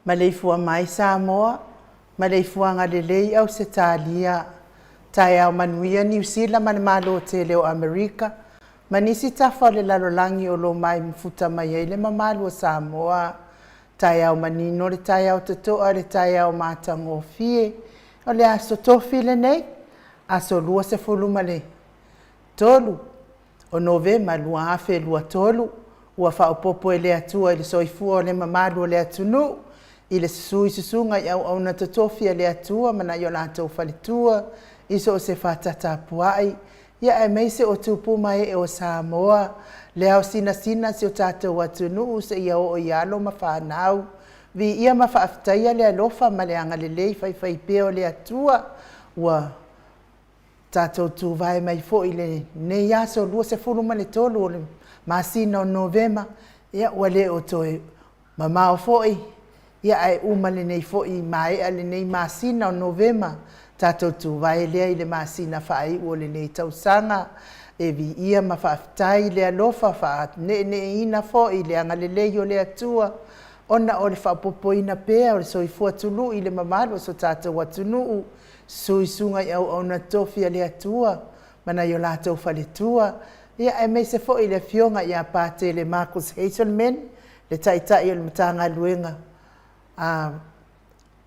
Maleifua mai Samoa, Maleifuaga lelei Ausetalia, taeao manuia Niu Sila ma le Malo tele o Amerika, ma nisi tafa o le lalolagi o lo o mai mafuta mai ai le mamalu o Samoa. Taeao manino le taeao totoa le taeao matagofie, o le aso Tofi lenei, aso 23 o Novema 2023, ua faaopoopo e le Atua i le soifua o le mamalu o le atunuu, i le susu i susuga i auauna totofi a le Atua ma nai o latou faletua, i so o se fata tapuai, ia aemaise o tupu ma ee o Samoa, le ao sinasina o si o tatou atunuu seia oo i alo ma fanau. Viia ma faafetaia le alofa ma le agalelei faifaipea o le Atua, ua tatou tuvae mai foi i lenei aso 23 o le masina o Novema, ia ua le o toe mamao foi, ia ae uma lenei foi maea lenei masina o Novema, tatou tuvae lea i le masina faaiu o lenei tausaga. E viia ma faafetai le alofa faaneeneeina foi le agalelei o le Atua, ona o le faaopoopoina pea o le soifua tului i le mamalu o so tatou atunuu, susu i susuga i auauna totofi a le Atua ma nai o latou faletua, ia aemaise foi le afioga ia Patele Marcus Hazelman, le Taitai o le Matagaluega a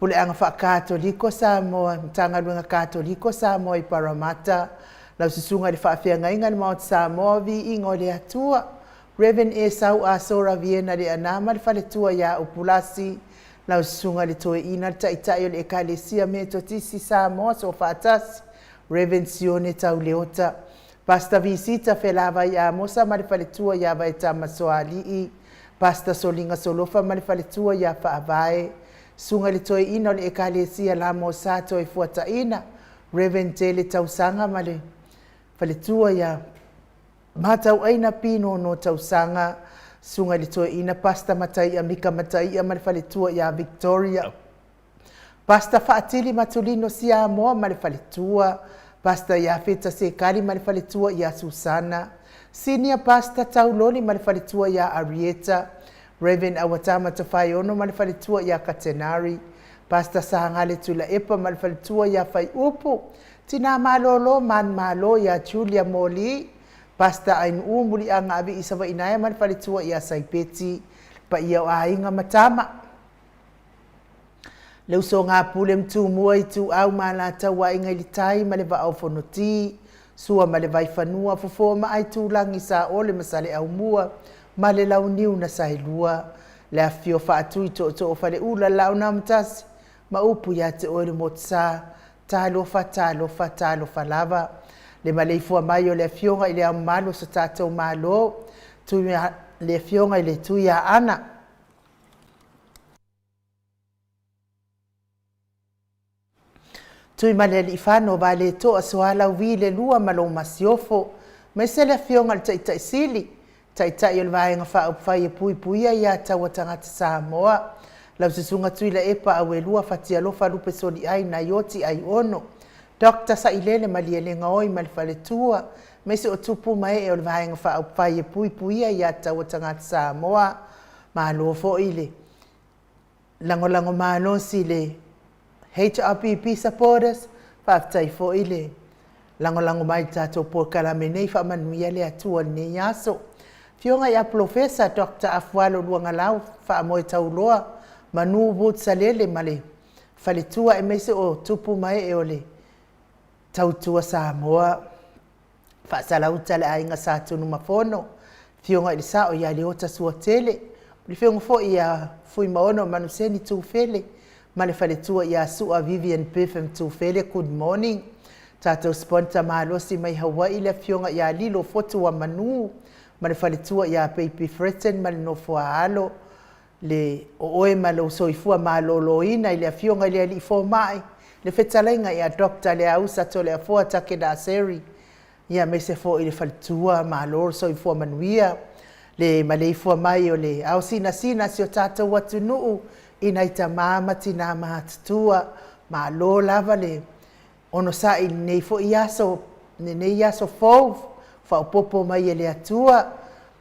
Puleaga Faakatoliko Samoa, Matagaluega Katoliko Samoa i Paramata, lau susuga i le Faafeagaiga i le Maota Samoa o Viiga o le Atua, Reverend Esau Asora Viena Leaana ma le faletua ia Upulasi, lau susuga i le Toeaina le Taitai o le Ekalesia Metotisi Samoa Soofaatasi, Reverend Sione Tauleota, Pastor Visita Felavai Amosa ma le faletua ia Vaetama Soalii, Pastor Soliga Solofa ma le faletua ia Faavae, susuga i le Toeaina o le Ekalesia Lamosa Toefuataina, Reverend Tele Tausaga ma le faletua ia Matauaina Pinono Tausaga, susuga i le Toeaina Pastor Mataia Mika Mataia ma le faletua ia Victoria, Pastor Faatili Matulino Siamoa ma le faletua, Pastor Iafeta Sekali ma le faletua ia Susana, Senior Pastor Tauloli ma le faletua ia Arieta, Reverend Awatama Tafaiono ma le faletua ia Katenari, Pastor Sagale Tuilaepa ma le faletua ia Faiupu, Tina Malolo Manumalo ia Julia Moli, Pastor Ainuu Muliaga Avii Savainaea ma le faletua ia Saipeti, paia o aiga ma tama. Le usoga a Pule ma Tumua, Ituau ma Alataua, Aiga i le Tai ma le Vaa o Fonoti, Sua ma le Vaifanua, Fofo ma Aitulagi, Saole ma Saleaaumua ma le Launiu na Saelua, le afifio o Faatui, Tootoo o Faleula, le Laau na Amotasi ma upu ia te oe le Motusa. Talofa, talofa, talofa lava. Le maleifua mai o le Afioga i le Ao Mamalu o so tatou Malo, le Afioga i le Tuiaana Tuimalealiifano Vaaletoa Sualauvi le Lua ma lou Masiofo, aemaise le Afioga i le Taitai Sili, Taitai o le Vaega Faaupufai e Puipuia Ia Taua Tagata Samoa, lau Susuga Tuilaepa Auelua Fatialofa Lupe Soliai Naioti Aiono, Doctor Sailele Malielegaoi ma le Faletua, aemaise o tupu ma ee o le Vaega Faaupufai e Puipuia Ia Taua Tagata Samoa. Malo foi le lagolago malosi i le HRPP supporters, faafetai foi le lagolago mai i le tatou polokalame nei, faamanuia le Atua i lenei aso. Afioga ia Polofesa Dr. Afualo Luagalau Faamoe Tauloa Manu Wood Salele ma le faletua aemaise o tupu ma ee o le Tautua Samoa. Faasalauta le aiga Sa Tunumafono, Afioga i le Sao ia Leota Suatele, le Afioga foi ia Fuimaono Manuseni Tufele ma le faletua ia Sua Vivian Biffin Tufele, good morning. Tatou sponsor malosi mai Hawaii le Afioga ia Lilo Fotuamanu ma le faletua ia Baby Fretton ma le nofo a alo, le o oe ma lou soifua maloloina i le Afioga i le Alii Fomai, le fetalaiga ia Doctor Leausa Toleafoa Takenaseri, ia aemaise foi i le faletua, malo le soifua manuia, le maleifua mai o le ao sinasina a si o tatou atunuu i nai tama ma tina matutua, malo lava le onosai i lenei foi aso, lenei aso fou, faaopoopo mai e le Atua.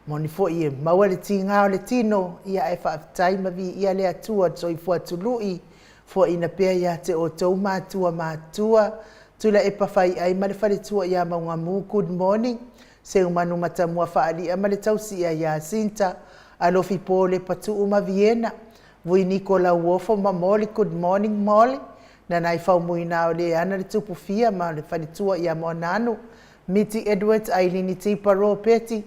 Moni foi e maua le tiga o le tino, ia ae faafetai ma viia le Atua le soifua tului foaiina pea ia te outou matua matutua. Tuilaepa Faiai ma le faletua ia Maugamu, good morning. Seumanu Matamua Faalia ma le tausi ia Iasinta, Alofi Po Lepatuu ma Viena, Vuiniko Lauofo ma Moli, good morning Moli. Nanaifau Muina o le ana le Tupufia ma le faletua ia Moananu, Miti Edwards, Ailini Tipa Ropeti,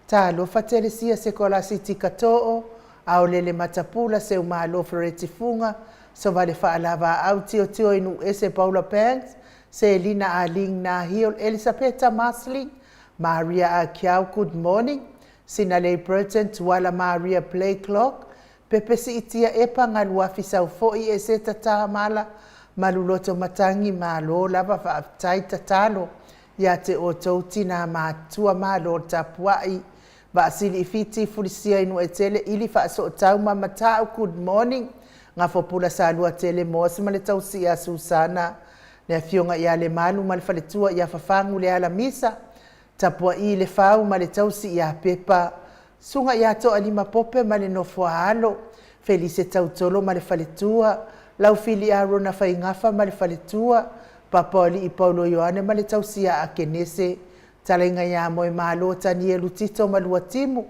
Talofa Telesia Sekolasi Tikatoo, Aolele Matapula, Seumalo Fereti Fuga, Sovale Faalavaau, Tiotio i Nuuese Paula Banks, Selina Aling Nahil, Elisapeta Masling, Maria Akiau, good morning. Sinalei Burton, Tuala Maria Playclock, Pepe Siitia Epa, Galuafi Saufoi, Eseta Tamala, Maluloto Matangi, malo lava faafetai tatalo ia te outou tinā matutua, malo le tapuai. Vaasili i Fiti, Fulisia i Nuuetele, Ili Faasootau ma Matau, good morning. Gafopula Salua Tele Moasi ma le tausi ia Susana, le afioga ia Lemalu ma le faletua ia Fafagu le Alamisa, Tapuai le Fau ma le tausi ia Pepa, Susuga ia Toalima Pope ma le nofo a alo, Felise Tautolo ma le faletua, Laufili Arona Faigafa ma le faletua, Papaoalii Paulo Ioane ma le tausi ia Akenese, Talaiga ia Moemalo Tanielu Tito ma Luatimu,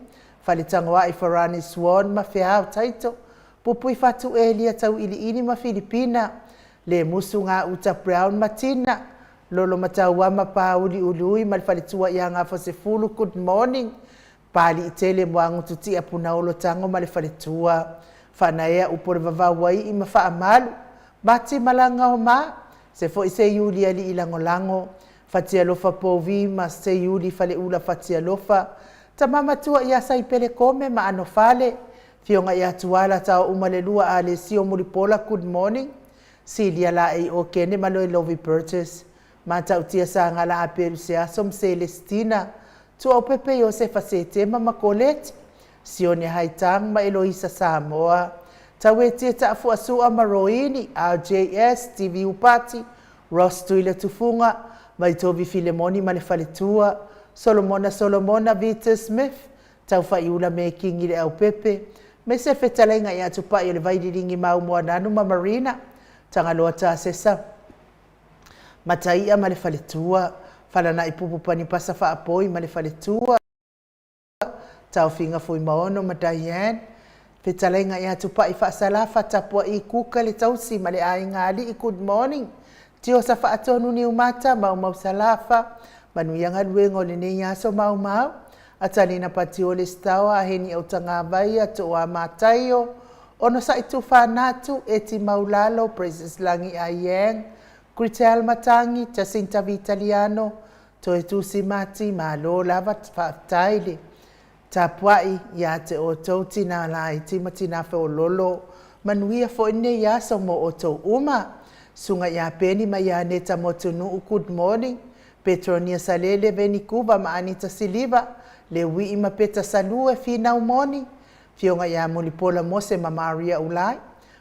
Faletagoai Farani Swan ma Feao Taito, Pupui Fatu Elia Tauiliili ma Filipina, Lemusu Gauta Brown ma Tina, Lolo Matauama Pauli Uliui ma le faletua ia Gafosefulu, good morning. Paliitele Moagututia Punaolo Tago ma le faletua, Faanaea Upu o le Vavauaii ma Faamalu, Mati Malaga o Ma, se foi Seiuli Alii Lagolago, Fatialofa Povi ma Seiuli Faleula Fatialofa, Tama Matua ia Saipele Kome ma Anofale, Fioga ia Tuala Taouma le Lua Alesio Mulipola, good morning. Silia Laei Okene ma Loilovi Burgess, Matautia Sagala Apelu Seaso ma Celestina, Tuaupepe Iosefa Setema ma Colette, Sione Haitang ma Eloisa Samoa, Tauetie Taafuasua ma Roini, RJS, Stevie Upati, Ross Tuila Tufuga, Vaitovi Filemoni ma le faletua, Solomona Solomona Vita Smith, Taufaiula Mekingi le Aupepe, me se fetalaiga ia Tupai o le Vaililigi Mau Moananu ma Marina, Tagaloa Tasesa, Mataia ma le faletua, Falanai Pupu Panipasa Faapoi ma le faletua, Taofiga Fuimaono ma Diane, Fetalaiga ia Tupai Faasalafa, Tapuai Kuka le Tausi ma le Aiga Alii, good morning. Tiosa Faatonu Niumata, Maumau Salafa, Manuia galuega o lenei aso Maumau, Atalina Patiole Staoa, Aheni Autagavaia, Toa Mataio, Onosai Tufanatu, Eti Maulalo, Precious Lagi Aiang, Gritel Matangi, Jacinta Vitaliano, Toetusi Mati, malo lava faafetai le tapuai ia te outou tinā laiti ma tinā feololo. Manuia foi lenei aso mo outou uma. Susuga ia Peni ma ia Aneta Motunuu, good morning. Petronia Salele, Veni Kuva ma Anita Siliva, Leuii ma Peta Salue, Finau Moni, Fioga ia Mulipola Mose ma Maria Ulai,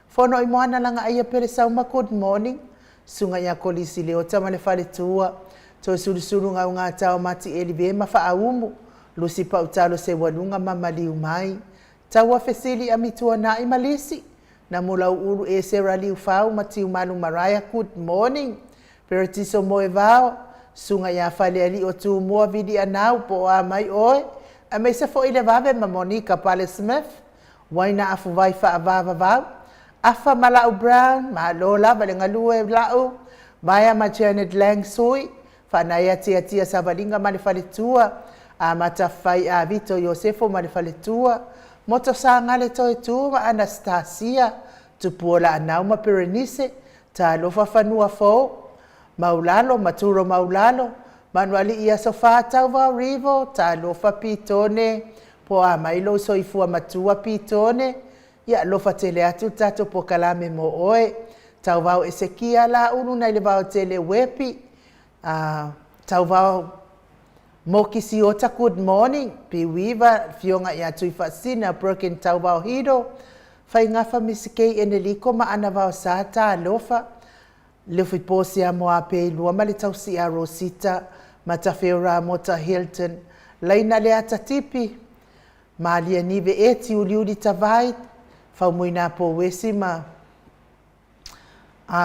Fono i Moana Lagaaia Pele Sauma, good morning. Susuga ia Kolisi Leota ma le faletua, Toesulusulu Gaugata o Mati Elive ma Faaumu, Lusi Pautalo Seualuga ma Maliu Mai, Taua Fesili Amituanai ma Lisi, Namulauulu Esera Liufau ma Tiumalu Maraea, good morning. Peretiso Moevao, Susuga ia Falealii o Tumua Vili Anau po o a mai oe, aemaise foi le vave ma Monica Pale Smith, Uaina Afuvai Faavavavau, Afa ma Lau Brown, malo lava le galue lau, Vaea ma Janet Lang Sui, Faanaea Tiatia Savaliga ma le faletua, Amata Fai Avito Iosefo ma le faletua, Moto Sagale Toetu ma Anastasia, Tupuola Anau ma Perenise, Talofa Fanua Fou, Maulalo ma Turo Maulalo, Manualii Aso Fa Tauvao Rivo, Talofa Pitone, po a mai lou soifua matua Pitone, ia alofa tele atu le tatou polokalame mo oe. Tauvao Esekia Laulu nai le Vaotele Uepi, Tauvao Moki Siota, good morning. Piuiva, Fioga ia Tuifaasina, Broken Tauvao Hiro, Faigafa Misikei Eneliko ma Ana Vaosa, Talofa, Lefiposi a Moapeilua ma le tausi ia Rosita, Matafeo Ramota Hilton, Laina Leata Tipi, Malianive Eti Uliuli Tavai, Faumuina Pouesi ma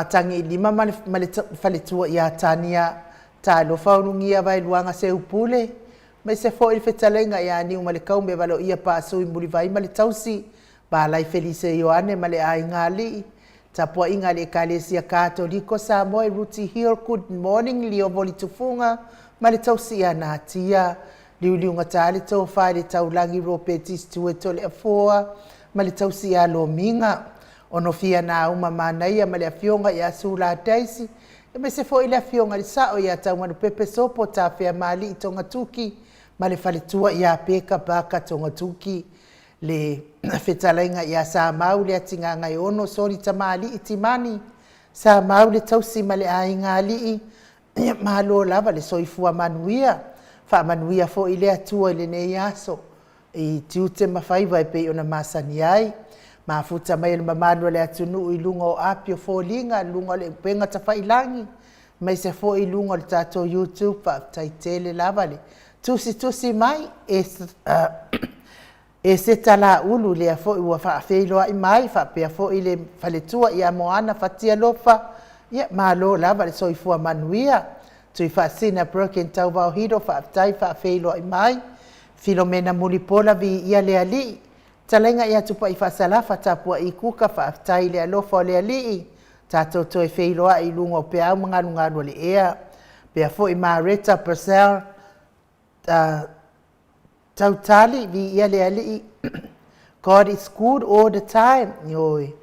Tagiilima ma le faletua ia Tania Talofa Ulugia Vaeluaga Seupule, aemaise foi le fetalaiga ia Niumalekaume Valoia Paasui Mulivai ma le tausi, Palai Felise Ioane ma le aiga alii, tapuaiga a le Ekalesia Katoliko Samoa i Rooty Hill, good morning Liovo Tufuga ma le tausi ia Natia, Liuliugata le tofa i le taulagi Ropeti Stewart Toleafoa ma le tausi ia Lomiga, Onofia Nauma Manaia ma le afioga ia Sula Daisy, aemaise foi le afioga i le Sao ia Taumanupepe Sopo Tafeamalii Togatuki ma le faletua ia Peka Paka Togatuki, le fetalaiga ia Samau le Atigagaeono Soli Tamalii Timani, Samau le tausi ma le aiga alii, ia malo lava le soifua manuia, faamanuia foi le Atua i lenei aso i tiute ma faiva e pei ona masani ai. Mafuta mai e le mamalu o le atunuu i luga o api o foliga, luga o le upega tafailagi, aemaise foi i luga o le tatou YouTube, faafetai tele lava le tusitusi mai e se talaulu lea foi ua faafeiloai mai, faapea foi le faletua ia Moana Fatialofa, ia malo lava le soifua manuia. Tuifaasisina Broken Tauvaohilo, faafetai faafeiloai mai. Filomena Mulipola, viia le Alii. Talaiga ia Tupai Faasalafa, tapuai Kuka, faafetai le alofa o le Alii. Tatou toe feiloai i luga o peau ma galugalu o le ea. Pea foi Mareta Purcell, Tautali, viia le Alii. God is good all the time. Ioe.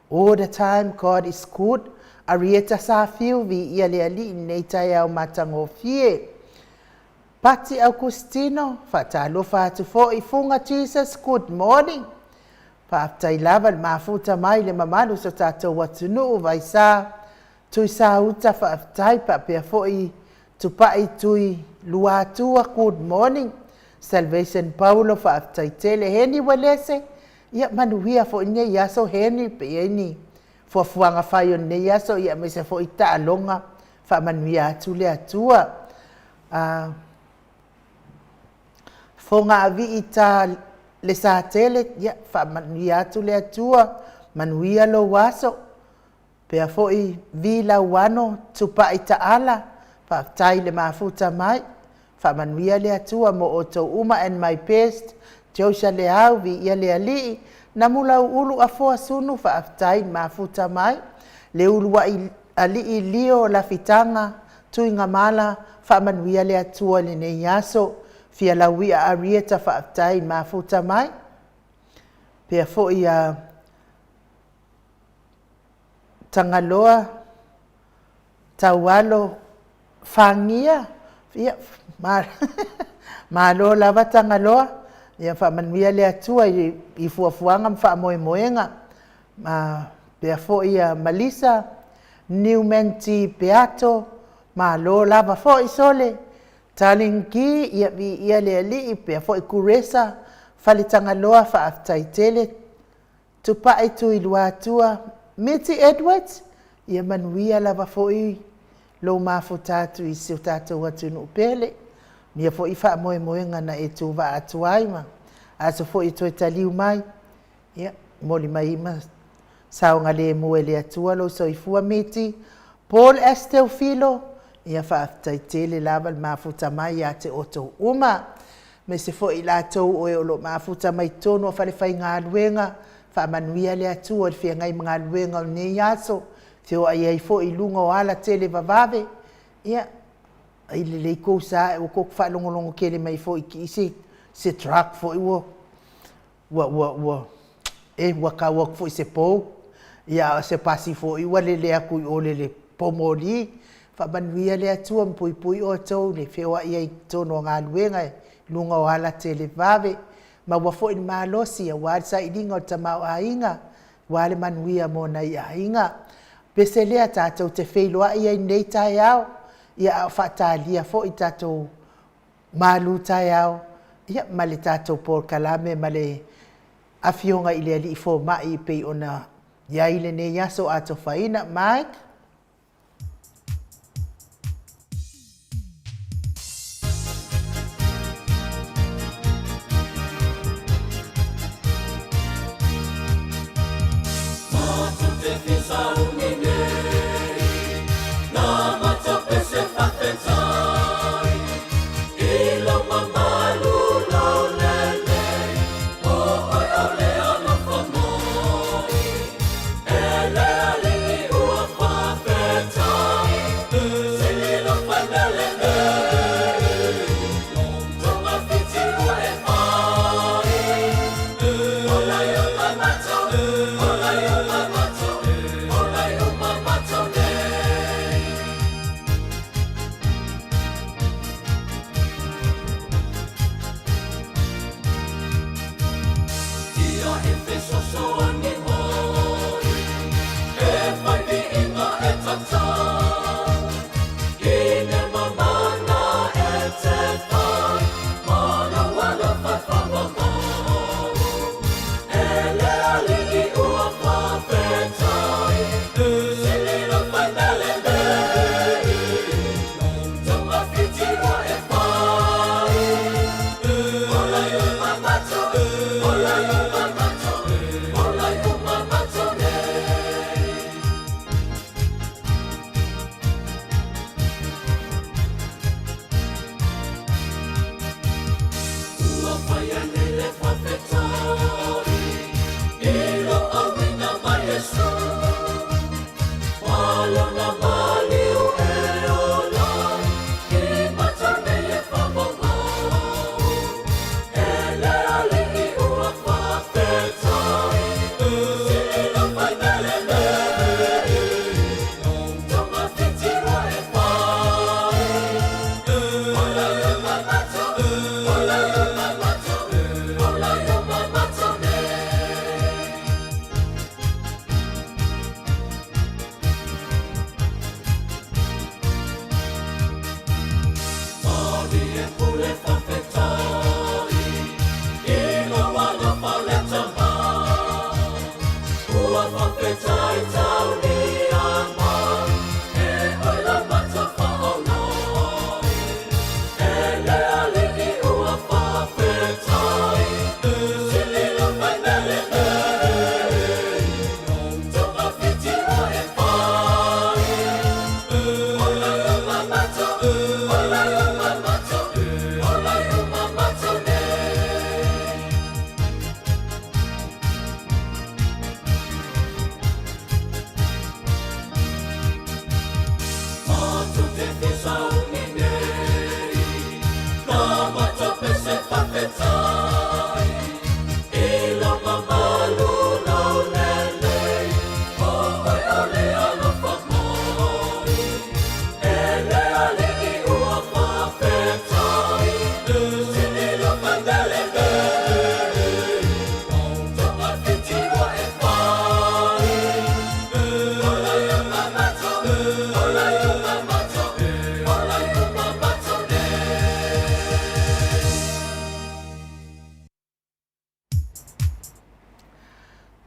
All the time God is good. Arieta Safiu, viia le Alii nei taeao matagofie. Pati Augustino, faatalofa atu foi. Fuga Jesus, good morning. Faafetai lava le mafuta mai le mamalu so tatou atunuu, Vaisa Tuisauta, faafetai, faapea foi Tupai Tui Luatua, good morning. Salvation Paulo, faafetai tele. Heni Welese, ia manuia foi nei aso Heni, pe i ai ni fuafuaga fai o lenei aso, ia aemaise foi taaloga, faamanuia atu le Atua. Fogaavii ta le Satele, ia faamanuia atu le Atua, manuia lou aso. Pea foi Vi Lauano Tupai Taala, faafetai le mafuta mai, faamanuia le Atua mo outou uma. And my best, Josia Leau, viia le Alii. Namulau Ulu Afoa Sunu, faafetai le mafuta mai. Le uluai alii Lio Lafitaga Tuigamala, faamanuia le Atua i lenei aso. Fia Lauia Arieta, faafetai le mafuta mai. Pea foi Tagaloa Taualo Fagia, ia malo lava Tagaloa, ia faamanuia le Atua i fuafuaga ma faamoemoega. Pea foi Malisa Newman T Peato, malo lava foi Sole. Talingi, ia viia le Alii. Pea foi Kuresa Faletagaloa, faafetai tele. Tupai Tui Luatua, Miti Edwards, ia manuia lava foi lou mafuta atu i si o tatou atunuu pele. Ia foi faamoemoega na e tuvaa atu ai ma aso foi e toe taliu mai, ia moli mai ma saogalemu e le Atua lou soifua Miti. Paul S. Teofilo, ia faafetai tele lava le mafuta mai ia te outou uma. Aemaise foi i latou o e o lo o mafuta mai totonu o falefaigaluega, faamanuia le Atua i le feagai ma galuega o lenei aso, feoai ai foi i luga o ala tele vavave, ia ai lelei kou sa ua koko faalogologo tele mai foi i se se truck foi ua ua ua ua e ua tau atu foi i se pou, ia a o se pasi foi ua lele atu i o i le poumoli. Faamanuia le Atua ma puipui outou i le feoai ai i totonu o galuega i luga o ala televave. Maua foi le malosi aua le sailiga o le tamaoaiga, aua le manuia mo nai aiga. Pese lea tatou te feiloai ai i lenei taeao, ia a o faatalia foi tatou malu taeao, ia ma le tatou polokalame ma le Afioga i le Alii Fomai e pei ona i ai lenei aso atofaina. Mike?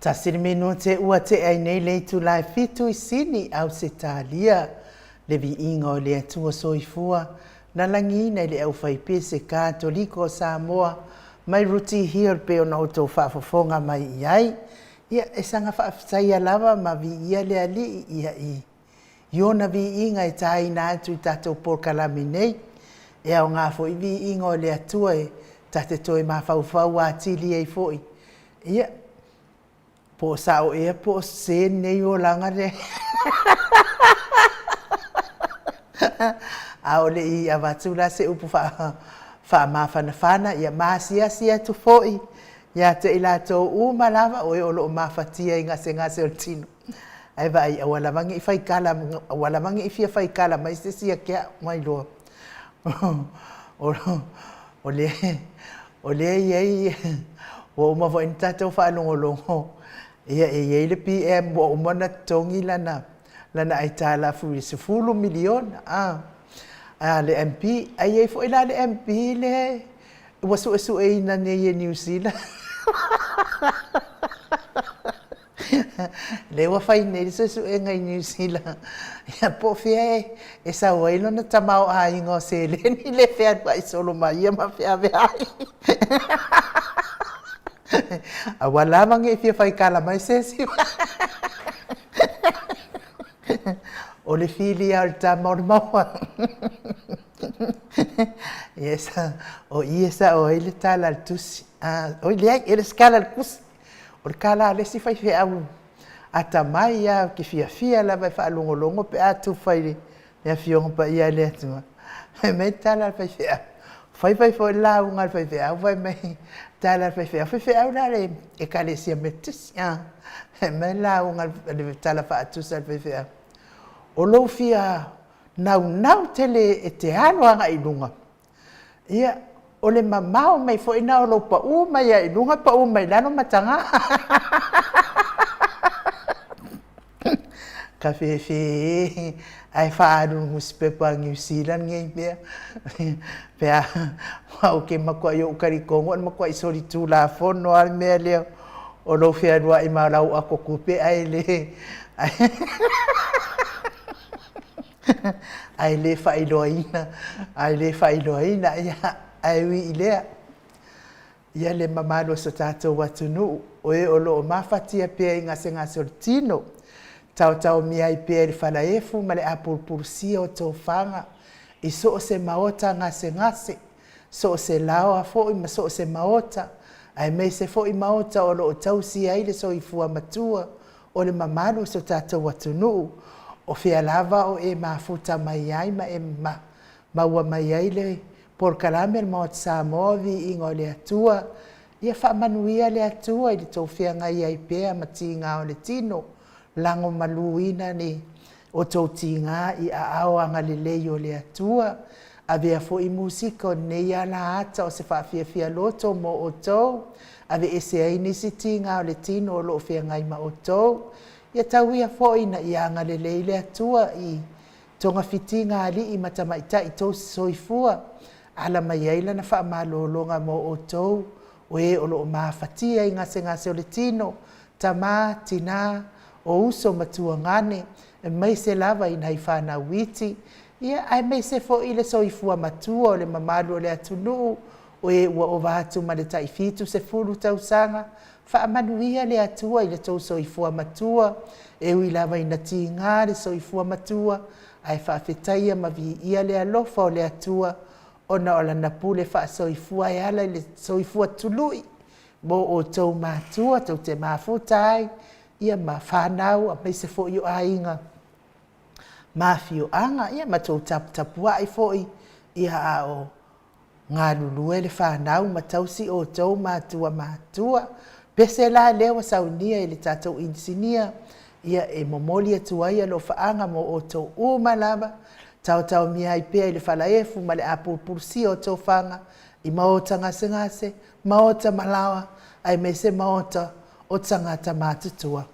Tasi le minute ua tea ai nei le itula e fitu i Sini, Ausetalia, le viiga o le Atua Soifua na lagiina i le aufaipese Katoliko o Samoa mai Ruti Hill pei ona outou faafofoga mai i ai. Ia, e saga faafetaia lava ma viia le Alii ia i i ona viiga e taina atu i tatou polokalame nei. E aoga foi viiga o le Atua e ta te toe mafaufau atili ai foi. Ia, po o sao ea po o sese lenei olaga lea. A o le i avatu la se upu faamafanafana, ia ma asiasi atu foi ia te i latou uma lava o e o lo o mafatia i gasegase o le tino. Ae vaai, aua lava ne i faikala, aua lava ne i fia faikala mai se isi ia te au, mailoa. O lea, o lea e i ai, ua uma foi ona tatou faalogologo, ia e i ai le PM ua uma ona totogi lana, lana aitalafu i le $10 miliona, a, a le MP. Ae i ai foi la le MP lea ua suesueina nei e Niu Sila. Lea ua fai nei le suesuega i Niu Sila, ia po o fea e sau ai lona tamaoaiga o seleni lea e fealuai solo ma ia ma feaveai. Aua lava ne i fia faikala mai se isi. O le fili lava o le tama o le maua. Yes, o i e sao ai le tala a le tusi. Oi leai, e le o se tala a le tusi, o le tala a le isi faifeau atamai lava ou te fiafia lava e faalogologo pe a tufa i le Afioga Paia a le Atua. Fai mai le tala a le faifeau, fai fai foi le lauga a le faifeau fai mai le tala a le faifeau, faifeau la a le Ekalesia Metotisi. Fai mai le lauga a le tala faatusa a le faifeau, o lou fia naunau tele e te alo agai i luga, ia, o le mamao mai foi lena o lou pau mai lava i luga pau mai i lalo mataga. Tafefe e, ae faaalu i le nusipepa a Niu Sila lenei mea pe a ou te matuai ou talitonu o le matuai solitulafono lava le mea lea o lou fealuai ma lau ato tupe ae le ae le faailoaina, ae le faailoaina. Ia, ae ui i lea, ia le mamalu o si o tatou atunuu, o e o lo o mafatia pea i gasegase o le tino, taotaomia ai pea i le falaefu ma le apulupulusia o tofaga i so o se maota gasegase, so o se laoa foi ma so o se maota, aemaise foi maota o lo o tausia ai le soifua matua o le mamalu o si o tatou atunuu. O fea lava o e mafuta mai ai ma e maua mai ai le polokalame a le Maota Samoa o Viiga o le Atua, ia faamanuia le Atua i le tou feagai ai pea ma tiga o le tino, lagomaluina ni outou tiga i aao agalelei o le Atua. Avea foi musika o lenei alaata o se faafiafia loto mo outou, aveese ai nisi tiga o le tino o lo o feagai ma outou. Ia tau ia foi ina ia agalelei le Atua i togafitiga a alii ma tamaitai tausi soifua, ala mai ai lana faamalologa mo outou o e o lo o mafatia i gasegase o le tino, tama, tina, o uso ma tuagane, aemaise lava i nai fanau iti, ia aemaise foi le soifua matua o le mamalu o le atunuu, o e ua ova atu ma le tai 70 tausaga. Faamanuia le Atua i le tou soifua matua, e ui lava ina tiga le soifua matua, ae faafetaia ma viia le alofa o le Atua ona o lana pule faasoifua e ala i le soifua tului mo outou matua tou te mafuta ai ia ma fanau aemaise foi o aiga ma afioaga, ia ma tou taputapuai foi ia a o galulue le fanau ma tausi outou matua matutua. Pese la lea ua saunia e le tatou inisinia, ia e momoli atu ai alofaaga mo outou uma lava, taotaomia ai pea i le falaefu ma le apulupulusia o tofaga i maota gasegase, maota malaoa, aemaise maota o tagata matutua.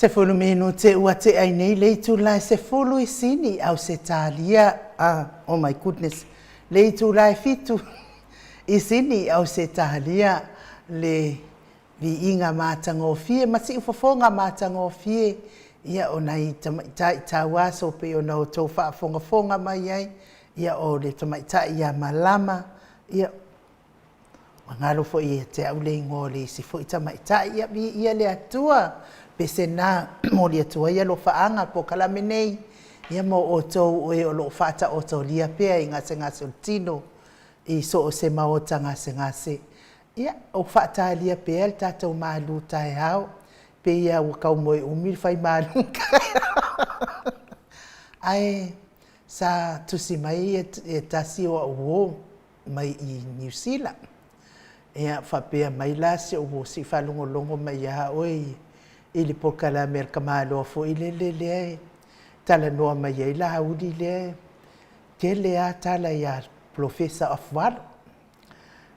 10 minute ua tea ai nei le itula e 10 i Sini, Ausetalia. Ah, oh my goodness. Le itula e 7 i Sini, Ausetalia, le viiga matagofie ma siufofoga matagofie, ia o nai tamaitai tauaso pei ona outou faafogafoga mai ai, ia o le tamaitai ia Malama, ia ua galo foi ia te au le igoa o le isi foi tamaitai. Ia viia le Atua, pese na momoli atu ai alofaaga polokalame nei, ia mo outou o e o lo o faataotolia pea i gasegase o le tino i so o se maota gasegase. Ia, o faatalia pea le tatou malu taeao, pei lava ua tau moe umi le fai malu taeao. Ae sa tusi mai e tasi o au uo mai i Niu Sila, ia faapea mai la si ou uo, se i faalogologo mai lava oe i le polokalame a le tamaloa foi lele lea e talanoa mai ai Laauli lea e tele lava tala ia Polofesa Afualo.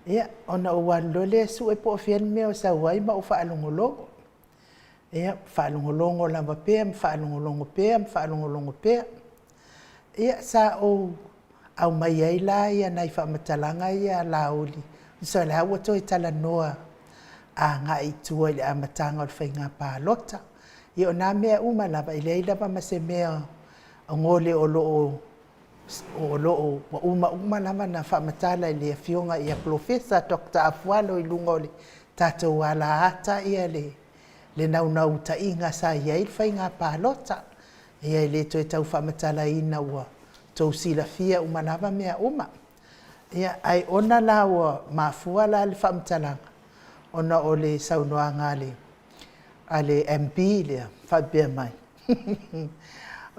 Ia, ona ou alu loa lea sue po o fea le mea o sau ai ma ou faalogologo. Ia, faalogologo lava pea ma faalogologo pea ma faalogologo pea. Ia, sa ou aumai ai la ia nai faamatalaga ia a Laauli, tusa o la ua toe talanoa agai i tua i le amataga o le faiga palota. Ia o na mea uma lava, e leai lava ma se mea o gole o lo o ua uma uma lava ona faamatala e le Afioga ia Polofesa Dr. Afualo i luga o le tatou alaata le naunautaiga sa i ai le faiga palota. Ia e le toe tau faamatalaina ua outou silafia uma lava mea uma. Ia, ae ona la ua mafua la le faamatalaga, ona o le saunoaga a le MP lea faapea mai,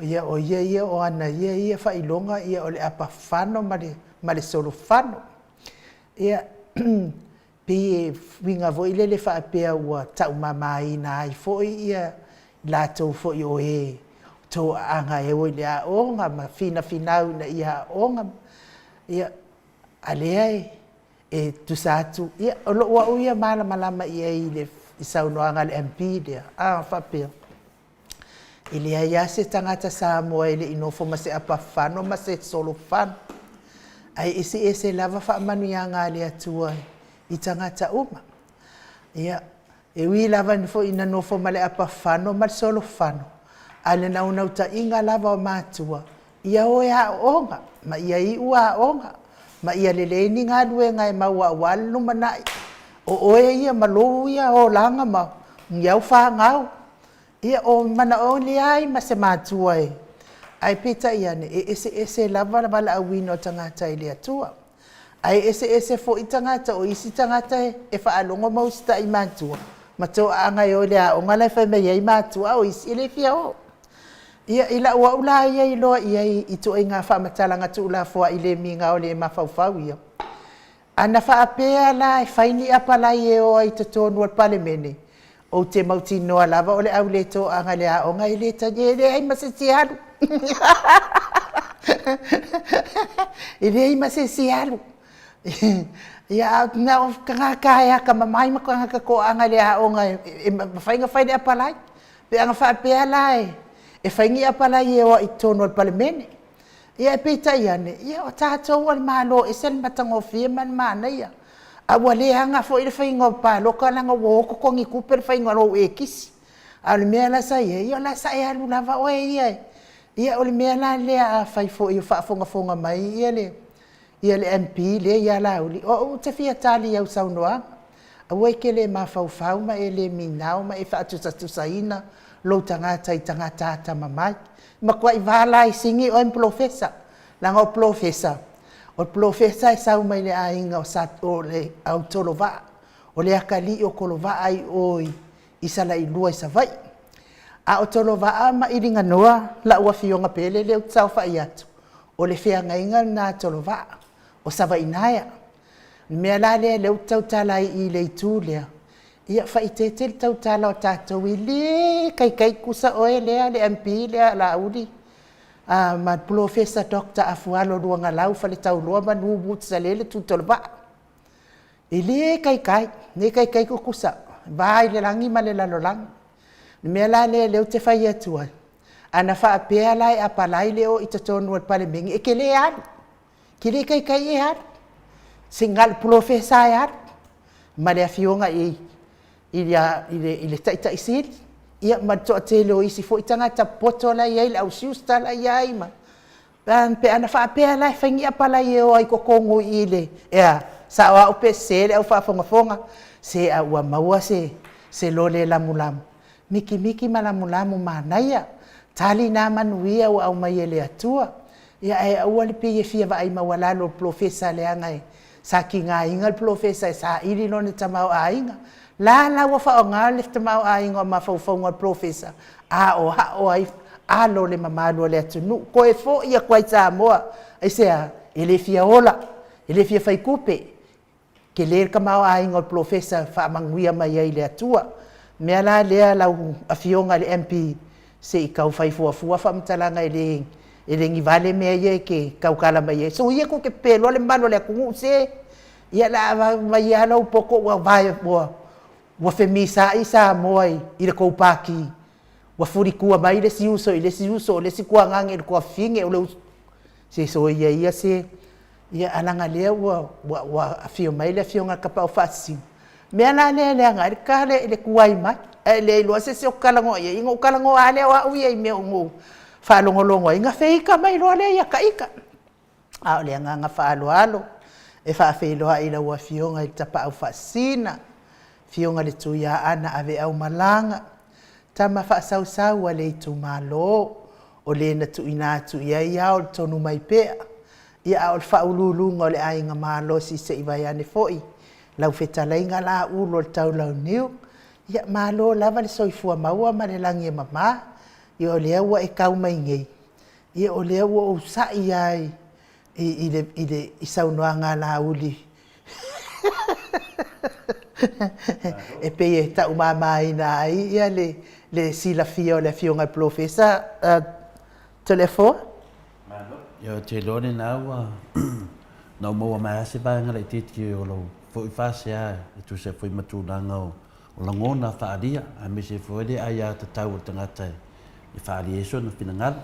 ia o ia ia o ana ia ia faailoga ia o le apafano ma le solofano. Ia, pei e uiga foi lele faapea ua taumamaina ai foi ia latou foi o e toaaga e o i le aoga ma finafinau ina ia aoga, ia, a lea e tusa atu, ia, o lou au ia malamalama i ai i le saunoaga a le MP lea, a faapea, e leai lava se tagata Samoa e le i nofo ma se apafano ma se solofano, ae eseese lava faamanuiaga a le Atua i tagata uma. Ia, e ui lava foi ina nofo ma le apafano ma le solofano, a o le naunautaiga lava o matua, ia o e aooga, ma ia iu aoga, ma ia lelei ni galuega e maua aua le lumanai, o oe ia ma lou ia olaga ma ni au fanau. Ia, o manaoga leai ma se matua e, ae peitai ane, e eseese lava le valaauina o tagata e le Atua. Ae eseese foi tagata, o isi tagata e faalogo ma usitai i matua, ma toaaga e o i le aoga la e fai mai ai matua, a o isi e le fia o. Ia, i lau au la ia iloa i ai i ituaiga faamatalaga tuulafoai le migao le mafaufau ia, ana faapea la e fai ni apalai e o ai i totonu o le Palemene, ou te mautinoa lava o le au le toaga i le aoga e le e leai ma se isi e alu. E leai ma se isi e alu. Ia, a na o tagata e atamamai ma tagata toaaga i le aoga e mafai ona fai le apalai. Pe ana faapea la e fai ni apalai e o ai i totonu o le Palemene. Ia ae peitai ane, ia o tatou o le Malo e ese le matagofie ma le manaia. A ua leaga foi le faiga o palota leaga ua o totogi tupe le faiga o lou ekisi. A o le mea la sa i ai, ia o la sa e alu lava oe ia. Ia o le mea la lea afai foi o faafogafoga mai ia le ia le MP lea ia Laauli, o au ou te fia tali i au saunoaga. Aua e te le mafaufau ma e le migao ma e faatusatusaina lou tagata i tagata atamamai. E matuai va la i Sini oe ma Polofesa, leaga o Polofesa, o le Polofesa e sau mai le aiga o Sa, o le au Tolovaa, o le atalii o Tolovaa i o i Salailua i Savaii. A o Tolovaa ma Iliganoa lau afioga pele lea ou te saofai atu, o le feagaiga lena a Tolovaa, o Savainaea. O le mea la lea lea ou te tautala ai i le itu lea, ia faaeteete le tautala o tatou e le taitai tutusa oe lea le MP lea Laauli ma le Polofesa Dr. Afualo Luagalau Faletauloa Manu Woods Salele Tutolovaa. E le taitai, le taitai tutusa, va i le lagi ma le lalolagi. Le mea la lea lea ou te fai atu ai, ana faapea la e apalai le o i totonu o le Palemene, e te le alu, e te le taitai e alu, se na o le polofesa e alu ma le afioga i le Taitai Sili ia ma le toatele o isi foi tagata popoto la e i ai, le au Schuster la e i ai ma... Pe ana faapea la e fai ni apalai e o ai i totonu i i le... e a? Sao au pe sese le au faafogafoga? Se a ua maua se lole lamulamu, mikimiki ma lamulamu manaia, tali na manuia ua aumai e le Atua. Ia ae aua le pei e fia vaai maualalo i le polofesa leaga sa tigaina le polofesa e saili lona tamaoaiga. La la ua faaaoga le tamaoaiga o mafaufauga o le polofesa e aoao ai alo o le mamalu o le atunuu. Toe foi atu lava i Samoa. Aisea? E le fia ola, e le fia fai tupe, tele le tamaoaiga o le polofesa e faamanuia mai ai e le Atua. O le mea la lea lau Afioga i le MP, se i tau fai fuafua faamatalaga e le ni vale mea ia e te tautala mai ai. Soia tou te pepeloa le mamalu o le atunuu, se ia o le a aumai lava lou poto ua femisaai Samoa i le tou Pati, ua fulitua mai le isi uso i le isi uso, o le isi tuagane i le tuafafine, o le uso... Se soia ia se... Ia ae leaga o lea ua afio mai le Afioga i le Tapaau Faasisina, o le mea la lea e leaga ai le ta le tuai mai, ae le iloa se isi ou te talanoa i ai, ona ou talanoa lava lea o au ia i mea na ou faalogologo ai, ona feita mai loa lea ia ta ita. A o le agaga faaaloalo e faafeiloai i lau Afioga i le Tapaau Faasisina, Afioga i le Tuiaana Aveaumalaga, tama faasausau a le itumalo, o le na tuuina atu i ai ao o le tonu mai pea, ia a o le faauluuluga o le Aiga Malosi se i vaeane foi lau fetalaiga Laulu o le Taulauniu. Ia malo lava le soifua maua ma le lagi e mama. Ia o lea ua e tau mai nei, ia o lea ua ou sa'i lava i saunoaga a Laauli e pei e taumamaina ai le silafia o le Afioga i le Polofesa Toleafoa. Ia, ou te iloa lena ua na ou maua mai lava se vaega laitiiti o lou foi faasea e tusa ai foi ma tulaga o lagona faaalia, aemaise foi le aiatatau a le tagata e faaalia ai sona finagalo.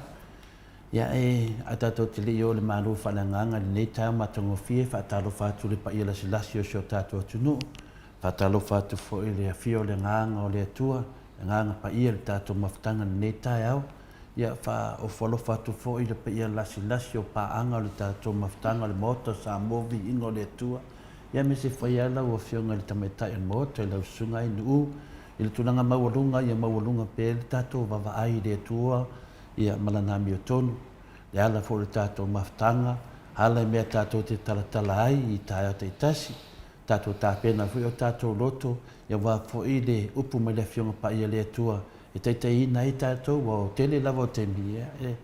Ia e, ae tatou te le i oo i le malu faaleagaga i lenei taeao matagofie, e faatalofa atu i le paia lasilasi o si o tatou atunuu, faatalofa atu foi i le afio o le Agaga o le Atua, le Agaga Paia i le tatou mafutaga i lenei taeao. Ia, faaofo alofa atu foi i le paia lasilasi o paaga o le tatou mafutaga o le Maota o Samoa, Viiga o le Atua, ia aemaise foi lava lau Afioga i le Tamaitai o le Maota, i lau Susuga Ainuu, i le tulaga maualuga, ia maualuga pea le tatou vaavaai i le Atua, ia, ma Lana amiotonu, le ala foi o le tatou mafutaga, ala i mea tatou te talatala ai i taeao taitasi, tatou tapena foi o tatou loto, ia aua foi le upu mai le Afioga Paia a le Atua e taitaiina ai tatou, aua o tele lava o taimi, ia, e,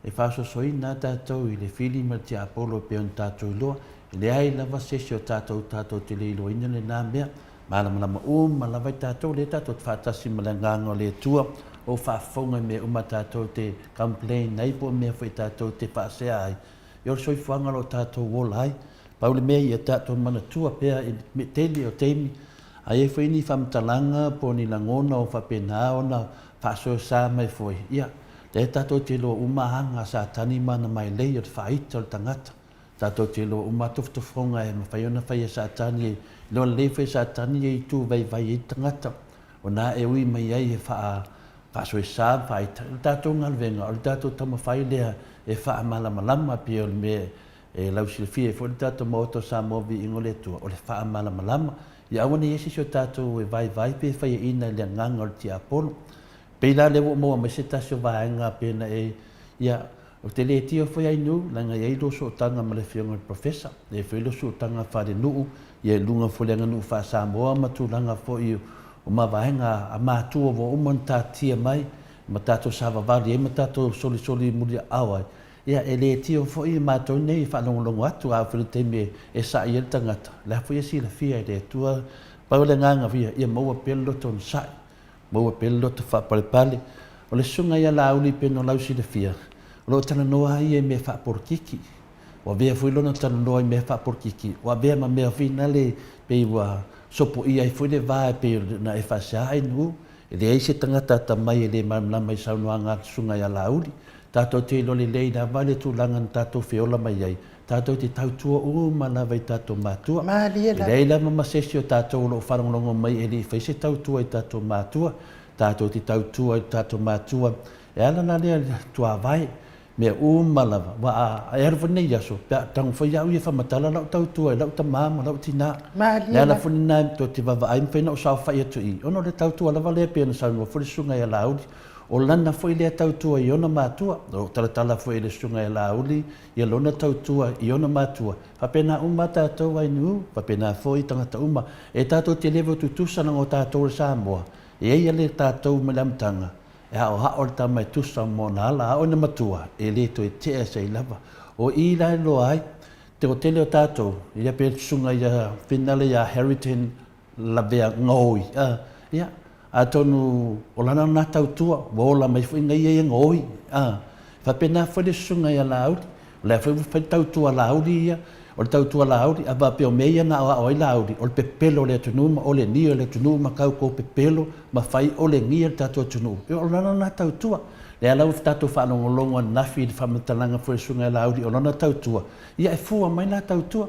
e faasoasoaina lava tatou i le fili ma le tiapolo e pei ona tatou iloa. E leai lava se isi o tatou tatou te le iloaina lena mea. Malamalama uma lava i tatou, lea tatou te faatasi ma le Agaga o le Atua, o faafofoga i mea uma tatou te complain ai po o mea foi tatou te faasea ai, ia o le soifuaga o lo o tatou ola ai. Pau le mea ia tatou manatua pea i le tele o taimi, a i ai foi ni faamatalaga po o ni lagona o faapena ona faasoesa mai foi, ia, lea tatou te iloa uma aga a Satani ma ana mailei o le faaita o le tagata. Tatou te iloa uma tofotofoga e mafai ona fai e Satani, e iloa lelei foi e Satani e itu vaivai ai le tagata, o na e ui mai ai e faa, faasoesa ma faaita. O le tatou galuega, o le tatou taumafai lea e faamalamalama pei o le mea e lausilafia ai foi le tatou Maota o Samoa Viiga o le Atua, o le faamalamalama. Ia aua ne i i ai se isi o tatou e vaivai pe faiaina i le agaga o le tiapolo. Pei la lea ua ou maua mai se tasi o vaega pei ona e, ia, Ou te le tio foi Ainuu, leaga e i ai lou sootaga ma le Afioga i le Professor, e i ai foi lou sootaga faalenuu, ia i luga foi o le aganuu faa-Samoa ma tulaga foi o mavaega a matua ua uma ona taatia mai ma tatou savavali ai ma tatou solisoli muliaao ai. Ia, e le tio foi matou nei e faalogologo atu, a oo foi i le taimi e sa'i ai le tagata, o la foi e silafia e le Atua. Pau le agaga ia, ia maua pea le loto onosai. Maua pea le loto faapalepale. O le susuga ia Laauli pei ona lausilafia, o lo o talanoa lava ia i mea faapolokiki. Ua avea foi lona talanoa i mea faapolokiki, ua avea ma mea foi nale pei ua sopoia ai foi le va e pei ona e faasea ai nuu. E leai se tagata atamai e le malamalama i saunoaga a le Susuga ia Laauli. Tatou te iloa lelei lava le tulaga na tatou feola mai ai, tatou te tautua uma lava i tatou matua. Malie E lava. leai lava ma se isi o tatou o lo o faalogologo mai e le i fai se tautua i tatou matua. Tatou te tautua i tatou matua e ala la lea i le tuavae, mea uma lava. Aua a e alu foi lenei aso, pe a tago foi au ia e faamatala lau tautua i lau tama ma lau tina. Malie Le ala lava. foi lena tou te vaavaai mafai ona ou saofai atu i i, ona o le tautua lava lea pei ona saunoa foi le Susuga ia Laauli, o lana foi lea tautua i ona matua. O lo o talatala foi e le Susuga ia Laauli ia lona tautua i ona matua. Faapena uma lava tatou ainuu, faapena foi tagata uma. E tatou te le tutusa leaga o tatou o le Samoa, e i ai le tatou mai le amataga, e aoao le tama e tusa ma ona ala, a oo ina matua, e le toe tea se i lava. O i la e iloa ai te toatele o tatou, ia pe susuga ia Finale ia Harriton Lavea Gaoi, a, ia, atonu o lana lena tautua, ua ola mai foi gaia ia gaoi, a. Faapena foi le susuga ia Laauli, o lea foi ua fai le tautua a Laauli ia, o le tautua a Laauli, a faapea o mea ia na aoao ai Laauli, o le pepelo o le atunuu ma olegia o le atunuu ma kaukou pepelo ma fai olegia le tatou atunuu, ia o lana lena tautua. Lea la ua tatou faalogologo ananafi i le faamatalaga foi a le susuga ia Laauli o lana tautua, ia e fua mai la tautua.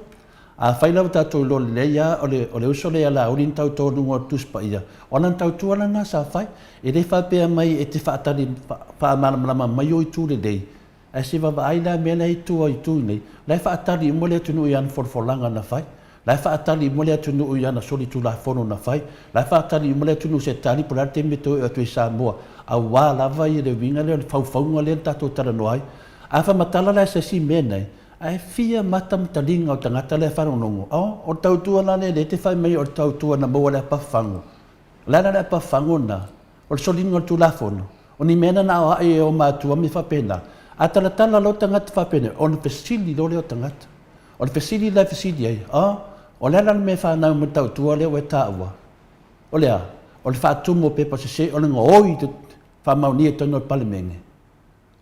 Afai la ua tatou iloa lelei lava o le, o le uso lea ia Laauli na tauto i luga o le Tusi Paia, o lana tautua lena sa fai. E le faapea mai e te faatali faamalamalama mai ou itu lelei, ae se i vaavaai la mea la e i tua i itu nei, o la e faatali uma le atunuu i ana folafolaga na fai, o la e faatali uma le atunuu i ana solitulafono na fai, o la e faatali uma le atunuu i se tali po o le a le taimi e toe oo atu ai i Samoa, aua lava le uiga lea o le faufauga lea na tatou talanoa ai. A faamatala la e se isi mea nei, Ae fia mata ma taliga o tagata lea faalogologo, oh, o le tautua la lea lea te fai mai o le tautua na maua i le apafafago. O le a la le apafafago lena? O le soliga o le Tulafono. O ni mea na na aoai e o matua ma mea faapena. A talatala loa tagata faapenei, ona fesili loa lea o tagata. O le fesili la e fesili ai, oh, o le a la le mea e fanau mai le tautua lea ua e taua? O le a? O le faatumu o pepa sese, o le gaoi i te faamaonia i totonu o le Palemene.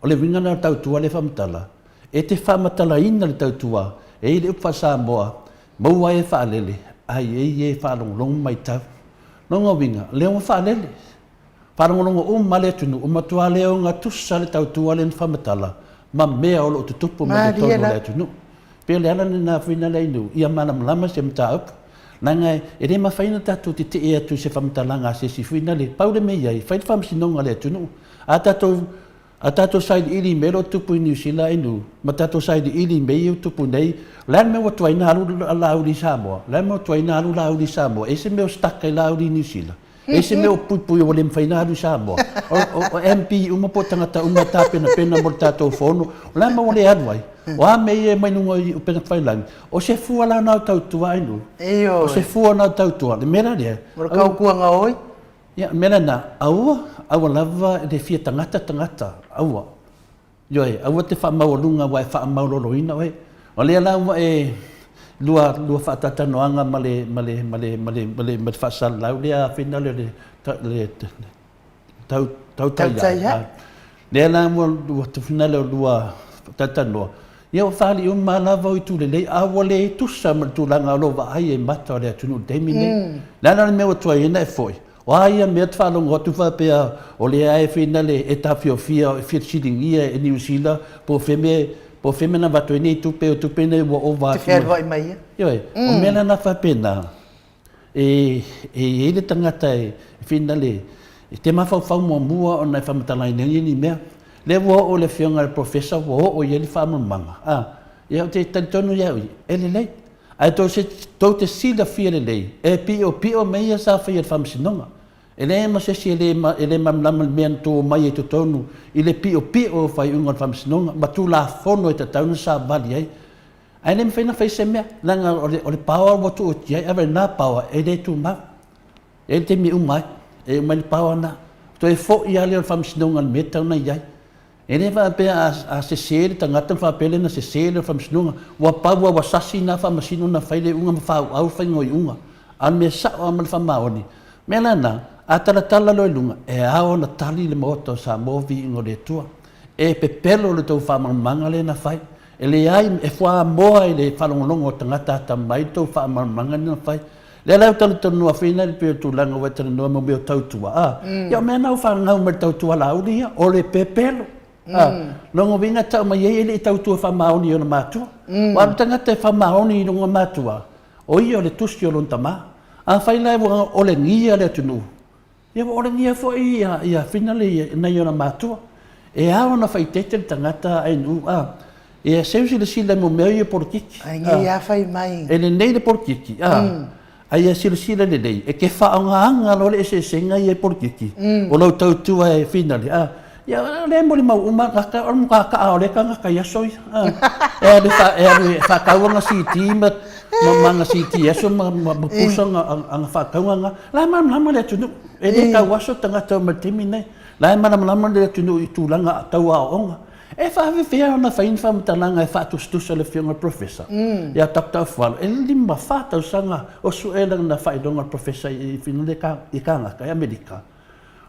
O le uiga lena o le tautua lea e faamatala, e te faamatalaina le tautua e i le upu faa-Samoa, maua ai e faalele, ae i ai e faalogologo ma matau. Lona uiga, lea ua faalele, faalogologo uma lava le atunuu, ua matua le ogatusa le tautua lea na faamatala ma mea o lo o tutupu mai totonu o le atunuu. Pei o le ala lena foi na Lainu, ia malamalama se mataupu, leaga e le mafai ona tatou tetee atu i se faamatalaga a se isi foi na le pau le mea i ai, fai le faamasinoga a le atunuu. A tatou a tatou sailiili i mea o lo o tupu i Niu Sila inu, ma tatou sailiili i mea ia ua tupu nei, o le a le mea ua tuai ona alu Laauli i Samoa? O le a le mea ua tuai ona alu Laauli i Samoa? E i ai se mea o stuck ai Laauli i Niu Sila? E i ai se mea o puipui ua le mafai ona alu i Samoa? O, o, o MP uma po o tagata uma e tapenapena mo le tatou fono, o le a le mea ua le alu ai? O a mea ia e mai luga i upega tafailagi? O se fua la na o tautua inu? O se fua na o tautua? Le mea la lea? O le kaukuaga oi? Ia, o le mea lena, aua, aua lava le fia tagata tagata, aua. Ioe, aua te faamaualuga aua e faamauloloina oe. O lea la ua e lua, lua faataatanoaga ma le, ma le, ma le, ma le, ma le, ma le faasalalau lea afina le, le, le, tau, tautai ai. Lea la ua, ua tufina le lua faataatanoa, Ia ua fali uma lava o itu lelei, a ua le tusa ma le tulaga o lo o vaai ai mata o le atunuu i le taimi lenei. Le a la le mea ua tuai ai ona e foi? O a ia mea te faalogo atu faapea o lea e finale e taofiofia e fesiligia e Niu Sila po o fea mea po o fea mea na avatu ai nei tupe, o tupe nei ua ova atu. Te fealuai mai ia. Ioe, o mea la na faapena, E i ai le tagata e finale e te mafaufau muamua ona e faamatalaina ai ni mea. Lea ua oo le afioga i le Professor ua oo i ai le faamalamalamaga, a, ia ou te talitonu ia au ia, e lelei. Ae tou se, tou te silafia lelei, e piopio mea ia sa faia e le Faamasinoga. E leai ma se isi e le, e le malamalama i le mea na tuu mai ai i totonu i le piopio o faaiuga o le Faamasinoga ma Tulafono e tatau ona savali ai. Ae le mafai ona fai se mea, leaga o le, o le power ua tuu atu i ai, ave lena power e le tumau. E i ai le taimi e uma ai, e uma ai le power lena. Toe foi lava lea o le faamasinoga i le mea e tatau ona i ai. E le faapea a, a sese le tagata ona faapea lea na sese le faamasinoga. Ua pau lava ua sasi na faamasino na fai le iuga ma faaauau le faiga o iuga. A o le mea sao lava ma le faamaoni, mea la lena, a talatala loa i luga, e ao ona tali le Maota o Samoa viiga o le Atua. E pepelo le tou faamalamalamaga lea na fai. E leai, e fuamoa i le faalogologo a tagata atamai le tou faamalamalamaga lea na fai. Lea la e talitonunoa foi na pei o tulaga ua e talanoa mo mea o tautua, a, ia o mea na ua fanau mai le tautua Laauli ia, o le pepelo. A, lona uiga e tau mai ai e le i tautua faamaoni i ona matua. Aua o le tagata e faamaoni i lona matua, o ia o le tusi o lona tama. Afai la ua olegia le atunuu, Ia ua olegia foi ia Finale i nai ona matua. E ao ona faaeteete le tagata a nuu a. Ia seu silasila i mea ia o polokiki. Ai nei a fai mai. E lelei le polokiki a, a ia silasila lelei e te faaaogaina loa le eseesega ia i polokiki o lau tautua e Finale a. Ia o lea e molimau uma tagata o le matua taa o lea tagata i aso ia a. E alu e alu e faatau ana CD ma ana CD i aso ma pusa ana faatauga na. La e malamalama le atunuu, e le tauaso tagata mai le taimi lenei. La e malamalama le atunuu i tulaga tau aoaoga. E faafefea ona fai ni faamatalaga e faatusatusa le Afioga i le Professor ia Doctor Afualo, e 54 tausaga o sue lana faailoga o le Professor i i Kanaka, i Amerika.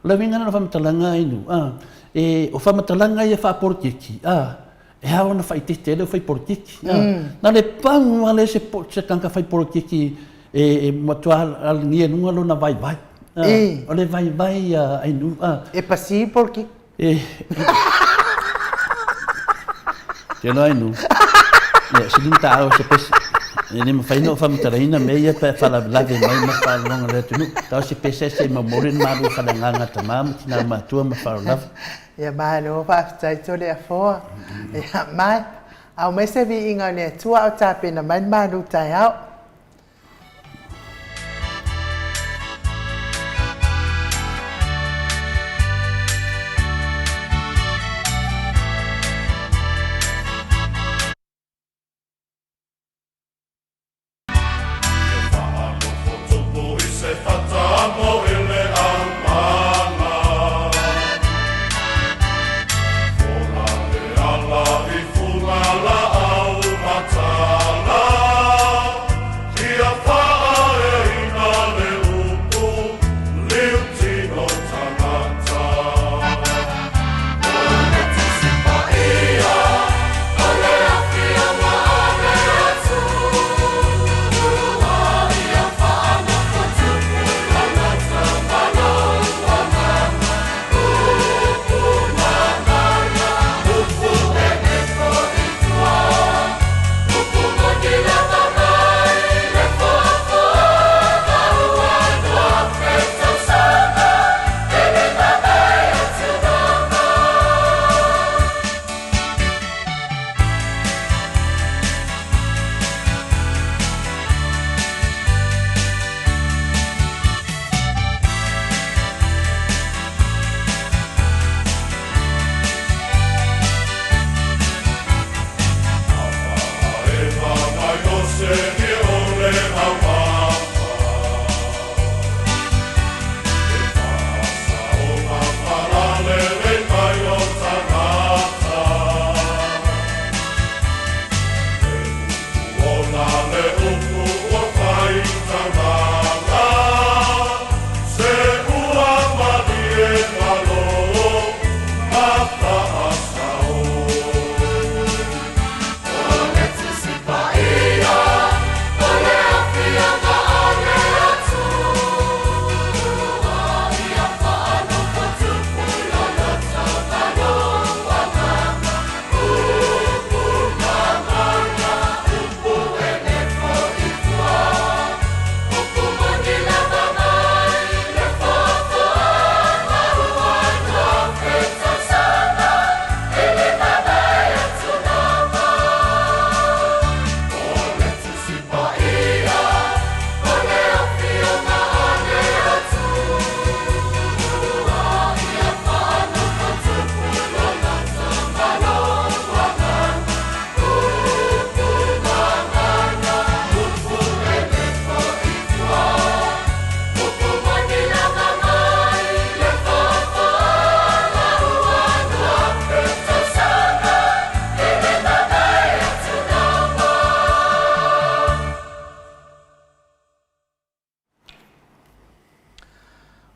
O le uiga lena o faamatalaga Inu, a, e, o faamatalaga ia faapolokiki, a, E ao ona faaeteete ai le aufai polokiki. Na o le pau lava lea se tagata fai polokiki e matua alagia i luga lona vaivai. O le vaivai ia Ainuu. E pasi polokiki. Te iloa Ainuu, ia sili ona taua se pese. E le mafai ona ou faamatalaina mea ia pe a faalavelave mai ma faalogologo a le atunuu. Tau se pese se i momoli le malu o faleagaga a tama ma tina matua ma faaaloalo lava. Ia malo faafetai Toleafoa. Ia mai, aumai se viiga o le Atua a o tapena mai le malu taeao. E whaanofo tupu i se whata mo i le aumanga. Fola le ala i funga la au matala. Kia whaaeina le upu liu tino tangata. O le Tusi Paia, o le afioga a le Atua, ia whaanofo tupu lalata ma lou agaga, upu mangana, upu e nefo i tua, upu moni lava mai le foafoaga ua noafe tausaga, e le mavae atu lava.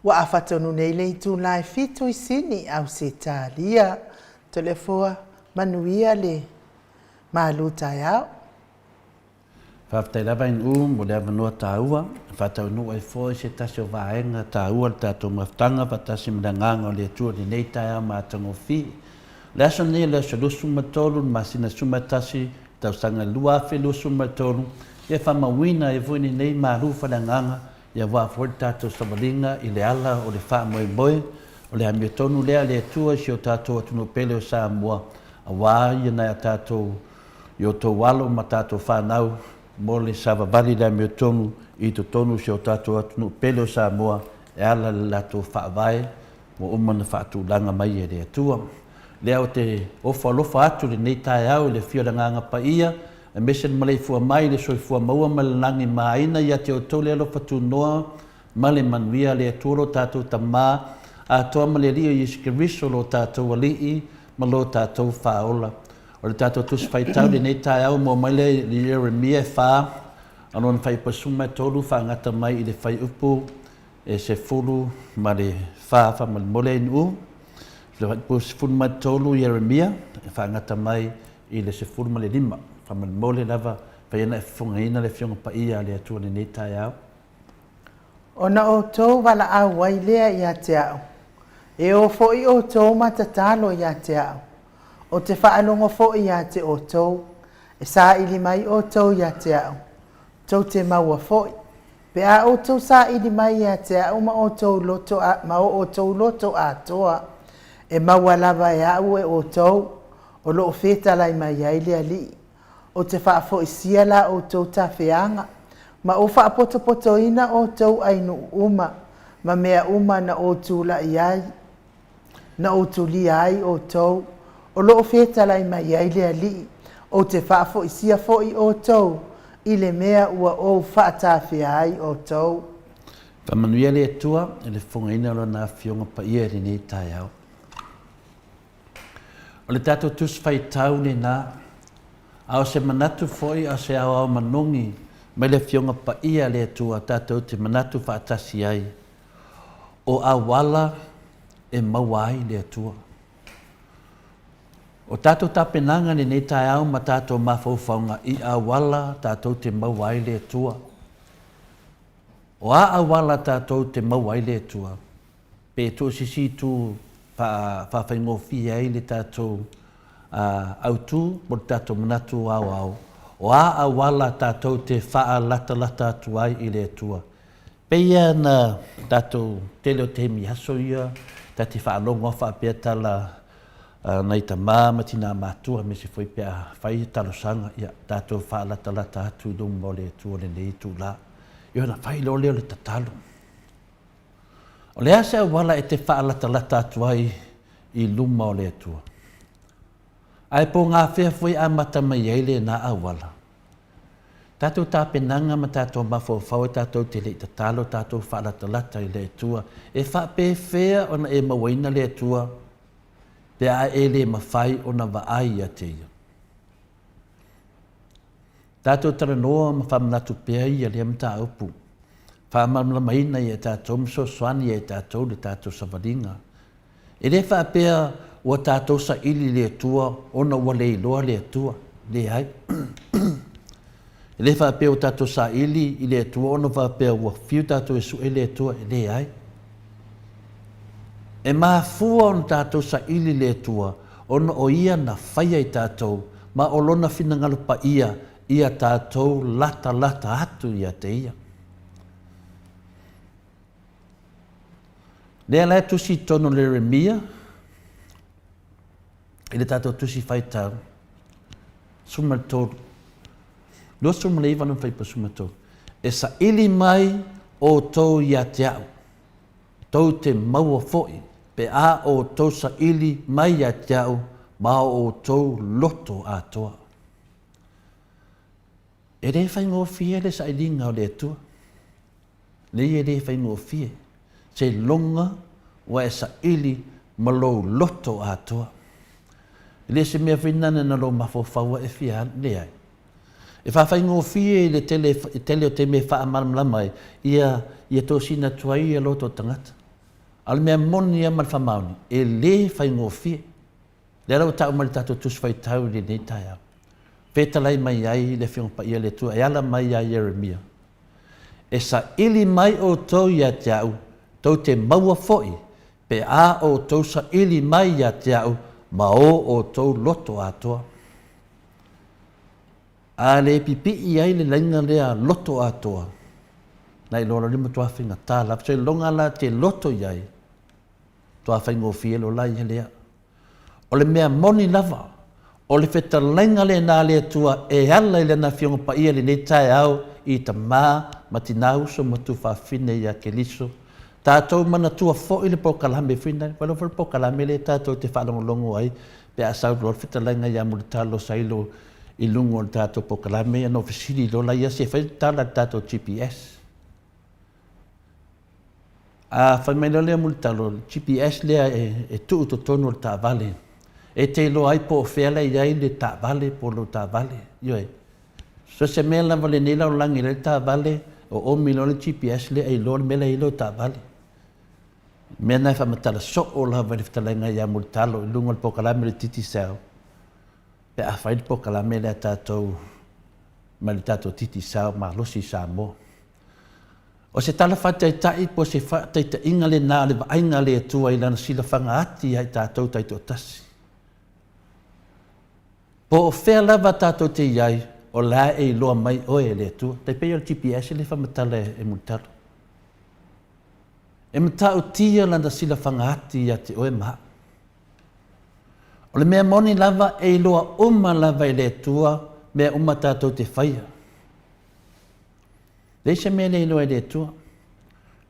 Ua afa tonu nei le itula e fitu i Sini, Ausetalia. Toleafoa, manuia le malu taeao. Faafetai lava NU mo le avanoa taua e faataunuu ai foi se tasi o vaega taua i le tatou mafutaga faatasi ma le Agaga o le Atua i lenei taeao matagofie. O le aso lenei o le aso 23 le masina 11 tausaga 2023, ia faamauina ai foi lenei malu faaleagaga ia aua foi le tatou savaliga i le ala o le faamoemoe o le amiotonu lea a le Atua i si o tatou atunuu pele o Samoa aua ia nai a tatou i outou alo ma tatou fanau mo le savavali i le amiotonu i totonu o si o tatou atunuu pele o Samoa e ala i le latou Faavae ua uma ona faatulaga mai e le Atua. Lea ou te ofo alofa atu i lenei taeao i le afio o le Agaga Paia, aemaise le maleifua mai i le soifua maua ma le lagi maina ia te outou le alofa tunoa ma le manuia a le Atua lo tatou Tama atoa ma le Alii o Iesu Keriso lo tatou Alii ma lo tatou Faaola. O le tatou Tusi Faitau i lenei taeao ua maua mai lea i Ieremia e fa a lona fuaiupu e 13 faagata mai i le fuaiupu e 14 faamolemole ai nuu. Le fuaiupu 13 Ieremia e faagata mai i le 15 faamolemole lava fai ana e fofogaina le Afioga Paia a le Atua i lenei taeao. Ona outou valaau ai lea ia te au, e o foi outou ma tatalo ia te au, ou te faalogo foi ia te outou, e saili mai outou ia te au, tou te maua foi, pe a outou saili mai ia te au ma outou loto a, ma o outou loto atoa, e maua lava e au e outou, o lo o fetalai mai ai le Alii. Ou te faafoisia la outou tafeaga, ma ou faapotopotoina outou ainuu uma, ma mea uma na ou tulai ai, na ou tulia ai outou, o lo o fetalai mai ai le Alii, ou te faafoisia foi outou i le mea ua ou faatafea ai outou. Faamanuia le Atua i le fofogaina o Lana Afioga Paia i lenei taeao. O le tatou Tusi Faitau lena, a o se manatu foi a o se aoao manogi mai le Afioga Paia a le Atua tatou te manatu faatasi ai, o auala e maua ai le Atua. O tatou tapenaga i lenei taeao ma tatou mafaufauga i auala tatou te maua ai le Atua. O a auala tatou te maua ai le Atua? Pe tuusisi itu faafaigofie ai le tatou autu mo le tatou manatu aoao, o a auala tatou te faalatalata atu ai i le Atua. Pei lava na tatou tele o taimi aso ia ta te faalogo lava faapea tala a nai tama ma tina matua aemaise foi pe a fai talosaga, ia tatou faalatalata atu i luma o le Atua i lenei itula. Ia ona fai loa lea o le tatalo. O le a se auala e te faalatalata atu ai i luma o le Atua? Ae po gafea foi amata mai ai lena auala? Tatou tapenaga ma tatou mafaufau e tatou te le i tatalo tatou faalatalata i le Atua, e faapefea ona e mauaina le Atua pe a e le mafai ona vaai ia te Ia? Tatou talanoa ma faamanatu pea ia lea mataupu, faamalamalamaina ia tatou ma fesoasoani ia i tatou le tatou savaliga. E le faapea ua tatou saili i le Atua ona ua le iloa le Atua. Leai. E le faapea ua tatou saili i le Atua ona faapea ua fiu tatou e sue le Atua. Leai. E mafua ona tatou saili i le Atua ona o Ia na faia i tatou ma o Lona finagalo paia ia tatou latalata atu ia te Ia. Lea la e tusi i totonu o Ieremia i le tatou tusi faitau, 13, 29 lona fuaiupu 13, E saili mai outou ia te au, tou te maua foi, pe a outou saili mai ia te au ma o outou loto atoa. E le faigofie le sailiga o le Atua. Nei e le faigofie. Seiloga ua e saili ma lou loto atoa. E le o se mea foi nana na lou mafaufau e fia alu, leai. E faafaigofie i le tele, tele o taimi e faamalamalama ai, ia, ia tosina atu ai ia loto o tagata. A o le mea moni lava ma le faamaoni, e le faigofie. Lea la ua tau mai le tatou Tusi Faitau i lenei taeao. Fetalai mai ai le Afioga Paia a le Atua e ala mai iā Ieremia, E saili mai outou ia te au, tou te maua foi, pe a outou saili mai ia te au ma o outou loto atoa. A le pipii ai le laina lea loto atoa, na iloa loa le matua faigata lava. Seiloga la te loto i ai, matua faigofie loa la ia lea. O le mea moni lava, o le fetalaiga lena a le Atua e ala i Lana Afioga Paia i lenei taeao i tama ma tina, uso ma tufaafine ia Keriso. Tatou manatua foi le polokalame foi na, ua iloa foi le polokalame lea tatou te faalogologo ai pe a sau loa le fetalaiga ia Mulitalo Sailo i luga o le tatou polokalame, ia ona ou fesili loa lea, se fai le tala i le tatou GPS. A fai mai loa lea Mulitalo, o le GPS lea e tuu i totonu o le taavale, e te iloa ai po o fea la e i ai le taavale po o lou taavale. Ioe. So o se mea lava lenei lalolagi e leai le taavale, oomi loa le GPS lea e iloa le mea la e i ai lau taavale. O le mea lena e faamatala soo lava i le fetalaiga ia Mulitalo i luga o le polokalame o le Digicel pe a fai le polokalame lea a tatou mai le tatou Digicel malosi i Samoa. O se tala faataitai po o se faataitaiga lena o le vaaiga a le Atua i Lana silafaga ati ia i tatou taitoatasi. Po o fea lava tatou te i ai, o la e iloa mai oe e le Atua. Tai pei o le GPS lea e faamatala e Mulitalo. E matautia Lana silafaga ati ia te oe ma au. O le mea moni lava, e iloa uma lava e le Atua mea uma tatou te faia. Leai se mea e le iloa e le Atua.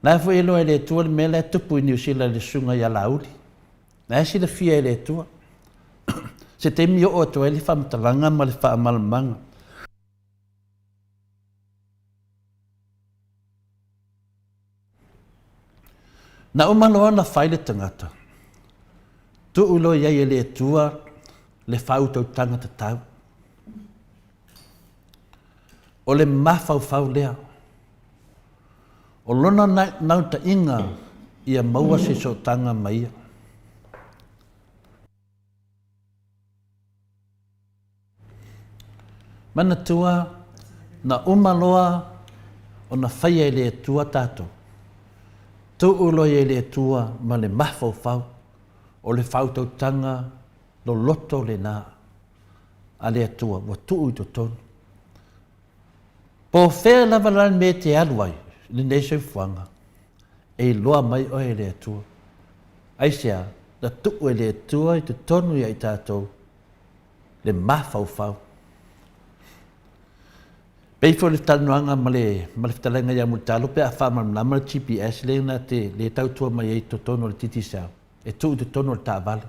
La e foi e iloa e le Atua le mea la e tupu i Niu Sila i le susuga ia Laauli. La e silafia e le Atua. Se taimi oo atu ai le faamatalaga ma le faamalamalamaga. Na uma loa ona fai le tagata, tuu loa i ai e le Atua le faautautaga tatau. O le mafaufau lea. O lona naunautaiga ia maua se sootaga ma ia. Manatua, na uma loa ona faia e le Atua tatou. Tuu loa i ai le Atua ma le mafaufau o le faautautaga loloto lena a le Atua ua tuu i totonu. Po o fea lava la le mea e te alu ai i lenei soifuaga, e iloa mai oe e le Atua. Aisea? Na tuu e le Atua i totonu ia i tatou le mafaufau. Pei foi o le talanoaga ma le, ma le fetalaiga ia Mulitalo pe a faamalamalama le GPS lea na te le tautua mai ai i totonu o le Digicel, e tuu i totonu o le taavale.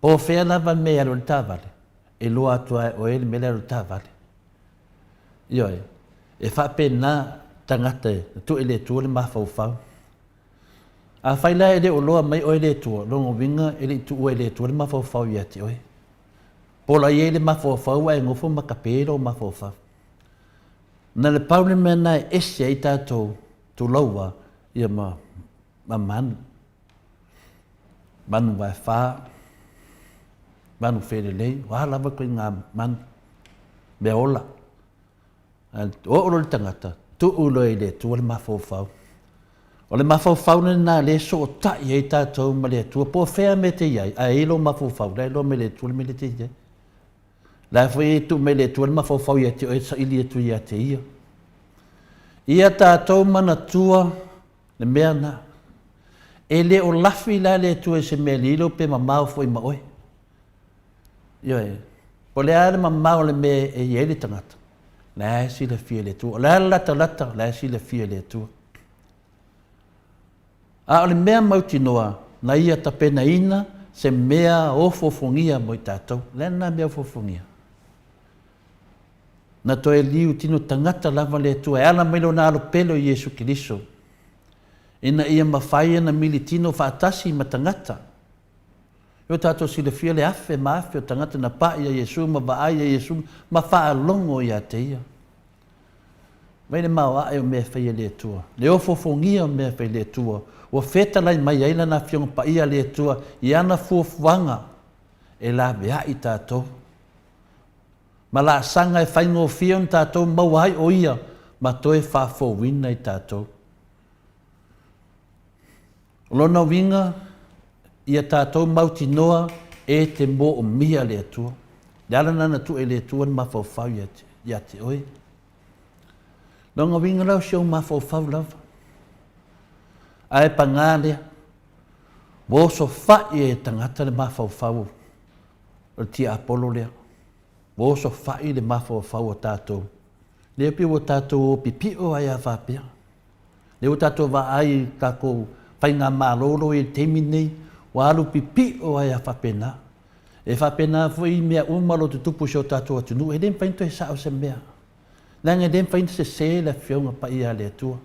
Po o fea lava le mea e alu ai le taavale, e iloa atu lava e oe le mea la e alu ai le taavale. Ioe, e faapena tagata e tuu i le Atua le mafaufau. Afai la e le o loa mai oe le Atua, lona uiga e le i tuua e le Atua le mafaufau ia te oe. Pola i ai le mafaufau ae nofo ma tape lou mafaufau. Na le pau le mea na e ese ai tatou tuloua ia ma, ma manu. Manu vaefa, manu felelei, o a lava ituaiga manu, mea ola. Ae oo loa le tagata, tuu loa i le Atua le mafaufau. O le mafaufau lena lea e sootai ai tatou ma le Atua, po o fea mea e te i ai, ae i ai lou mafaufau, la e iloa mai e le Atua le mea lea e te i ai. La foi e tuu mai le Atua le mafaufau ia te oe e saili atu ia te Ia. Ia tatou manatua le mea na. E le o lafi la le Atua i se mea lilo pe mamao foi ma oe. Ioe. Po o le a le mamao o le mea e i ai le tagata, la e silafia e le Atua. O le a le latalata, la e silafia e le Atua. A o le mea mautinoa, na ia tapenaina se mea ofoofogia mo i tatou. O le a lena mea ofoofogia? Na toe liu tino tagata lava le Atua e ala mai Lona Alo pele o Iesu Keriso, ina ia mafai ona militino faatasi ma tagata. Ua tatou silafia le afe ma afe o tagata na pai ia Iesu ma vaai ia Iesu ma faalogo ia te Ia. Mai le maoae o mea e fai e le Atua, le ofoofogia o mea e fai e le Atua, ua fetalai mai ai Lana Afioga Paia a le Atua i ana fuafuaga e laveai tatou. Ma laasaga e faigofie ona tatou maua ai o Ia ma toe faafouina i tatou. O lona uiga, ia tatou mautinoa e te moomia le Atua. Le ala lena na tuu e le Atua le mafaufau ia te oe. Lona uiga la o si ou mafaufau lava. Ae paga lea, ua osofai e tagata le mafaufau o le tiapolo lea. Ua osofai le mafaufau o tatou. Lea pei ua tatou o pipio ai a faapea. Lea ua tatou vaai i tatou faigamalo o lo o i ai i le taimi lenei, ua alu pipio ai lava faapena. E faapena foi i mea uma o lo o tutupu i si o tatou atunuu, e le mafai ona toe sao se mea, leaga e le mafai ona sese le Afioga Paia a le Atua.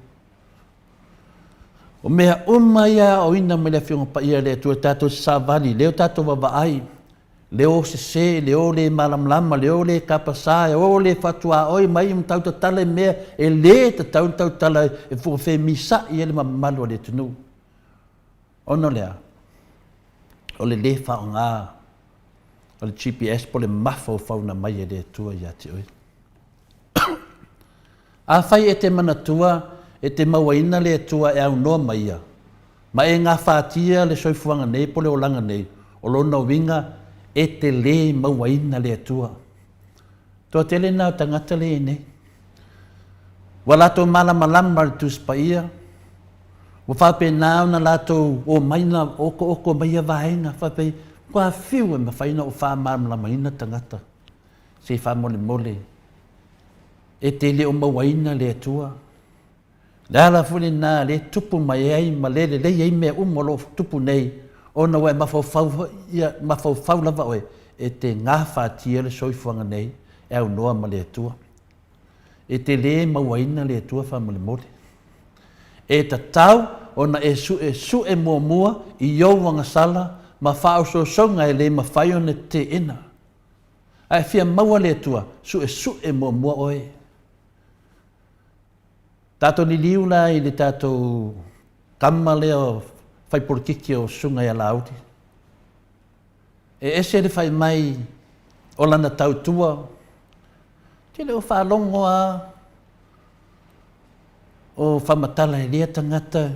O mea uma ia e aoaoina mai le Afioga Paia a le Atua tatou te savali, lea o tatou vaavaai, le o sese, le o le malamalama, le o le tapasa, e o le fatuaoi mai ma tautatala i mea e le tatau ona tautala e femisa'i ai le mamalu o le atunuu. Ona o le a? O le lē faaaoga o le GPS po o le mafaufau na aumai e le Atua ia te oe. Afai e te manatua e te mauaina le Atua e aunoa ma Ia, ma e gafatia le soifuaga nei po o le olaga nei, o lona uiga e te lē mauaina le Atua. Toatele lena o tagata lea e i ai nei. Ua latou malamalama i le Tusi Paia, ua faapena ona latou omai na okooko mai ia vaega, faapea, ua fiu e mafai ona ou faamalamalamaina tagata. Se i faamolemole, e te le o mauaina le Atua. Le ala foi lena lea e tupu mai ai ma le lelei ai mea uma o lo o tupu nei, ona ua e mafaufau, ia, mafaufau lava oe e te gafatia le soifuaga nei e aunoa ma le Atua. E te le mauaina le Atua faamolemole. E tatau ona e suesue muamua i ou agasala ma faaosoosouga e le mafai ona teena. A e fia maua le Atua, suesue muamua oe. Tatou liliu la i le tatou tama lea o fai polokiki o Susuga ia Laauli. E ese le fai mai o lana tautua, te le o faalogo lava o faamatala e lea tagata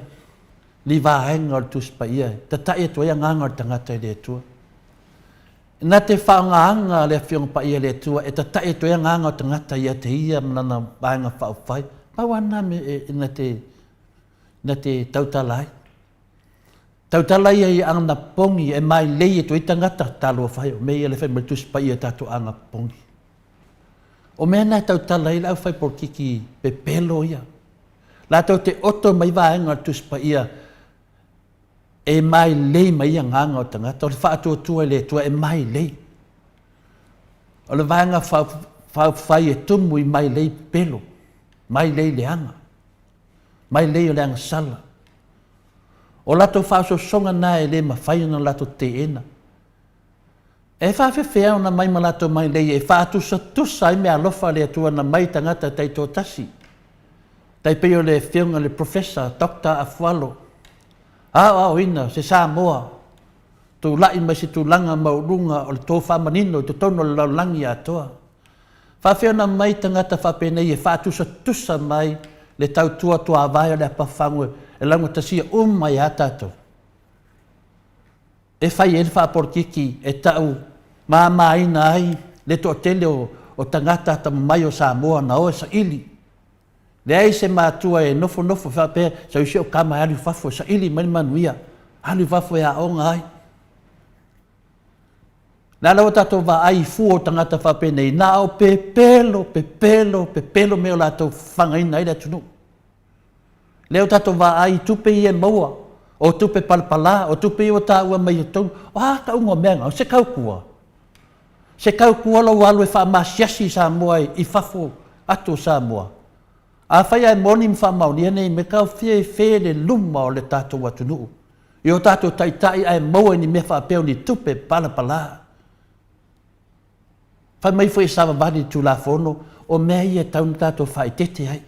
ni vaega o le Tusi Paia e tatai atu ai agaga o le tagata i le Atua. Na te faaaogaina le Afioga Paia e le Atua e tata'i atu ai agaga o tagata ia te Ia ma Lana Vaega Faaupufai. Pau lava lena mea e, na te, na te tautala ai. Tautala ia i anapogi e mailei atu ai tagata, talofa e, o mea ia le fai mai le Tusi Paia i tatou anapogi. O mea na e tautala ai le aufaipolitiki pepelo ia. Latou te oto mai vaega o le Tusi Paia E mailei mai agaga o tagata, o le faatuatua i le Atua e mailei. O le vaega faaupufai e tumu i mailei pepelo, mailei leaga, mailei o le agasala. O latou faaosoosoga na e le mafai ona latou teena. E faafefea ona mai ma latou mailei e faatusatusa ai meaalofa a le Atua na mai i tagata taitoatasi, tai pei o le Afioga i le Professor Doctor Afualo, aoaoina se Samoa tulai mai se tulaga maualuga o le tofa manino i totonu o le lalolagi atoa. Faafefea ona mai tagata faapenei e faatusatusa mai le tautua tuavae o le apafagu e laugatasia uma ai a tatou? e fai ai le faapolokiki e tau mamaina ai le toatele o tagata atamamai o Samoa na o e saili. Leai se matua e nofonofo faapea sau si ou tama e alu i fafo e saili mai le manuia, alu i fafo e aoga ai. Le a la ua tatou vaai i fua o tagata faapenei, na o pepelo, pepelo, pepelo mea o latou fagaina ai le atunuu. Lea ua tatou vaai i tupe ia e maua, o tupe palapala, o tupe ia ua taua mai i totonu. O a tauga o mea na? O se tautua? Se tautua lou alu e faamasiasi i Samoa i fafo atu o Samoa? Afai ae moni ma faamaonia nei mea, taofia i fea le luma o le tatou atunuu i o tatou taitai ae maua i ni mea faapea o ni tupe palapala? Fai mai foi e savavali i le Tulafono, o mea ia e tatau ona tatou faaeteete ai.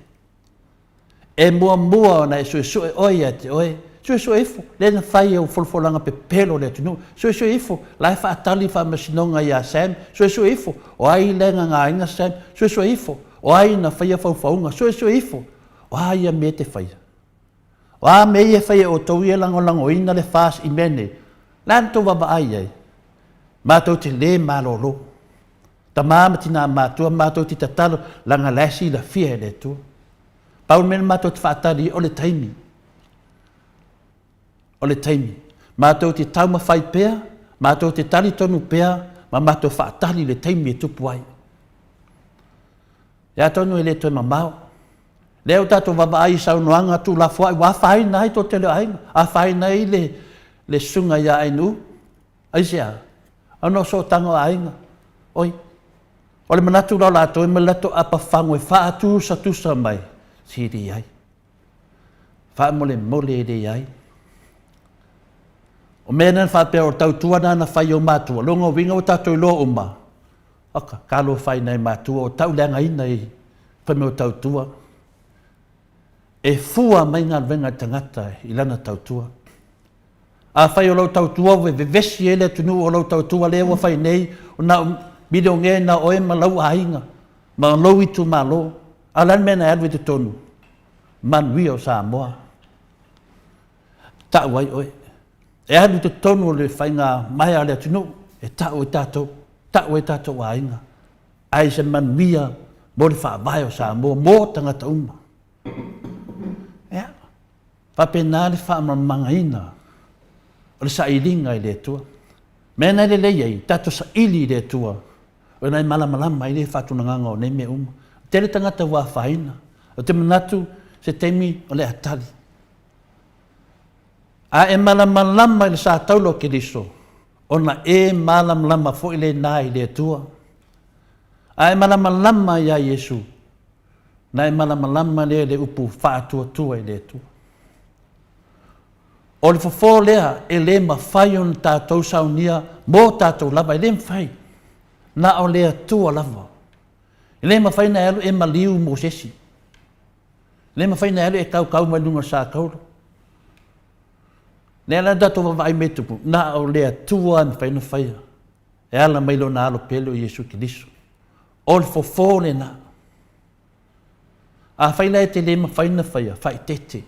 E muamua ona e suesue oe ia te oe, Suesue ifo, lea na fai au folafolaga pepelo i le atunuu. Suesue ifo, la e faatali faamasinoga ia Sam. Suesue ifo, o ai la e gagaaina Sam. Suesue ifo, o ai na faia faufauga. Suesue ifo, o a ia mea e te faia? O a mea ia e fai e outou ia e lagolagoina le FAS i mea nei? O le a la tou vaavaai i ai? Matou te le malolo. Tama ma tina matua matou te tatalo leaga la e silafia e le Atua. Pau le mea na matou te faatali ai o le taimi. O le taimi. Matou te taumafai pea, matou te talitonu pea ma matou faatali i le taimi e tupu ai. Ia atonu e le toe mamao. Lea ua tatou vaavaai i saunoaga tuulafoai ua afaina ai toatele o aiga, afaina ai le, le susuga ia Ainuu. Aisea? Ona o sootaga o aiga. Oi, o le manatu la o latou e ma le latou apafago e faatusatusa mai, se leai. Faamolemole e leai. O mea na faapea o tautua na na fai o matua, lona uiga ua tatou iloa uma, oka, talofa i nai matua o tauleagaina i fai mai o tautua. E fua mai galuega a le tagata i lana tautua. Afai o lau tautua ua vevesi ai le atunuu o lau tautua lea ua fai nei, na o milionea na oe ma lau aiga ma lou itumalo. A o le a le mea na e alu ai i totonu? Manuia o Samoa. Tau ai oe. E alu i totonu o le faiga maea a le atunuu e tau ai tatou, tau ai tatou aiga. Ae se manuia mo le faavae o Samoa, mo tagata uma. Ia, faapena le faamalamalamaina o le sailiga i le Atua. Mea na e lelei ai, tatou saili i le Atua, o ina e malamalama ai le faatulagaga o nei mea uma. Tele tagata ua afaina. Ou te manatu, se taimi o le a tali. A e malamalama i le sa taula o Keriso, ona e malamalama foi lena i le Atua. A e malamalama iā Iesu, na e malamalama lea i le upu faatuatua i le Atua. O le fofo lea e le mafai ona tatou saunia mo tatou lava, e le mafai. Na o le Atua lava. E le mafai ona e alu e maliu mo se isi. E le mafai ona e alu e kaukau mai luga o le satauro. Lea la tatou vaavaai mea tupu, na o le Atua e mafai ona faia. E ala mai lona alo pele o Iesu Keriso. O le fofo lena. Afai la e te le mafai ona faia, faaeteete.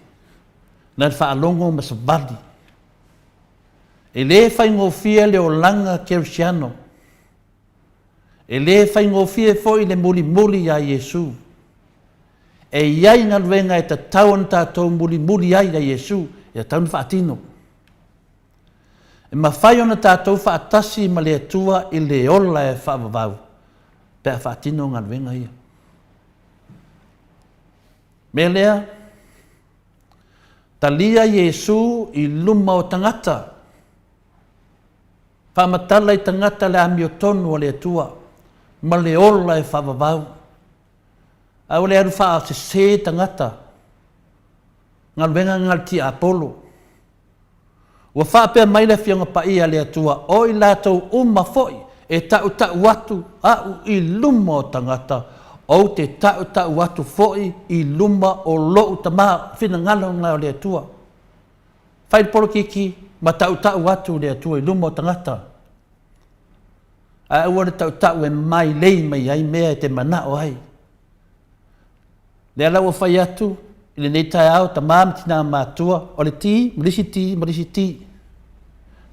Na le faalogo ma savali. E le faigofie le olaga kerisiano. E le faigofie foi le mulimuli iā Iesu. E i ai galuega e tatau ona tatou mulimuli ai iā Iesu, e tatau ona faatino. E mafai ona tatou faatasi ma le Atua i le ola e faavavau pe a faatino galuega ia. Mea lea, talia Iesu i luma o tagata. Faamatala i tagata le amiotonu a le Atua ma le ola e faavavau. Aua le alu faasese tagata, galuega na le tiapolo. Ua faapea mai le Afioga Paia a le Atua, O i latou uma foi e tautau atu A'u i luma o tagata, ou te tautau atu foi i luma o Lo'u Tama, finagalo lena o le Atua. Fai le polokiki ma tautau atu le Atua i luma o tagata, ae aua le tautau e mailei mai ai mea e te manao ai. Lea la ua fai atu i lenei taeao, tama ma tina matua, o le ti ma le isi ti ma le isi ti.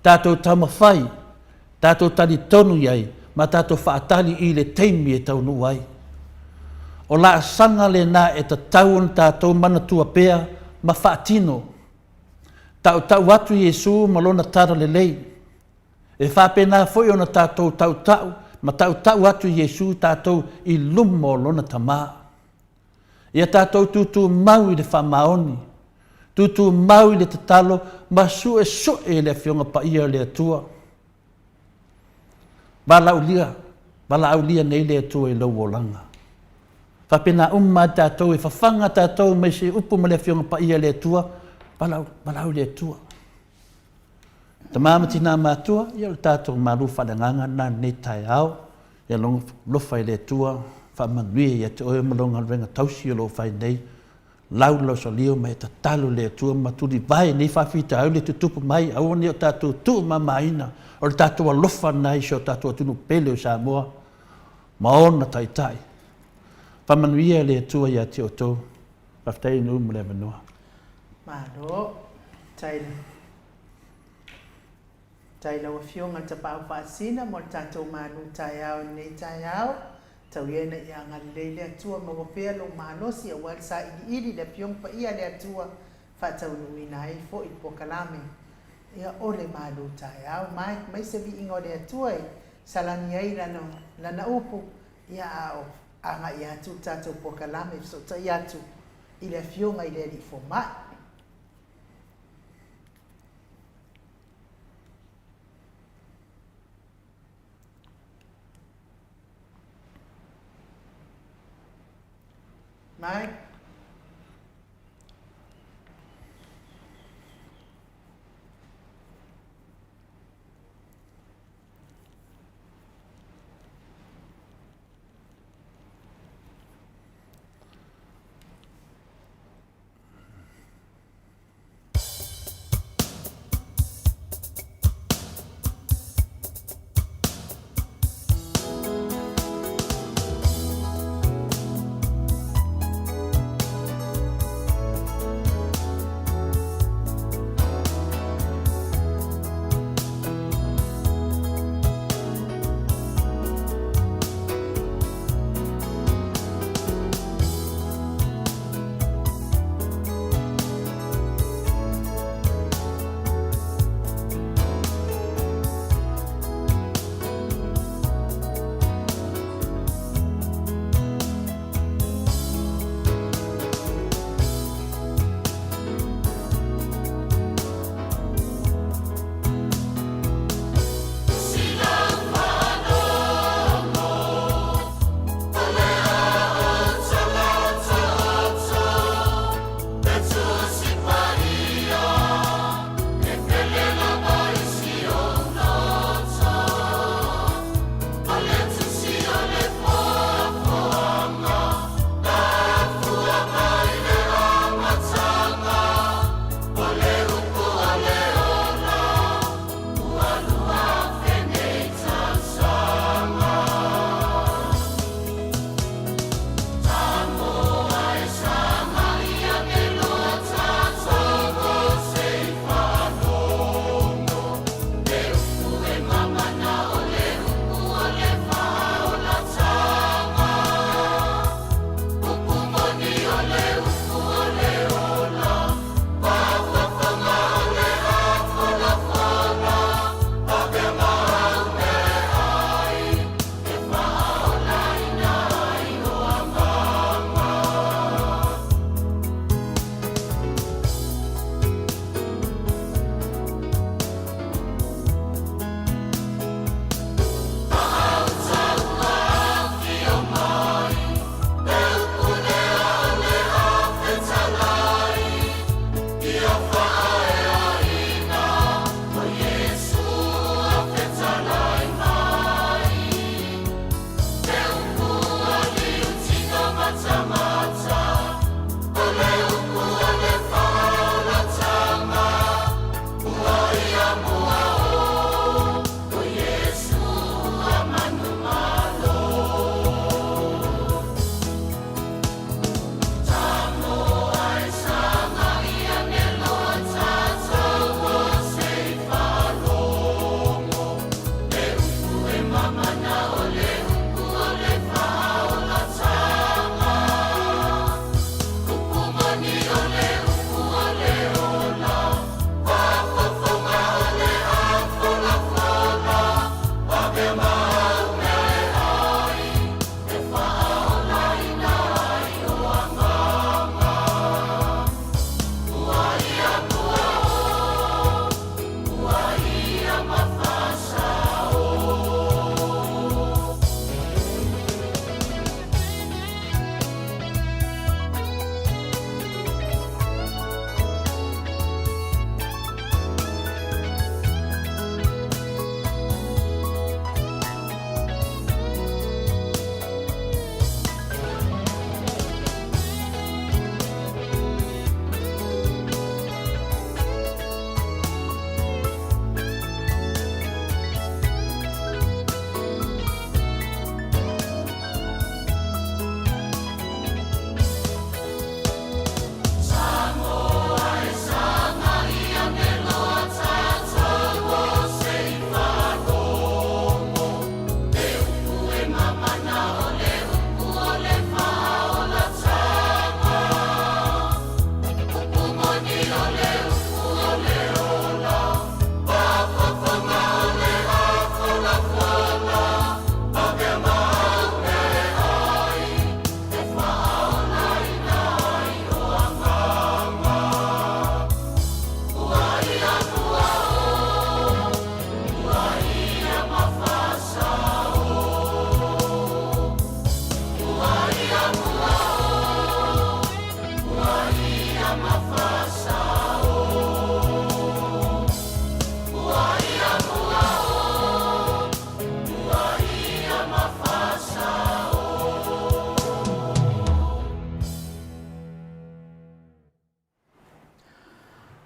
Tatou taumafai, tatou talitonu i ai, ma tatou faatali i le taimi e taunuu ai. O laasaga lena e tatau ona tatou manatua pea ma faatino. Tautau atu Iesu ma Lona tala lelei. E faapena foi ona tatou tautau ma tautau atu Iesu tatou i luma o Lona Tama. Ia tatou tutumau i le faamaoni, tutumau i le tatalo ma suesue i le Afioga Paia o le Atua. Valaaulia, valaaulia nei le Atua i lou olaga. Faapena uma lava tatou e fafaga tatou mai se upu ma le Afioga Paia a le Atua, valaau, valaau i le Atua. Tama ma tina matua, ia o le tatou malu faaleagaga lena i lenei taeao. Ia alofa i le Atua, faamanuia ia te oe ma lou galuega tausi o lo o fai nei. laulausalio ma e tatalo i le Atua ma tulivae i nei faafitauli e tutupu mai, aua ne i o tatou tuumamaina, o le tatou alofa lena i si o tatou atunuu pele o Samoa ma ona taitai. Faamanuia e le Atua ia te outou. Faafetai Nuu mo le avanoa. Malo. Faafetai. Faafetai i lau Afioga Tapaau Faasina mo le tatou malu taeao i lenei taeao. Tau ia ina ia agalelei le Atua maua pea lou malosi aua le sailiili i le Afioga Paia a le Atua faataunuuina ai foi le polokalame ia o le malu taeao. Mai mai se viiga o le Atua e salani ai lana, lana upu ia a o agai atu le tatou polokalame e fesootai atu i le Afioga i le Alii Fomai. Mai.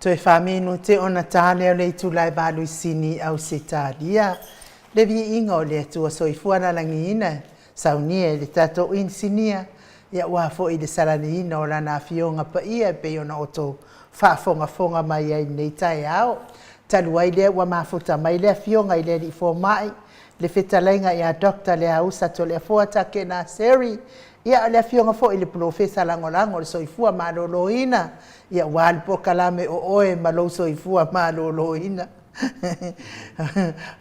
Toe faaminute ona ta lea o le itula e valu i Sini, Ausetalia. Le viiga o le Atua Soifua lalagiina, saunia i le tatou inisinia, ia aua foi le salaniina o Lana Afioga Paia e pei ona outou faafogafoga mai ai i lenei taeao. Talu ai lea ua mafuta mai le Afioga i le Alii Fomai, le Fetalaiga ia Doctor Leausa Toleafoa Takena Seri, ia o le Afioga foi i le Polofesa Lagolago o le Soifua Maloloina, ia aua le polokalame o oe ma lou soifua maloloina.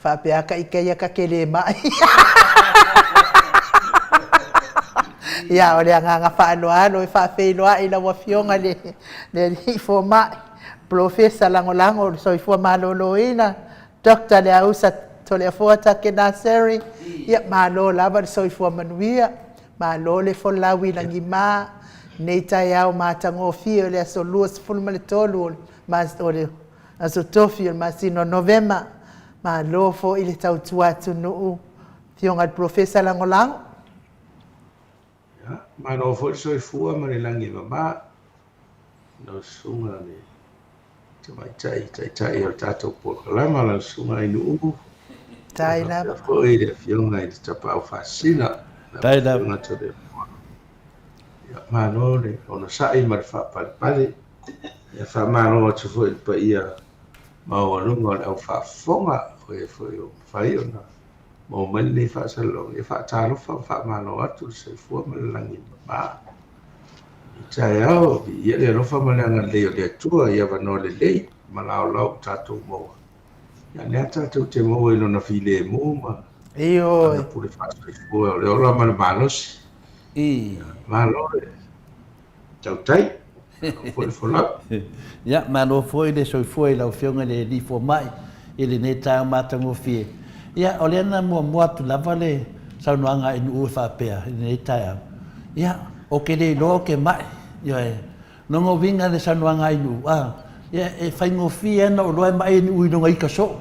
Faapea ka ikeia ka ke le mai. Ia, o le agaga faaaloalo e faafeiloai i lau Afioga i le Alii Fomai, Polofesa Lagolago o le Soifua Maloloina, Doctor Leausa Toleafoa Takenaseri, ia malo lava le soifua manuia, malo le folau i lagima, lenei taeao matagofie o le aso 23 o le aso Tofi o le masina o Novema, malo foi le tautua atunuu, Afioga i le Polofesa Lagolago. Ia, malo foi le soifua ma le lagi e mama i lau susuga i le Tamaitai Taitai o le tatou polokalama, lau susuga Ainuu. Tai lava. Faapea foi le Afioga i le Tapaau Faasisina, lau Tai lava. Afioga Toleafoa. Ia, malo le onosai ma le faapalepale. Ia, faamalo atu foi i le paia maualuga o le au faafofoga, o e foi ua mafai ona maua mai lenei faasalalauga. Ia faatalofa ma faamalo atu le soifua ma le lagi e mama. I taeao, viia le alofa ma le agalelei o le Atua i avanoa lelei ma laolao ua tatou maua. Ia lea tatou te maua i lona filemu ma Ioe. lana pule faasoifua o le ola ma le malosi. Malo le tautai, malo foi le folau. Ia, malo foi le soifua i lau Afioga i le Alii Fomai i lenei taeao matagofie. Ia, o lea na muamua atu lava le saunoaga a Ainuu e faapea i lenei taeao, ia, ou te le iloa ou te mai. Ioe. Lona uiga le saunoaga a Ainuu, a, ia, e faigofie lava ona ou iloa e mai Ainuu i lona ita soo.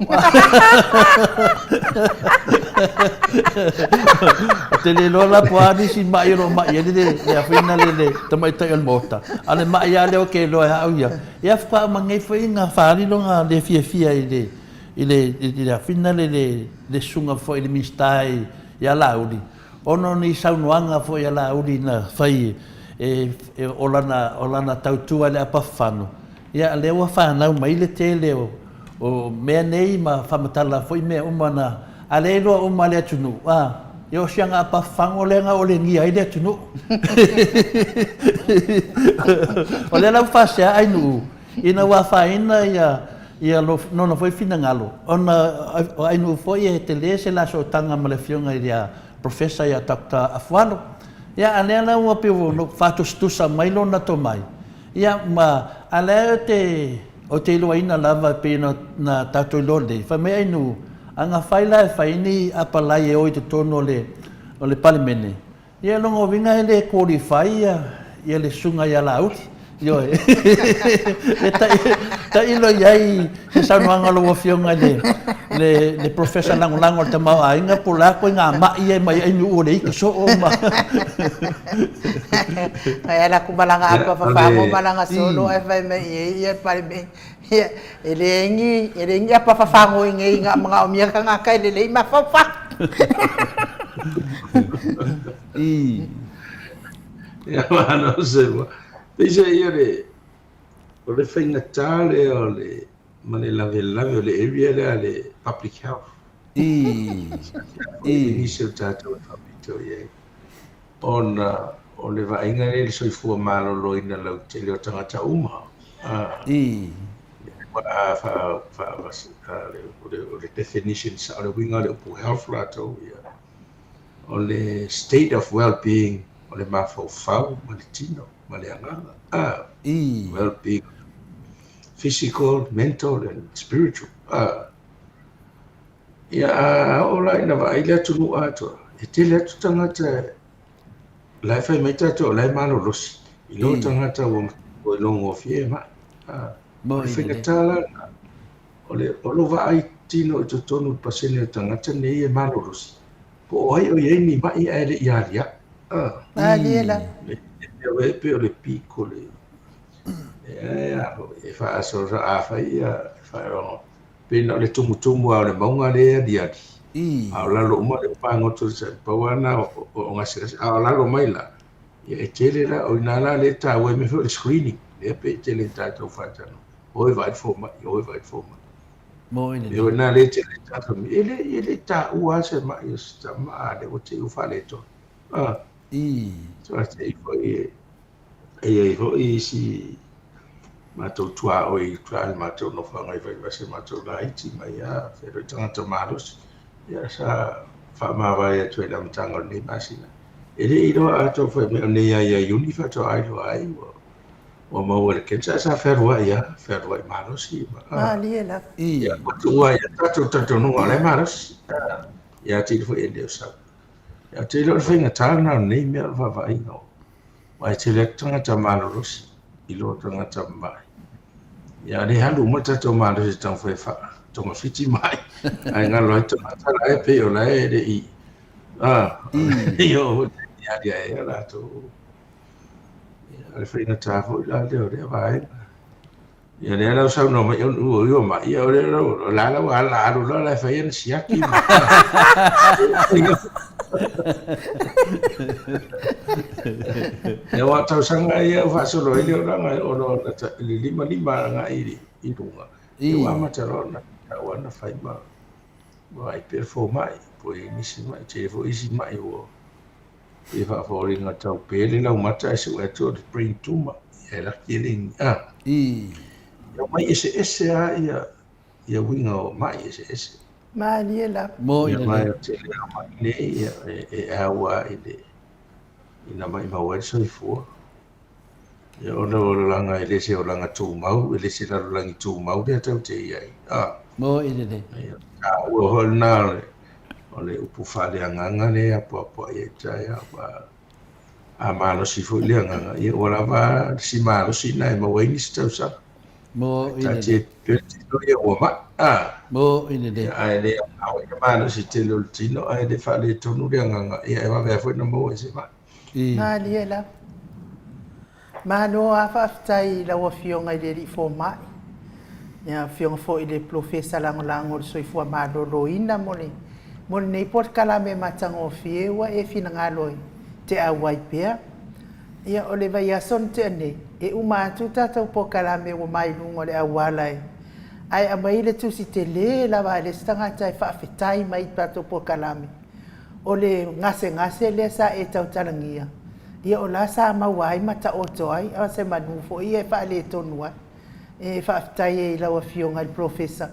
Ou te le iloa la po o a nisi mai o lo o mai ai le afina le le tamaitai o le Maota, a o le mai lava lea ou te iloa e au ia, ia faatoa uma nei foi ona faaali lona le fiafia i le i le i le afina le le susuga foi i le Minisita ia Laauli, ona o ni saunoaga foi a Laauli na fai e o lana o lana tautua i le apafafano, ia lea ua fanau mai le tele o o mea nei ma faamatala foi mea uma na, a lea e iloa uma e le atunuu, a, ia o si ana apafafago lea na olegia ai le atunuu. O lea la ua faasea Ainuu ina ua afaina ia ia lona foi finagalo, ona o Ainuu foi e tele se la sootaga ma le afioga i le Professor ia Doctor Afualo. Ia a lea la ua pei ua faatusatusa mai lona tomai, Ia, ma, a lea ou te, ou te iloaina lava e pei ona na tatou iloa nei, fai mai Ainuu, a na fai la e fai ni apalai e o i totonu o le, o le Palemene, ia lona uiga e le qualify ia, ia le susuga ia Laauli. Ioe. E tailo i ai se saunoaga a lau Afioga i le, le, le Professor Lagolago o le Tamaoaiga po o le a koiga ma'i ia mai Ainuu o le ita soo ma. Ai ala ku malaga apa fafago malaga solo ai fai mai i ia pale me ia e le ngi e le ngi apa fafago i ngi nga mga o mia kanga kai le le ma fa fa. I. Ia ma no se wa. Peiseai ia le o le faigata lea o le ma le lavelave o le area lea a le public health. I. I. Nisi o tatou e faapito i ai. Ona o le vaaiga lea i le soifua maloloina lautele o tagata uma. I. A fa fa o le definition sa o le uiga o le upu health latou ia. O le state of well-being o le mafaufau ma le tino ma le agaga. I. Well-being physical, mental and spiritual. Ia, a oo la ina vaai le atunuu atoa, e tele atu tagata la e fai mai tatou o la e malolosi i lo tagata ua ua iloa gofie e mai. O le faigata la lena, o le o lou vaai tino i totonu i le pasene o tagata nei e malolosi, po o ai o i ai ni ma'i ae le i aliae. Malie la. Le mea e pei o le piko le. Ia, e faasoaso a fai ia faailoga pei na o le tumutumu lava o le mauga lea e aliali, a o lalo uma le magoto o le sami, pau lava lena o gasegase. A o lalo mai la, ia e tele la, o i ina la lea e taua ai mea foi o le screening, lea pei e tele ina tatou faatalanoa, o e vaai i le fomai, o e vaai i le fomai. Mo i le. O i ina lea e tele ai tatou mea, e le i taua lava se mai o se tama, a lea ua te i ua faaletonu. So te i foi e E i ai foi isi matou tuaoi i uta i le matou nofoaga i Vaivase matou laiti mai a feiloai tagata malosi. Ia sa faamavae atu ai i le amataga o lenei masina. E le i iloa atoa fai mai o nei lava ia Iuni faatoa iloa ai ua ua maua i le cancer ae sa fealuai lava, fealuai malosi ma Malie lava. Ia ua tuua ai lava le tatou talitonuga o la e malosi. Ia atili foi e le o sau. Ia ou te iloa o le faigata lena o lenei mea o le vaavaaiga o Aua e tele atu tagata malolosi i lo tagata mamai. Ia o lea e alu uma le tatou malosi e taumafai e faatogafiti mai, ae galo ai tagata la e pei o la e le i i oo foi i taimi e aliae ai a latou. Ia, o le faigata foi la lea o lea vaega. Ia lea la ua saunoa mai ua ua mai, ia o lea la o la la ua ala alu loa la e fai ana siaki ma Ia aua o tausaga ia ua faasolo ai le olaga e oo loa i le 55 agai i luga, ia ua amata loa ona tatau ona fai ma vaai pea le fomai po o i ai nisi mai, tele foi isi mai ua pei e faafoliga tau pe le laumata ae sue atu o le brain tumor, ia e laki e le igi a. Ia mai eseese lava ia ia uiga o mai eseese. Malie lava. Mo Ia ma e tele lava mai nei ia e au lava i le ina maimau ai le soifua. Ia ona o le olaga e le se olaga tumau, e le se lalolagi tumau lea tatou te i ai. A. Mo i lelei. Ia, taua foi lena o le, o le upu faaleagaga lea e apoapoai ai taeao. A, a malosi foi le agaga, ia ua lava si malosi lena e maua ai nisi tausaga. Mo i lelei. Taatia pea le tino ia ua mai. A. Mo i lelei. Ia, ae le aoga le malosi tele o le tino, ae le faaletonu le agaga, ia e vave lava foi ona maua i se mai. Malie lava. Malo a faafetai i lau Afioga i le Alii Fomai, ia Afioga foi i le Polofesa Lagolago o le Soifua Maloloina mo le mo lenei polokalame matagofie ua e finagalo e te auai pea. Ia o le vaiaso na tea nei, e uma atu tatou polokalame ua mai luga o le auala e ae aumai le tusi tele lava a le isi tagata e faafetai mai i tatou polokalame. O le gasegase lea sa e tautalagia, ia o la sa maua ai ma taoto ai, a o se manu foi ia e faaletonu ai. E faafetai ai i lau Afioga i le Polofesa,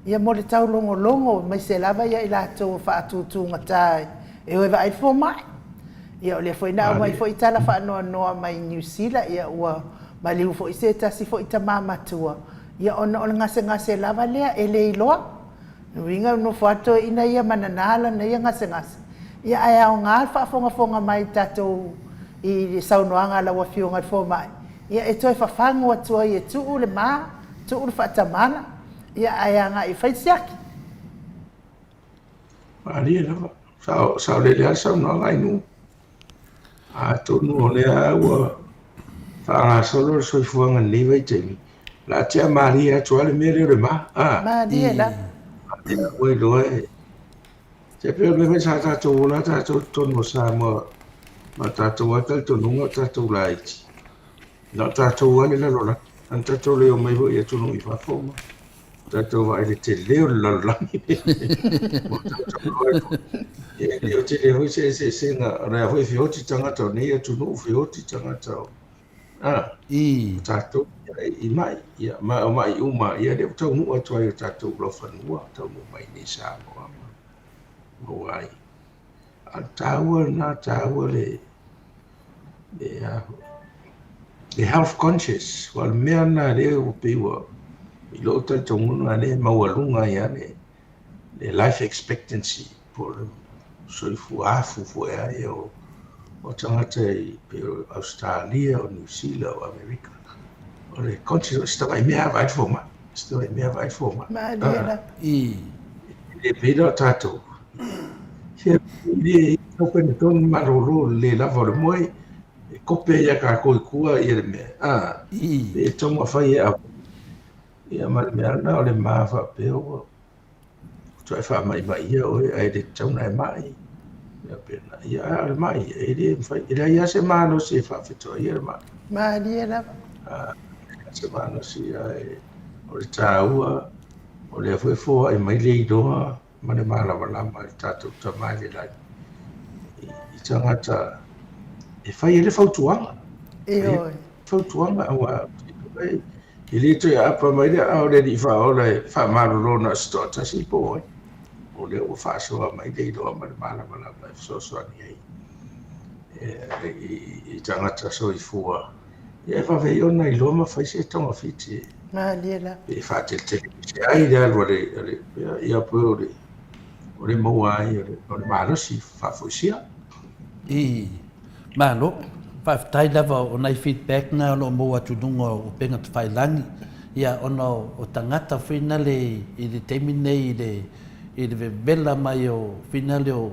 ia mo le taulogologo aemaise lava ia i latou o faatutugata e o e vaai le fomai. Ia o lea foi na aumai foi tala faanoanoa mai Niu Sila, ia ua maliu foi se tasi foi tama matua, ia ona o le gasegase lava lea e le iloa. Uiga nofo atu toeaina ia ma nana lana ia gasegase, ia ae aoga le faafogafoga mai i tatou i le saunoaga a lau Afioga i le Fomai, ia e toe fafagu atu ai e tuu le ma, tuu le faatamala, ia ae agai e fai le siaki. Malie lava, saolele lava le saunoaga i nuu. Atonu o lea ua faagasolo le soifuaga i lenei vaitaimi, o le a tea malie atu lava le mea lea o le ma. Malie lava. Ua iloa e te pei o le mea foi sa tatou ola tatou i totonu o Samoa ma tatou lava talitonuga o tatou laiti. Na o tatou lava le lalolagi. Na tatou le omai foi i atunuu i fafo ma tatou vaai i le tele o le lalolagi. Ua tatou iloa ai foi. E le o tele foi se eseesega. O lea foi e feoti tagata o nei atunuu, feoti tagata o o tatou i mai. Ia, ma o mai uma, ia lea ua taunuu atu ai i o tatou laufanua, taunuu mai i nei Samoa ma maua ai. A o le taua lena, taua le le health conscious, aua o le mea lena lea ua pei ua, i lou talitonuga lea e maualuga ai lava le life expectancy po o le soifua afu foi lava ia o tagata e pei o Ausetalia, o Niu Sila, o Amerika. O le conscious, o si tamai mea lava vaai le fomai, si tamai mea vaai le fomai. Malie lava. E le pei la o tatou, e le tau penetonu malolo le lava o le moe. E kope ia kākou i kua ia le mea, a, pe e taumafai e ave, ia ma le mea lena o le ma faapea ua toe faamaimaia oe ae le tatau ona e mai. Ia pena, ia a o le mai, e le mafai, e leai lava se malosi e faafetoaia le mai. Malie lava. A, se malosi, ae o le taua, o lea foi e foai mai le iloa ma le malamalama i le tatou Tama i le lagi, i tagata e fai ai le fautuaga. Ioe. Fautuaga, aua e le toe aapa mai le aao o le Alii Faaola e faamalolo na o se toatasi po o ai. O lea ua faasoa mai le iloa ma le malamalama e fesoasoani ai i tagata soifua. Ia e vave ai ona iloa ma fai se togafiti. Malie lava. E faateletele ese ai le alu a le, ia po o le, o le maua ai o le malosi faafoisia. I, malo. Faafetai lava o nai feedback na o lo o maua atu i luga o upega tafailagi, ia ona o tagata foi nale i le taimi nei i le i le vevela mai o finale o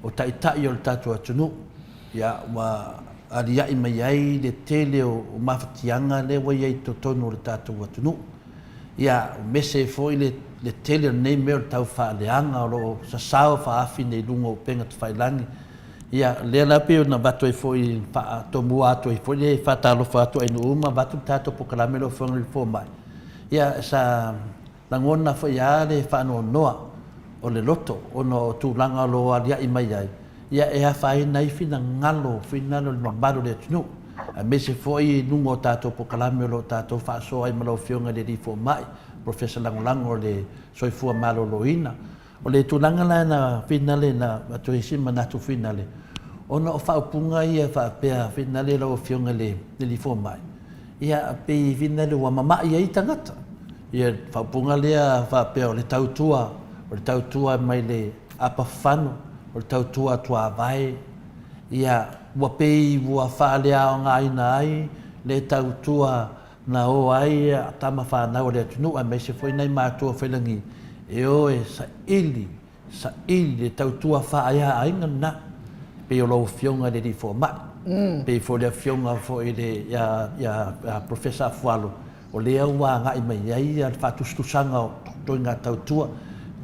o taitai o le tatou atunuu. Ia ua aliaʻi mai ai le tele o mafatiaga lea ua i ai i totonu o le tatou atunuu. Ia mese foi le le tele o lenei mea o le tau faaleaga o lo o sasao faaafi nei i luga o upega tafailagi. Ia, lea la pei ona avatu ai foi, faatomua atu ai foi le faatalofa atu i nuu uma, avatu le tatou polokalame lau Afioga i le Fomai. Ia, sa lagona foi lava le faanoanoa o le loto ona o tulaga o lo o aliaʻi mai ai, ia e afaina ai finagalo, finagalo o le mamalu o le atunuu, aemaise foi i luga o tatou polokalame o lo o tatou faasoa ai ma lau Afioga i le Alii Fomai, Polofesa Lagolago o le Soifua Maloloina. O le tulaga la na finale na avatu ai se manatu finale, ona o faaupuga ia faapea finale lau Afioga i le Alii Fomai, ia pei finale ua mama'i ai tagata. Ia faaupuga lea faapea o le tautua, o le tautua mai le apafano, o le tautua tuavae, ia ua pei ua faaleaogaina ai le tautua Na o ai tama fanau a le atunuu aemaise foi nai matua failagi e o e saili, saili le tautua faaaiaaiga lena, pei o lau Afioga i le Alii Fomai, pei foi o le Afioga foi i le ia Professor Afualo, o lea ua agai mai ai le faatusatusaga o ituaiga tautua.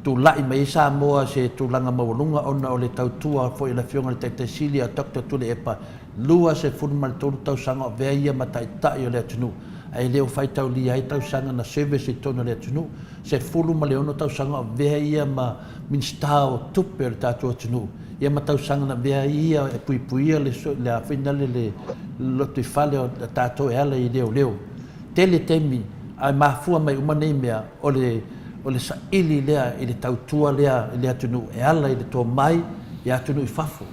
Tulai mai ai Samoa i se tulaga maualuga ona o le tautua foi a le Afioga i le Taitai Sili a Doctor Tuilaepa 23 tausaga o avea ia ma taitai o le atunuu, ae le o faitaulia ai tausaga na service i totonu o le atunuu. 16 tausaga o avea ia ma Minisita o Tupe o le tatou atunuu, ia ma tausaga na avea ai ia e puipuia le le le lotoifale o tatou e ala i leoleo. Tele taimi ae mafua mai uma nei mea o le o le saili lea i le tautua lea i le atunuu e ala i le tomai i atunuu i fafo.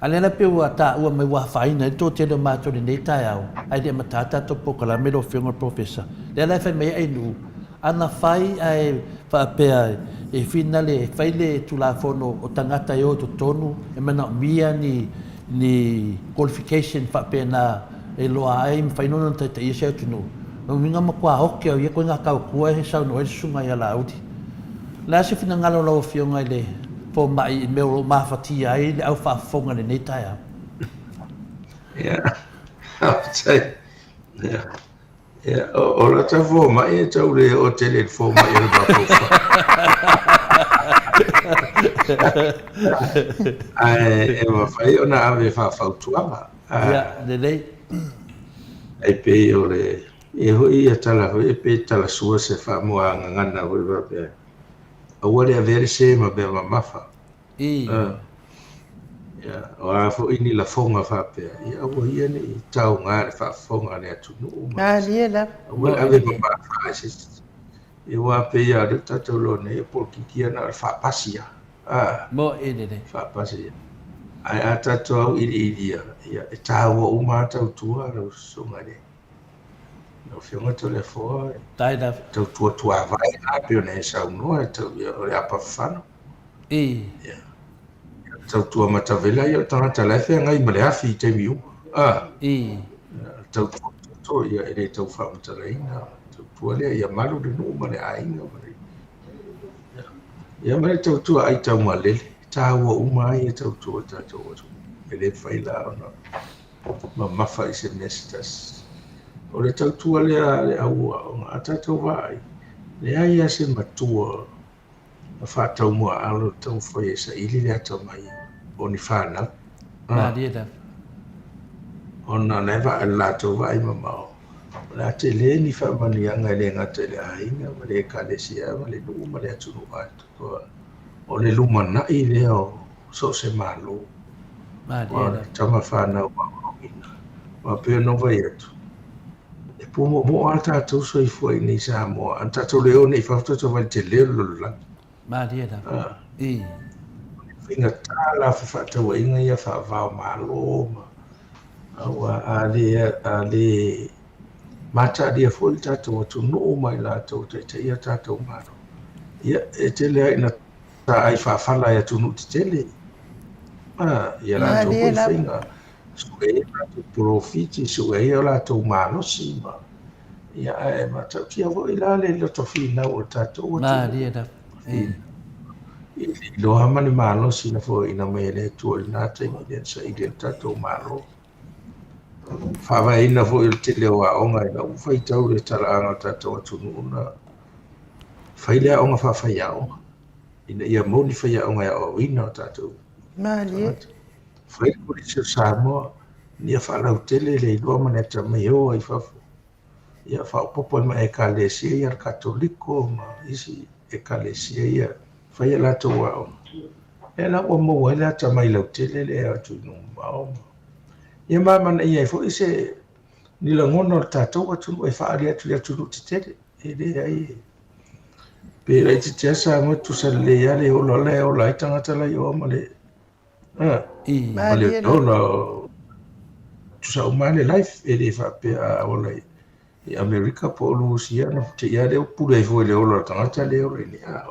A lea la pei ua taua mai ua afaina ai le toatele o matou i lenei taeao, ae le i amata a tatou polokalame lau Afioga i le Polofesa. Lea la e fai mai ai Ainuu, ana fai ae faapea e finale e fai le Tulafono o tagata e o i totonu e manaomia ni ni qualification faapena e iloa ai e mafai ona taitaia se atunuu, lona uiga matua oke au ia koe ngā tautua e saunoa ai le Susuga ia Laauli. O le a se finagalo o lau Afioga i le fomai i mea o lo o mafatia ai le au faafofoga i lenei taeao? Ia, faafetai. Ia, ia, o lata fomai e tau le oo tele i le fomai o le mafaufau. Ae e mafai ona ave faafautuaga. Ia, lelei. E pei o le, e foi ia tala foi e pei talasua se faamuagagana foi faapea. Aua le avea le sē ma mea mamafa. I. Ia, o a foi ni lafoga faapea, ia aua ia ne i taoga le faafofoga a le atunuu. Malie lava. Aua le ave mamafa e se isi. Ia aua pei lava o lea ua tatou iloa nei, o polokiki ia na o le faapasi lava. A. Moe lelei. Faapasi. Ae a tatou auiliilia, ia e taua uma lava tautua lau susuga i le Lau Afioga Toleafoa, Faafetai lava. Tautua tuavae lena pei ona e saunoa e tau ia o le apa fano. I. Ia. Tautua matavela ia o le tagata la e feagai ma le afi i taimi uma. A. I. Tautua toto ia e le tau faamatalaina. Tautua lea ia malu le nuu ma le aiga ma le Ia ma le tautua aitaumalele, e taua uma lava ia tautua i tatou atunuu. E le mafai la ona. mamafa i se mea se tasi. O le tautua lea a le au aoga, a tatou vaai, leai lava se matua na faataumuaalo i le taumafai e saili le atamai o ni fanau. Malie lava. Ona o la e vaai, le latou vaai mamao, o le a tele ni faamanuiaga e le gata i le aiga ma le ekalesia ma le nuu ma le atunuu atoa. O le lumanai lea o so o se Malo. Aua o le tama fanau aoaoina. Aua pei ona ou fai atu, e pumoomoo lava tatou soifua i inei i Samoa, a na tatou le o nei i fafo tatou vaai i le tele o le lalolagi. Malie lava. I. O le faigata la fefaatauaiga ia faava-o-Malo ma aua a le a le mataalia foi le tatou atunuu ma i latou e taitaia tatou Malo, ia e tele lava ina taai faafala e atunuu tetele ia latou foi faiga, sue ai latou polofiti, sue ai o latou malosi ma ia ae matautia foi la le loto finau o le tatou atunuu. I le iloa ma le malosi na foaiina mai e le Atua i lena taimi lea na saili ai le tatou Malo. Faavaeina foi o le tele o aoga i lau faitau i le talaaga o le tatou atunuu na fai le aoga faafaiaoga ina ia maua ni faiaoga e aoaoina o tatou tagata. Fai le Kolisi o Samoa ina ia faalautele le iloa ma le atamai e o ai i fafo. Ia faaopoopo ai ma Ekalesia ia le Katoliko ma isi Ekalesia ia fai a latou aoga. Lea la ua maua ai le atamai lautele lea e atu i nuu mamao ma ia ma amanaia ai foi se ni lagona o le tatou atunuu e faaali atu i atunuu tetele. E leai, pe laitiiti lava Samoa e tutusa lelei lava le ola la e ola ai tagata la i o ma le ma le ola tutusa uma lava le life. E le faapea a ola i Amerika po o Lusia ona te i lava lea ua pule ai fua i le ola o le tagata lea e ola i inei. A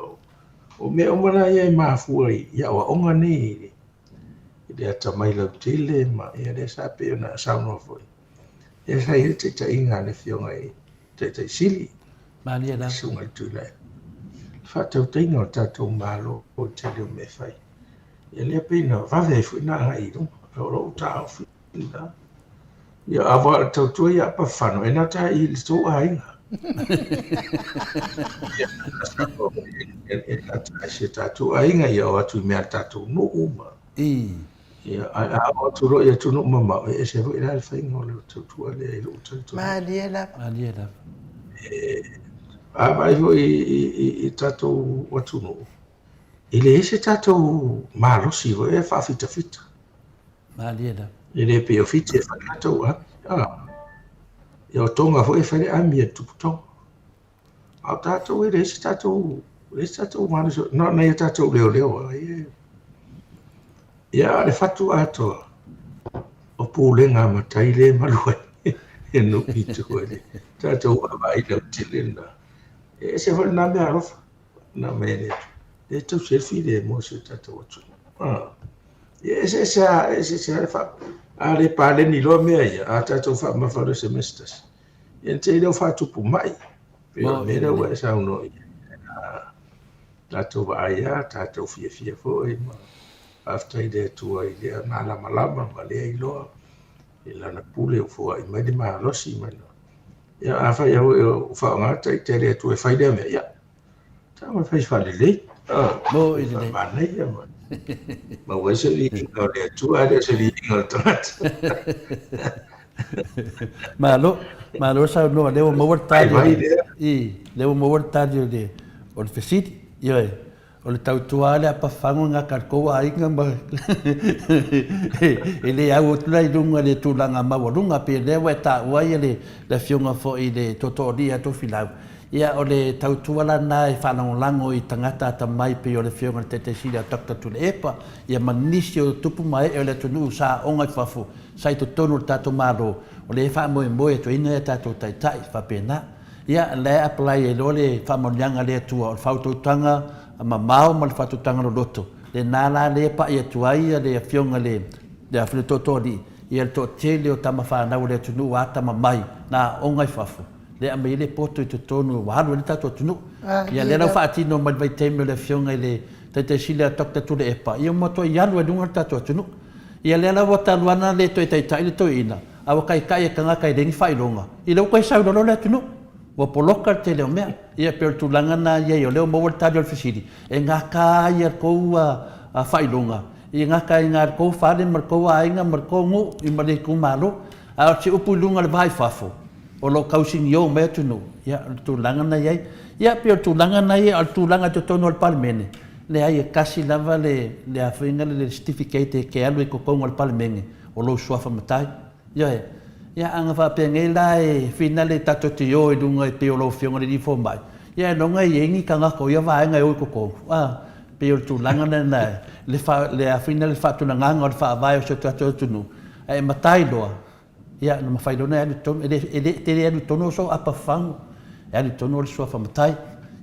o mea uma la ia e mafua i aoaoga nei i le atamai lautele ma ia lea sa pei ona saunoa foi. Lea sa i ai le taitaiga a le Afioga i Taitai Sili, Malie lava. Susuga i le Tuilaepa. Le faatautaiga o le tatou Malo i le tele o mea e fai. Ia lea pei na vave ai foi ona agai i luma. O lou taofi lena. Ia aua o le tautua ia Papafano e gata i le tou aiga. Ia, e gata i si o tatou aiga, ia o atu i mea a le tatou nuu ma Ia, ae a oo atu loa i atunuu mamao, e ese foi la le faiga o le tautua lea i lou talitonuga. Malie lava. Malie lava. E, a vaai foi i tatou atunuu, e leai se tatou malosi foi e faafitafita. Malie lava. E le pei o Fiti e fai latou ami. Ah. Ia o Tonga foi e fai le ami a le Tupu Tonga. A o tatou e leai se tatou, leai se tatou malosi, na o nai a tatou leoleo lava ia e. Ia a o le fatu atoa, o pulega a matai lea e malu ai e nuu i tua i le tatou vaavaai lautele lena. E ese foi lena mea alofa na aumai e le Atua. Lea e tausi ai le filemu o si o tatou atunuu. Ah. Ia e eseese lava, e eseese lava le faa... A le paleni loa mea ia, a tatou faamamafa loa i se mea se tasi, Ia na te i lea ua faatupu mai. Pei o le mea lea ua e saunoa i ai. Tatou vaai lava, tatou fiafia foi ma faafetai i le Atua i lea malamalama ma lea iloa i Lana pule ua foai mai le malosi mai. Ia afai lava foi o faaaoga ita e le Atua e fai lea mea, ia Tau e fai faalelei. Mo i lelei. Manaia ma. Maua ai se viiga o le Atua, ae le o se viiga o le tagata. Malo, malo saunoa, lea ua maua le tali o le, i, lea ua maua le tali o le, o le fesili. Ioe, o le tautua lava le apafagu i gata a le tou aiga ma e le au atu la i luga i le tulaga maualuga, pei o lea ua e taua ai le, le afioga foi i le Tootooalii ia Tofilau, Ia, o le tautua la lena e faalagolago i tagata atamai pei o le Afioga i le Taitai Sili a Doctor Tuilaepa, ia ma nisi o tupu ma ee o le atunuu sa aoga i fafo, sa i totonu o le tatou Malo, o lea e faamoemoe atu ai nai a tatou taitai faapena. Ia, o la e apply ai loa le faamanuiaga a le Atua o le faautautaga mamao ma le faautautaga loloto, lena la lea e pai atu ai le Afioga i le le Tootooalii, ia le toatele o tama fanau a le atunuu a tama mai na aoga i fafo, lea aumai ai le poto i totonu ua alu ai le tatou atunuu. Ia lea la ua faatino mai le vaitaimi o le afioga i le Taitai Sili a Doctor Tuilaepa, ia ua matuai alu ai i luga le tatou atunuu. Ia lea la ua talu lava ona le toe taitai le toeaina, a ua taitai e tagata e leai ni faailoga, ia lea ua toe sau loa le atunuu. Ua poloka le tele o mea. Ia pei o le tulaga lena e i ai, o lea ua maua le tali o le fesili, e gata ai a outou faailoga, e gata ai i le tou fale ma le tou aiga ma le tou nuu ma le itumalo. A o se upu i luga o le va i fafo, o lo o tausinio mai atunuu, ia o le tulaga lena e i ai. Ia pei o le tulaga lena e i ai, a o le tulaga i totonu o le Palemene, leai e tasi lava le le a foi le certificate e te alu ai i totonu o le Palemene, o lou suafa matai. Ioe. Ia ana faapea nei la e finale tatou te o i luga e pei o lau Afioga i le Alii Fomai, ia ailoga e i ai ni tagata o ia vaega e o i totonu, a? Pei o le tulaga lena, le fa, le a foi le faatulagaga o le faavae o si o tatou atunuu, a e matai loa, ia ona mafai loa ona e alu i totonu, e le, e le, e te le alu i totonu o sou apa fafagu, e alu i totonu o le suafa matai.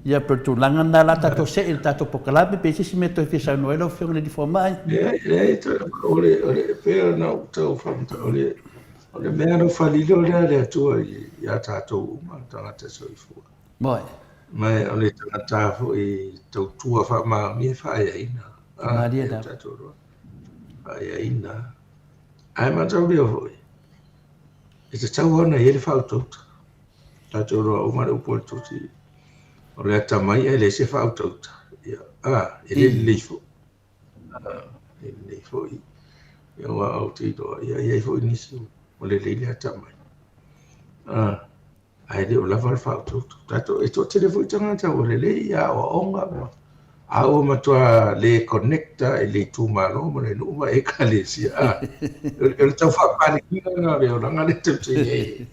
Ia pei o le tulaga lena o le a tatou see i le tatou polokalame, pe i ai se isi mea e toe fia saunoa ai lau Afioga i le Alii Fomai? Leai, leai, o le, o le, pei ona ou tau faamatala, o le, o le mea alofa lilo lea a le Atua ia tatou uma tagata soifua. Moe. Ma o le tagata foi tautua faamaonia e faaeaina. Malie lava. Tatou loa. Faaeaina. Ae mataulia foi, e tatau lava ona i ai le faautauta. Tatou iloa uma le upu a le Tusi, o le atamai ae leai se faautauta. Ia, a, e le lelei foi. A, e le lelei foi. Ia, aua ou te iloa, ia, e i ai foi nisi ua lelei le atamai. A, ae le o lava le faautauta. Tatou, e toatele foi tagata ua lelei i aoaoga ma a ua matua le connect i le itumalo ma le nuu ma ekalesia. A, o le tau faapaleniga lena o le olaga lea tatou te i ai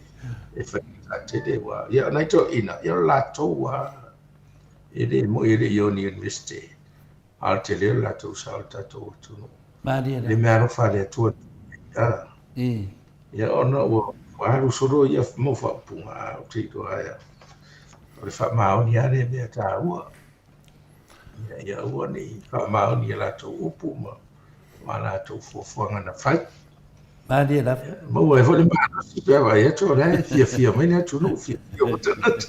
e faigata tele aua ia o nai toeaiina, ia o latou lava e le moni e le i o i ni University, a o le tele o le latou sao i le tatou atunuu. Malie Le mea alofa a le Atua. A, ia ona ua alu solo ia mau faaupuga, a ou te iloa ia, o le faamaoni lava lea mea taua. Ia, ia aua ne i faamaoni i a latou upu ma a latou fuafuaga na fai. Malie lava. Maua ai foi le malosi pe a vaai atu o la e fiafia mai le atunuu, fiafia o tagata.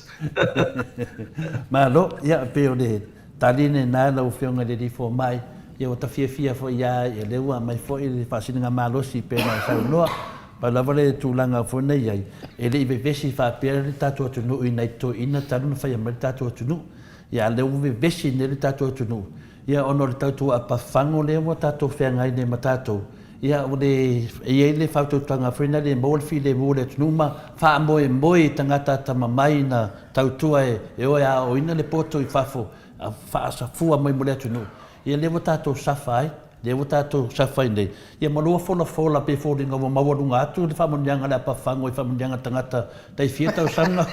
Malo, ia pei o le tali lena lau Afioga i le Alii Fomai, ia ua ta fiafia foi ia ia lea ua aumai foi le faasiliga malosi pei ona e saunoa. Pau lava le tulaga foi na i ai, e le i vevesi faapea le tatou atunuu i nai toeaiina talu ona faia mai le tatou atunuu. Ia a o lea ua vevesi nei le tatou atunuu, ia ona o le tautuaapafago lea ua tatou feagai nei ma tatou, ia ua le, e i ai le faautautaga foi lea e maua le filemu o le atunuu ma faamoemoe i tagata atamamai na tautua e o e aoaoina le poto i fafo, faasafua mai mo le atunuu. Ia lea ua tatou safa ai, lea ua tatou safa ai nei, ia ma lua folafola pei e foliga ua maualuga atu le faamanuiaga a le apafago i faamanuiaga tagata tai fia tausaga.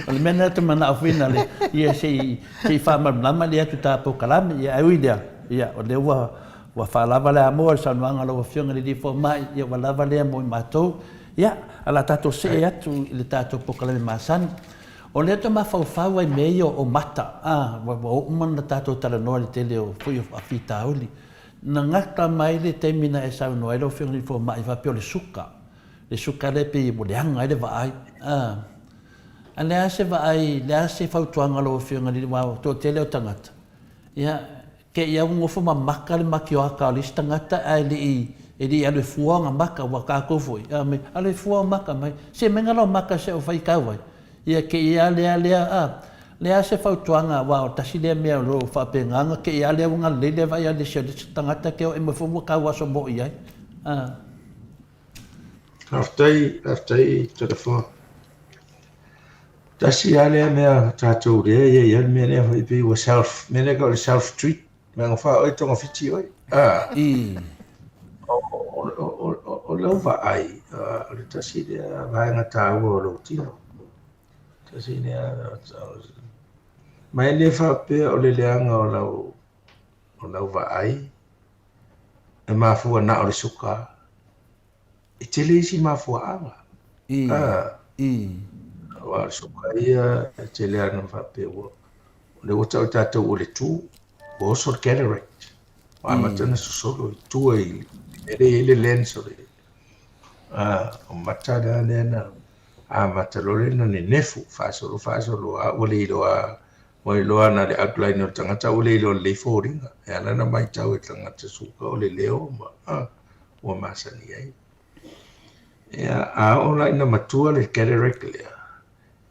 O le mea lena ou te manao foi nale, ia se i, se i faamalamalama lea atu ta polokalame. Ia ae ui i lea, ia o lea ua, ua faalava le amoa i le saunoaga a lau Afioga i le Alii Fomai, ia ua lava lea mo i matou. Ia, a o le a tatou see atu i le tatou polokalame masani. O lea ou te mafaufau ai i mea ia o mata, a, ua uma ona tatou talanoa i le tele o foi o faafitauli. Na gata mai le taimi na e saunoa ai lau Afioga i le Fomai faapea o le suka, le suka lea pei ua leaga ai le vaai, a. A le a se vaai, le a se fautuaga a lau Afioga i le, aua o le toatele o tagata, ia, Te i au nofo ma maka le makioaka o le isi tagata ae le i e le i alu e fua ona maka ua tatou foi a me alu e fua o maka mai se mea lau maka se o fai tau ai ia te i a lea lea a le a se fautuaga aua o tasi lea mea o lo o faapena ona te i a lea ua galulei lea vaai a le isi o le isi tagata ke o e mai foi ua tau aso mo i ai a. Faafetai, faafetai Toleafoa. Tasi lava lea mea tatou lea e i ai le mea lea foi pei ua self, mea lea tau o le self treat, mea fa oe togafiti oe. Ah. O lau vaai, o le tasi lea vaega taua o lou tino. Tasi lea, ma e le faapea o le leaga o lau, o lau vaai, e mafua na o le suka. E tele isi mafuaaga. Aua o le suka ia, e tele lava ina faapea ua, o lea ua tau e tatou o le tu, ua oso le cataract. Ua amata ona sosolo i tua i le mea lea e i ai le lens o le, o mata la lea na amata loa lea ona nenefu, faasolo faasolo lava ua le iloa, ua iloa na o le outline o le tagata ua le iloa lelei foliga. E ala ona matau e tagata suka o le leo ma, ua masani ai. Ia, a oo la ina matua le cataract lea,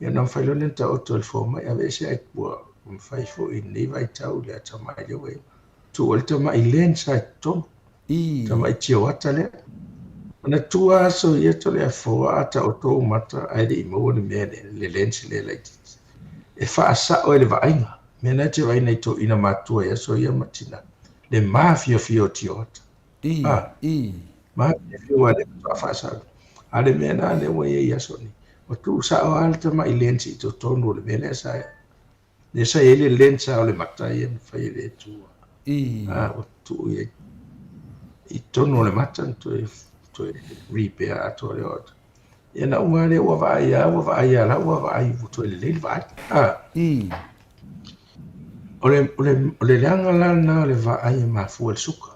ia ona mafai loa lea ona taoto e le fomai, aveese ai ua mafai foi i lenei vaitau i le atamai lea ua i ai. Tuu ai le tamai lens lava i totonu, tamai tioata lea. Manatua aso ia Toleafoa a taoto ou mata ae le i maua le mea lea, le lens lea laitiiti. E faasao e le vaaiga, mea na e te vaai nai toeaiina matutua i aso ia ma tina, le mafiafia o tioata. Ah, mafiafia aua o lea faatoa faasao. A o le mea lena lea ua i ai i aso nei, ua tuusao lava le tamai lens i totonu o le mea lea sa Lea sa i ai le lens o le mata ia na fai e le Atua. A ua tuu i ai i totonu o le mata na toe, toe repair atoa lea o Ia na uma lea ua vaai lava, ua vaai lava la ua vaai ua toe lelei le vaai. A. O le, o le, o le leaga la lena o le vaai e mafua i le suka.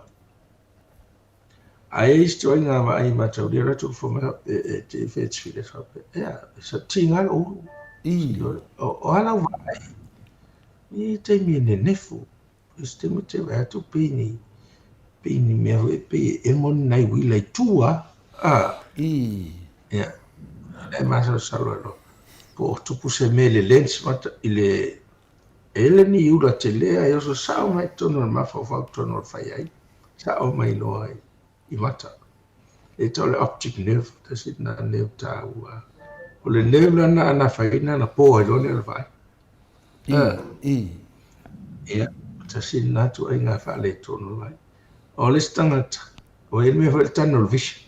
Ae i ai isi ituaiga vaai mataulia o latou fai mai e te fe te faapea, ea, sa tiga lou ulu. O a lau vaai? I taimi e nenefu, i se taimi te vaai atu pei ni, pei ni mea foi pei e emo ni nai uila i tua, a. Ia, e masalosalo ai loa. Po o tupu se mea i le lens mata, i le, e le ni ula tele ae oso sao mai totonu o le mafaufau totonu o le fai ai, sao mai loa i mata. E tau le optic nerve, tasi lena nerve taua. O le nerve lana a na afaina na po ai loa lea o le vaai. Ia, tasi lena ituaiga faaletonu o le vaai. O le isi tagata, ua i ai le mea foi le tunnel vision.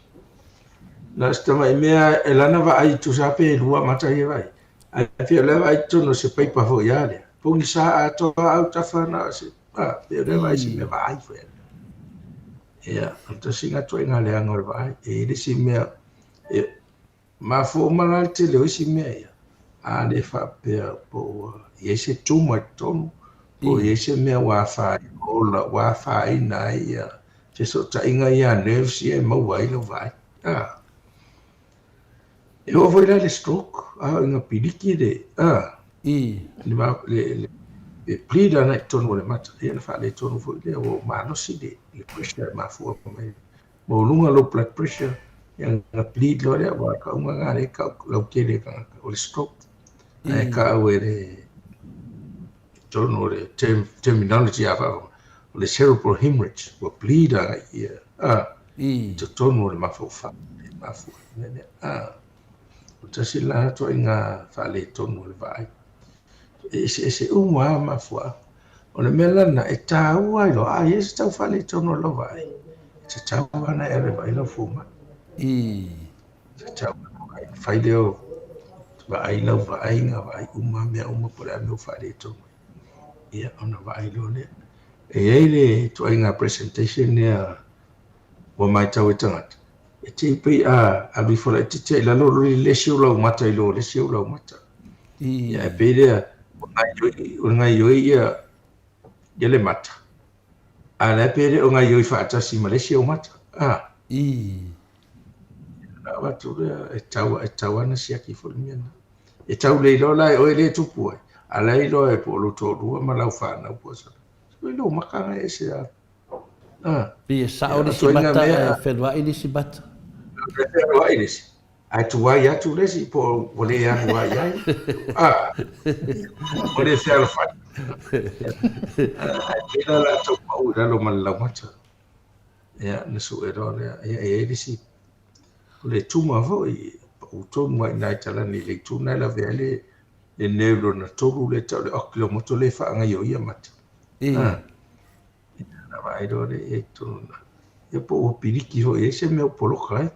Na o se tamai mea e lana vaai tusa lava pe lua mata ia vaai. Ae pei o lea vaai totonu o se paipa foi a lea. Pogisa atoa autafa na o se, a, pei o lea vaai se mea vaai foi a lea. Ia, o le tasi lena ituaiga leaga o le vaai. E i ai le isi mea, e mafua uma la le tele o isi mea ia, a le faapea po ua i ai se tumor i totonu, po o i ai se mea ua afaina, ola, ua afaina ai ia fesootaiga ia a nerves ia e maua ai lau vaai. A. E oo foi la i le stroke, a oo ina piliki le, a, le, le, le, le bleed ana i totonu o le mata, ia ona faaletonu foi lea, ua malosi le, le pressure e mafua mai. Maualuga low blood pressure, ia ona bleed loa lea, aua o le kauga lena lea e kau lautele e tagata, o le stroke. Ae kau e le, totonu o le term, terminology a faafofoga, o le cerebral hemorrhage, ua bleed agai ia, a, i totonu o le mafaufau, e mafua ai le mea lea. A, o tasi lena ituaiga faaletonu o le vaai. E eseese uma lava mafuaaga. O le mea la lena, e taua ai loa, a i ai se tau faaletonu o lau vaai, e tatau lava ona e ave e vaai lau fomai. E tatau ona fai lea o vaai lau vaaiga, vaai uma mea uma po o le a le mea ua faaletonu ai. Ia, ona vaai loa lea. E i ai le ituaiga presentation lea ua matau e tagata, e te pei a alu ifo laitiiti i lalo le isi ou laumata i lo le isi ou laumata. Ia, e pei lea, o le gaoioi ia, ia le mata, a o la e pei e le o gaoioi faatasi ma le isi ou mata. A. Ona avatu lea, e tau, e tau lava ona siaki foi le mea lena. E tau le iloa la e oe lea e tupu ai, a o la e iloa e po o lou toalua ma lau fanau po o se. Oi lou maka na e ese lava. A. Pei e sao le isi mata ae feluai le isi mata. E feluai le isi. Ae tuai atu le isi po ua le alu lava i ai. A. Ua le fealofani. Ae pei la o le a tau pau i lalo ma le laumata. Ia, ona sue loa lea. Ia, e i ai le isi, o le tumor foi, pau tonu lava i ina i talani i le itu lena e lavea ai le le nerve lona tolu lea e tau o le oculomotor lea e faagaioia mata. Ona vaai loa lea i ai i totonu i ina. Ia po ua piliki foi i ai se mea ua poloka ai.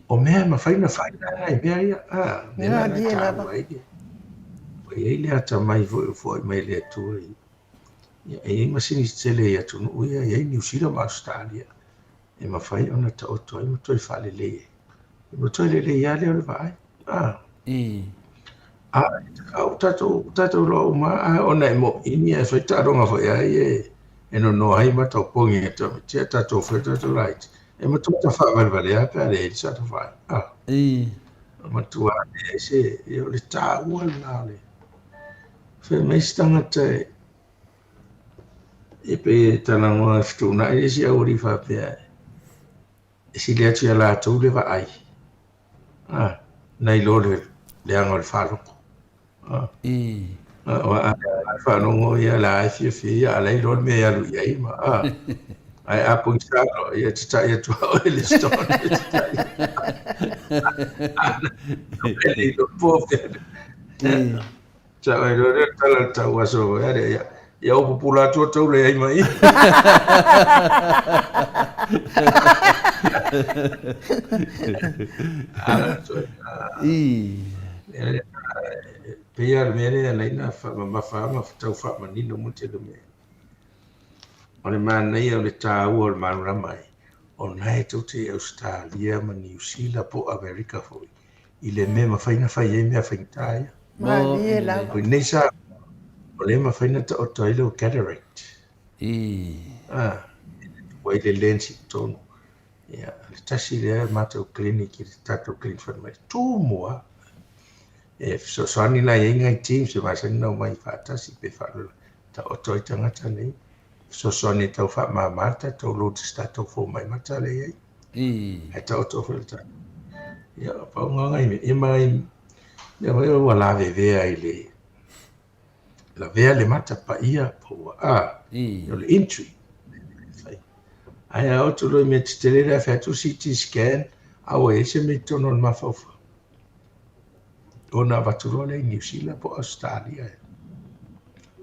O mea e mafai ona fai la nai mea ia. Mea la na e taua ai le, ua i ai le atamai foi ua foai mai e le Atua i Ia, e i ai masini tetele i atunuu ia, e i ai Niu Sila ma Ausetalia, e mafai ona taoto ai ma toe faalelei ai. Ua toe lelei lava lea o le vaai. A, a, a o tatou, tatou iloa uma lava, a ona e moʻini ae fai taaloga foi a ia e nonoa ai ma tau pogi e tamaiti a tatou fai tatou laiti. E matua ta faavalevalea pe a leai sa ta vaai. A, matua leai se, ia o le taua lena o le, Fai mai se tagata e pei e talanoa e fetuunai le isi aualii faapea. E sili atu ia latou le vaai, a, nai lo le leaga o le faalogo. A, aua a leaga le faalogo, ia la e fiafia ia, a la e iloa le mea e alu i ai ma, a, ae a pogisa loa, ia e tatai atu lava oe i le stone, e tatai. E le iloa po o fea. Sa oi loa lea o le tala o le tau aso foi a lea, ia, ia ou pupula atu o tou leai ma ia. Pei lava o le mea lea e ala ai ona faamamafa ma tau faamanino mo le tele o mea. O le manaia o le taua o le malamalama ai, o lena e tou te i Ausetalia ma Niu Sila po o Amerika foi, i le mea e mafai ona fai ai mea faigata ia. Malie lava. O nei sa, o lea e mafai ona taoto ai lou cataract. Ah, ua i le lens i totonu. Ia, le tasi lea matou clinic i le tatou clinic falemai, tumu lava. E fesoasoani la i ai nai teams e masani ona omai faatasi pe faalola, taoto ai tagata nei. Fesoasoani e tau faamama le tatou load i se tatou fomai mata lea e i ai. Ae taoto foi le tatou. Ia, pau lena o nai mea. Ia ma nai mea foi ua lavevea i le lavea le mata paia po ua a, o le entry. Ae a oo atu loa i mea tetele lea, fai atu CT scan, a ua i ai se mea i totonu o le mafaufau, ona avatu loa lea i Niu Sila po o Ausetalia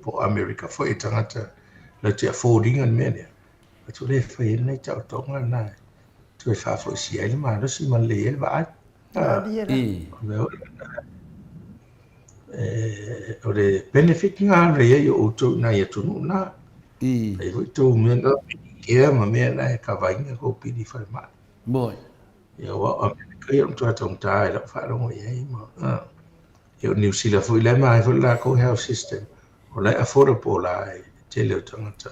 po o Amerika foi e tagata latou te afford ina le mea lea. Atu lea e fai ai lenei taotoga lena e toe faafoisia ai le malosi ma lelei ai le vaai. O le benefit lena na i ai o outou i nai atunuu na. E foi tou mea na Medicare ma mea na e kavaina kou pili falemai. Moi. Ia aua o Amerika ia o le matua taugata i lau faalogo i ai ma ia o Niu Sila foi la e manaia foi le latou health system o la e affordable la i le tele o tagata.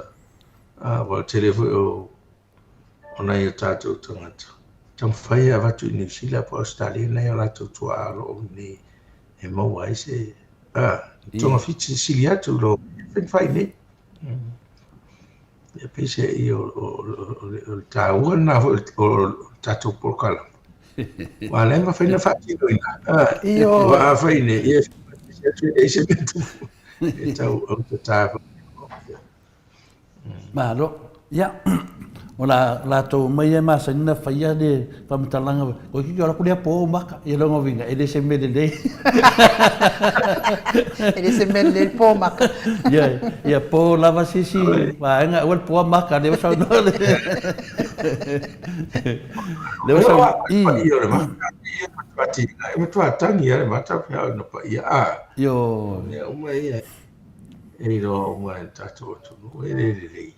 Aua o le tele foi o o nai o tatou tagata taumafai e avatu i Niu Sila po o Ausetalia nai o latou tuaa o lo o i inei e maua ai se togafiti sili atu i lo fai nei. Ia peiseai o le taua lena foi o le tatou polokalame. Aua o la e mafai ona faatinoina. Aua afai nei, ia e leai se mea tupu e tau autata foi. Malo. Ia, o la latou mai e masani na faia le faamatalaga, toeitiiti o alu atu lea po ou maka. Ia lona uiga, e le se mea lelei. E le se mea lelei le po maka. Ia, ia po lava se isi vaega, aua le poa maka, lea ua saunoa le... Lea ua saunoa... Paia o le mata, ia matua tiga, e matua tagi lava le mata pe a oo ina paia, a. Ioe. Mea uma ia. E iloa uma e le tatou atunuu, e le lelei.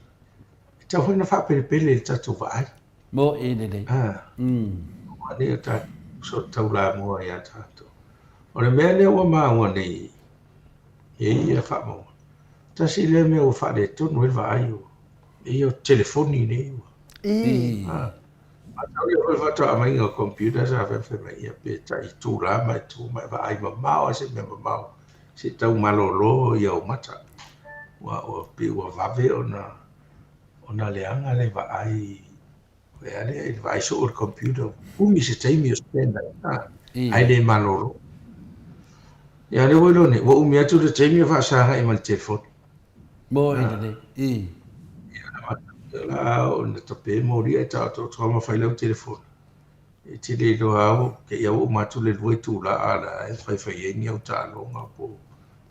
E tatau foi ona faapelepele i le tatou vaai. Mo e lelei. Aua ne i o tatou sootaulamua ia tatou. O le mea lea ua maua nei e ia faamaumauga, tasi lea mea ua faaletonu ai le vaai o ia o telefoni nei. Matau ia foi faatoa aumaiga o computer sa fai mai ia pe tai itula ma e tu ma e vaai mamao lava se mea mamao se i tau malolo ia ou mata. Ua ua pei ua vave ona ona leaga le vaai e a lea i le vaai soo i le computer. Umi se taimi o spend ai, ae le malolo. Ia lea ua iloa nei, ua umi atu le taimi o faasagai ma le telefoni. Mo e lelei. Ia la o na tape moli ae taotootoga ma fai lau telefoni. E te le iloa lava ua te i a ua uma atu le 2 itula a o la e faifai ai ni au taaloga po o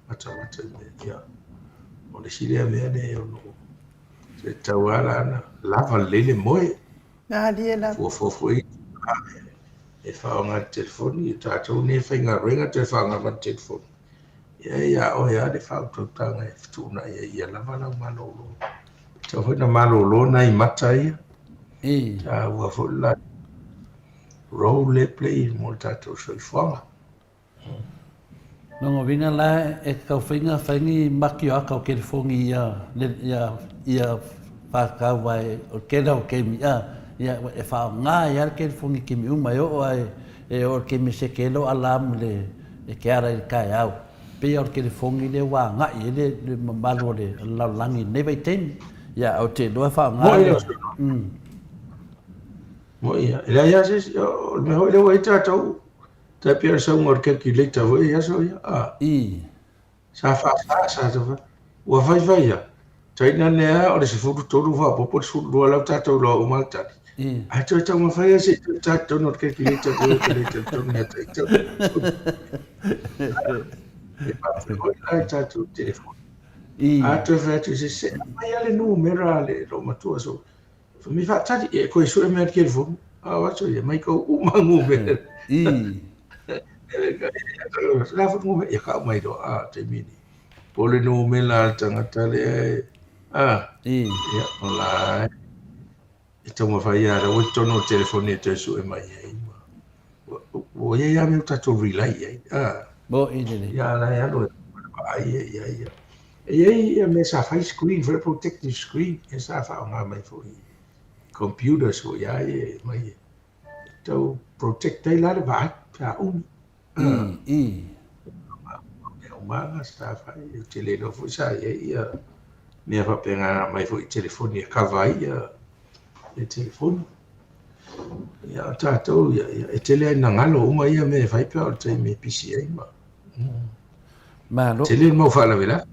matamata i mea. Ia, o le isi lea mea lea e ono e tatau lava la ona lava lelei le moe. Malie lava. Fuafua foi e faaaoga le telefoni, o tatou nei e faigaluega toe faaaoga ma le telefoni. Ia ia oe lava le faautautaga e fetuunai ai ia lava lau malolo. E tatau foi ona malolo nai mata ia. Taua foi le la role lea e play mo le tatou soifuaga. Lona uiga la e tau fai fai ni maki o aka o kelifogi ia ia ia whakau vai o kela o kemi a ia e whaonga ai a le kelifogi kemi uma e oo ai e oo le kemi se ke lo alarm le e ke ara i le kaeao. Pei o le kelifogi lea ua agai ai le le mamalu o le lalolagi i lenei vaitaimi. Ia ou te iloa e whaonga le. Mo'i lava. E leai lava se isi, o le mea foi lea ua i ai tatou, tai pei o le sauga o le calculator foi i aso ia, a. Sa faasa, sa tau Ua faifai lava, tainane lava o le 13 faaopoopo le 12 la ua tatou iloa uma le tali. Ae toe taumafai lava se i toe ta i totonu o le calculator foi ou te le talitonu ia te au. E faapea foi la i tatou telefoni. A toe fai atu i se isi, se aumai lava le numera a le loomatua so fai mai faatali, e toe sue mai lava le telefoni. A o atu ia, mai tou uma numera. La foi numera, ia tau mai loa, a, taimi nei. Po o le numera a le tagata lea e, a, ia, o la e taumafai lava, la ua i totonu o le telefoni e toe sue mai ai. Ua i ai lava mea ua tatou rely i ai, a. Moni lelei. Ia, a la e alu e vaai i ai. E i ai ia mea sa fai screen foi, protective screen, ia sa faaaoga mai foi i computers foi a ia e aumai e tau protect ai la le vaai pe a umi. Mea uma lava sa fai, ou te le iloa foi sa i ai ia mea faapena na aumai foi i telefoni e cover ai ia le telefoni. Ia o tatou ia, e tele lava ina galo uma ia mea e fai pe a o le taimi e pisi ai ma. Malo. Tele le mau faalavelave.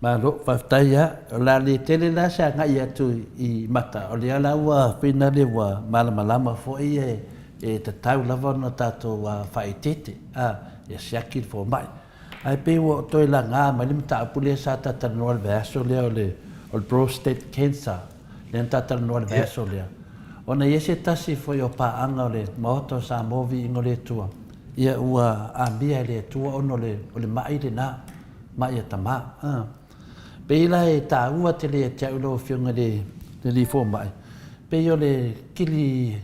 Malo, faafetai lava. O le a le tele la se agai atu i mata, o lea la ua finale ua malamalama foi e tatau lava ona tatou faaeteete, a, ia siaki le fomai. Ae pei ua ou toe laga mai le mataupu lea sa ta talanoa i le vaiaso lea o le prostate cancer, lea na ta talanoa i le vaiaso lea. Ona e i ai se tasi foi o paaga o le Maota o Samoa Viiga o le Atua, ia ua amia e le Atua ona o le, o le ma'i lena, ma'i a tama. A. Pei la e taua tele ia te au lau Afioga i le, le Alii Fomai, pei o le kili,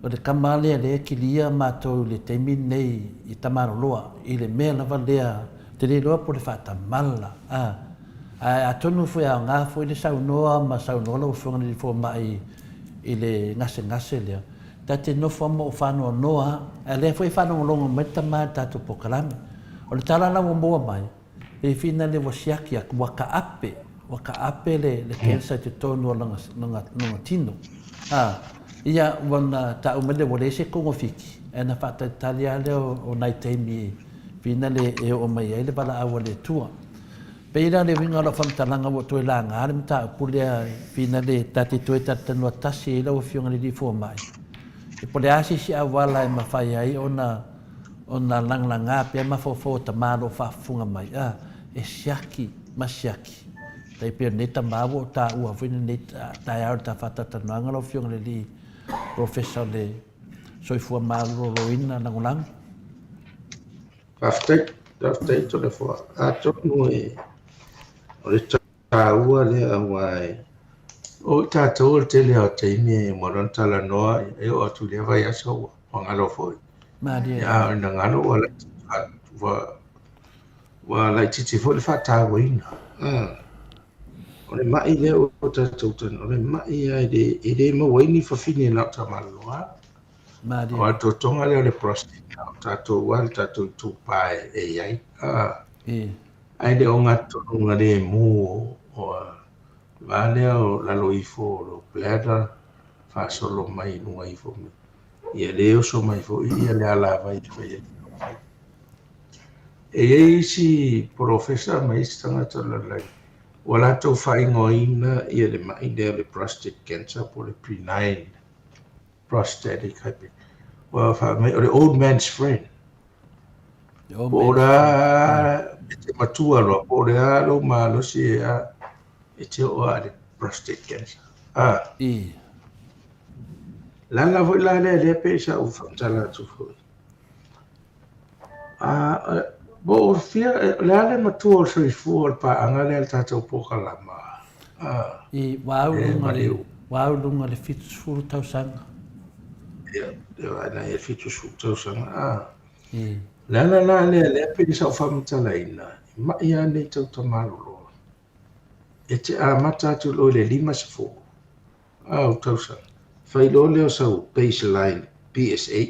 o le tama lea lea e kilia matou i le taimi lenei i Tamaloloa, i le mea lava lea, ou te le iloa po o le faatamala, a. Ae atonu foi e aoga foi le saunoa ma saunoa lau Afioga i le Alii Fomai i le gasegase lea, ta te nofo lava ma ou faanoanoa lava, a o lea foi e faalogologo mai le tama i le tatou polokalame. O le tala la ua maua mai, pei finale ua siaki atu, ua taape, ua taape le, le cancer i totonu o lona, lona, lona tino. A, ia, ua na tau mai lea ua leai se togafiti, ae na faatalitali lava lea o, o nai taimi finale e oo mai ai le valaau a le Atua. Pei la le uiga o lau faamatalaga ua toe laga le mataupu lea finale ta te toe talatalanoa tasi ai lau Afioga i le Alii Fomai, e po o le a se isi auala e mafai ai ona ona lagalaga pea mafaufau o tama o lo o faafofoga mai, a, e siaki ma siaki. Tai pei o lenei tama ua ou taua foi lenei taeao i le ta faatalatalanoaga lau Afioga i le Alii Polofesa o le Soifua Maloloina Lagolago. Faafetai, faafetai Toleafoa. Atonu e, o le taua lea aua e, o i tatou o le tele lava o taimi e uma loa ona talanoa, e oo atu i lea vaiaso ua galo foi. Malie. A o ina galo ua laitiiti, ua, ua laitiiti foi le faatauaina. O le ma'i lea ua tatou talanoa, o le ma'i lava e le, e le maua ai ni fafine na o tamaloloa. Malie. Aua o le totoga lea o le prostate, o tatou lava le tatou itupa e i ai. Ae le ogatotonu lemu o le va lea o lalo ifo o lou bladder faasolo mai i luga ifo. Ia le oso mai foi ia le alavai e fai ai. E i ai isi polofesa ma isi tagata o le lalolagi ua latou faaigoaina ia le ma'i lea o le prostate cancer po o le benign prostatic hyper. Ua fai mai o le old man's friend. Po o le a e te matua loa, po o le a lou malosi e a, e te oo lava i le prostate cancer. Ah. I. Le ala foi la lea, lea pei sa ou faamatala atu foi. A, po o fia, o le a le matua o le soifua o le paaga lea a le tatou polokalama? A, I, ua au e luga le, maliu. ua au luga le 70 tausaga. Ia, e vaai la i ai 70 tausaga. A, I. le ala la lea, lea pei sa ou faamatalaina, e ma'i lava nei tau tamaloloa. E te amata atu loa i le 50 au tausaga, fai loa lea o sau baseline PSA,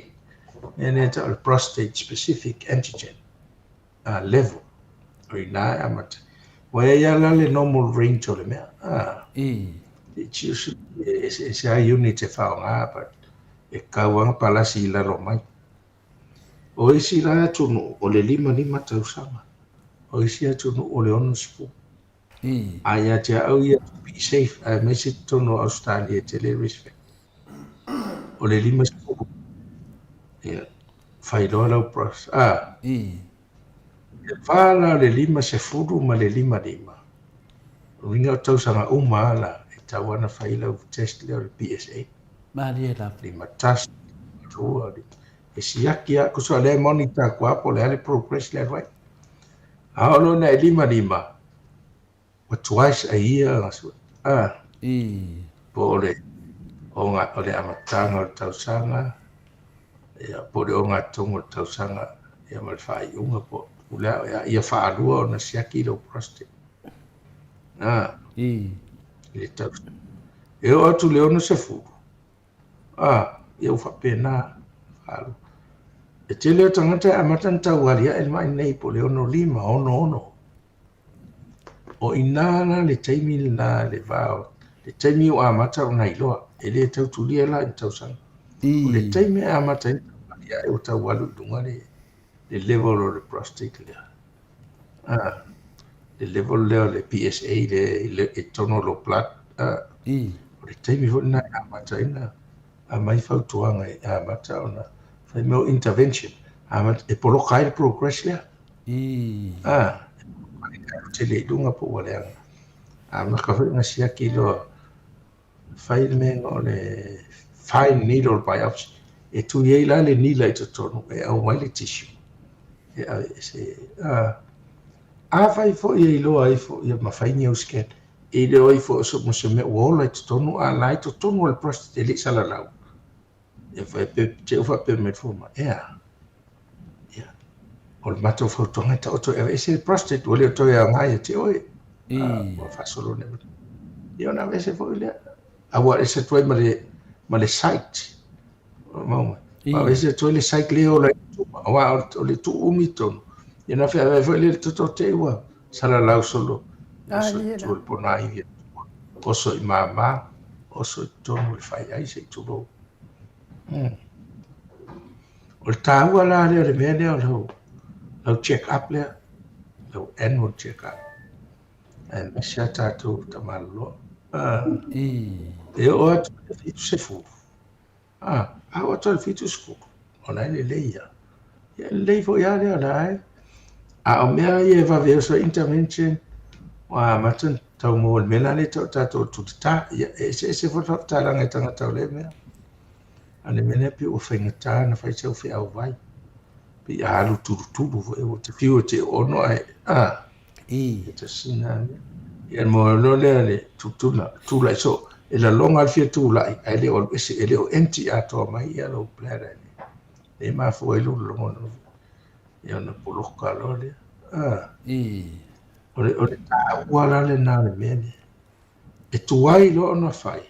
mea lea e tau o le prostate specific antigen level, o i ina e amata. Ua i ai lava la le normal range o le mea, it's usually, e eseese lava units e faaaoga, but. E tau lava ona palasi i lalo mai. O isi la atunuu o le 55 tausaga, o isi atunuu o le 60. A ia te au ia to be safe aemaise totonu o Ausetalia e tele risk factor. O le 50, ia, fai loa lau brush. A, e va la o le 50 ma le 55, uiga o tausaga uma lava la, e tatau lava ona fai lau test lea o le PSA. Malie lava. 51, 52, e siaki lava, tusa o lea e monitor atu lava po o le a le progress le alu ai. A oo loa ina e 55, ua twice a year ona sue. A, po o le o le amataga o le tausaga, ia, po o le ogatotonu o le tausaga, ia ma le faaiuga po o le a, ia faalua ona siaki lou prostate. A, i le tausaga. E oo atu i le 60, a, ia ua faapena faalua. E tele o tagata e amata ona tau aliae le mai nei po o le 65, 66. O i ina la le taimi lena le va o le taimi ua amata ona iloa, e le tau tulia la i ni tausaga. O le taimi e amata ai ona tau aliae ua tau alu i luga le le level o le prostate lea. A, le level lea o le PSA lea i totonu o lou blood. A, o le taimi foi lena e amata ai ona aumai fautuaga e amata ona fai mea o intervention, amata e poloka ai le progress lea. A, e tele i luga po ua leaga. Amata foi ona siaki loa, fai le mea o le fine needle biopsy, e tui ai la le nila i totonu e aumai le tissue e aveese. A, afai foi e iloa ai foi ma fai ni au scan, e iloa ai foi o se mea ua ola i totonu, a la i totonu o le prostate e le i salalau. E fai pe te u faapea mai le fomai, ea, ia, o le matou fautuaga e taoto e aveese le prostate, ua le o toe aoga ia te oe. Ua faasolo nei. Ia ona aveese foi lea. A ua aveese atu ai ma le, ma le site. Mau mai. Ua aveese atu ai le site lea e ola ai le tuma, aua o le tuu umi i totonu. Ia ona feaveai foi lea i le toto te i ua salalau solo. Oso i tua i le ponaivi. Oso i mama, oso i totonu o le faiai se i tulou. O le taua la lea o le mea lea o lau, lau check up lea, lau annual check up. Aemaise a tatou tamaloloa. E oo atu i le 70, A, a oo atu i le 70, o la e lelei lava. Ia e lelei foi lava lea o la e. A o mea ia e vave oso ai intervention, ua amata ona tau maua i le mea la lea e tau o tatou o le tulitā. Ia e eseese foi le faamatalaga e tagata o lea mea. A o le mea lea pei ua faigata ona fai sau feau vai. Pei a alu tulutulu foi, ua te fiu e te ono ae, a, E tasi lena mea. Ia ona maua loa lea le tutula, tulai soo. E laloga le fia tulai, ae le o alu ese, e le o empty atoa mai ia lou bladder. E mafua ai lou lagona. Ia ona poloka loa lea. Ah. O le taua la lena o le mea lea. E tuai loa ona fai.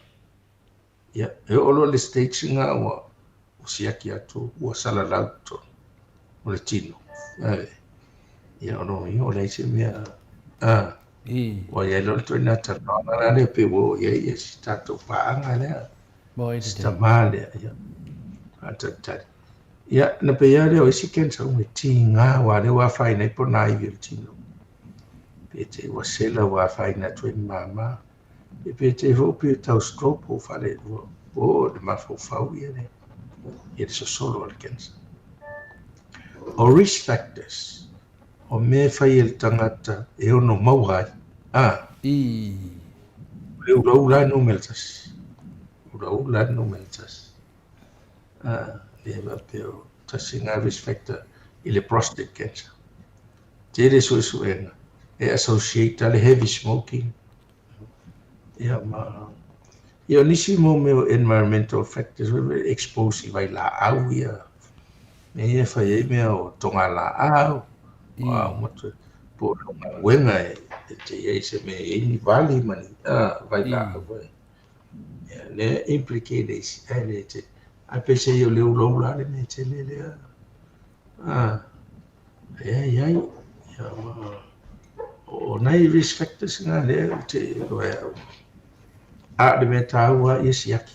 Ia, e oo loa i le stage lena ua siaki atu, ua salalau i totonu o le tino. Ia, o lona uiga ua leai se mea, ua i ai loa le ituaiga talanoaga la lea pei ua oo i ai ia si tatou paaga lea, si tama lea, ia, faatalitali. Ia, na pei lava lea o isi cancer uma e tiga, aua o lea ua afaina ai ponaivi o le tino. Pe te i ua sela ua afaina atu ai ma mama. E pe te foi pe tau stroke po o faalelua po o le mafaufau ia le ia le sosolo o le cancer. O risk factors, o mea e fai e le tagata e ono maua ai. A. O le ulaula lava numera tasi. Ulaula lava numera tasi. A, lea faapea o tasi lena risk factor i le prostate cancer. Tele suesuega e associate a le heavy smoking ia ma ia o nisi mo mea o environmental factors expose i vailaau ia mea ia e fai ai mea o togalaau o a uma po o lau galuega e te i ai se mea e i ai ni vali ma ni vailaau foi. Ia lea e implicate e isi ae le tele. Ae peiseai o le ulaula lava le mea tele lea. E i ai, ia ma o nai risk factors na lea ou te iloa e au. A o le mea taua ia siaki.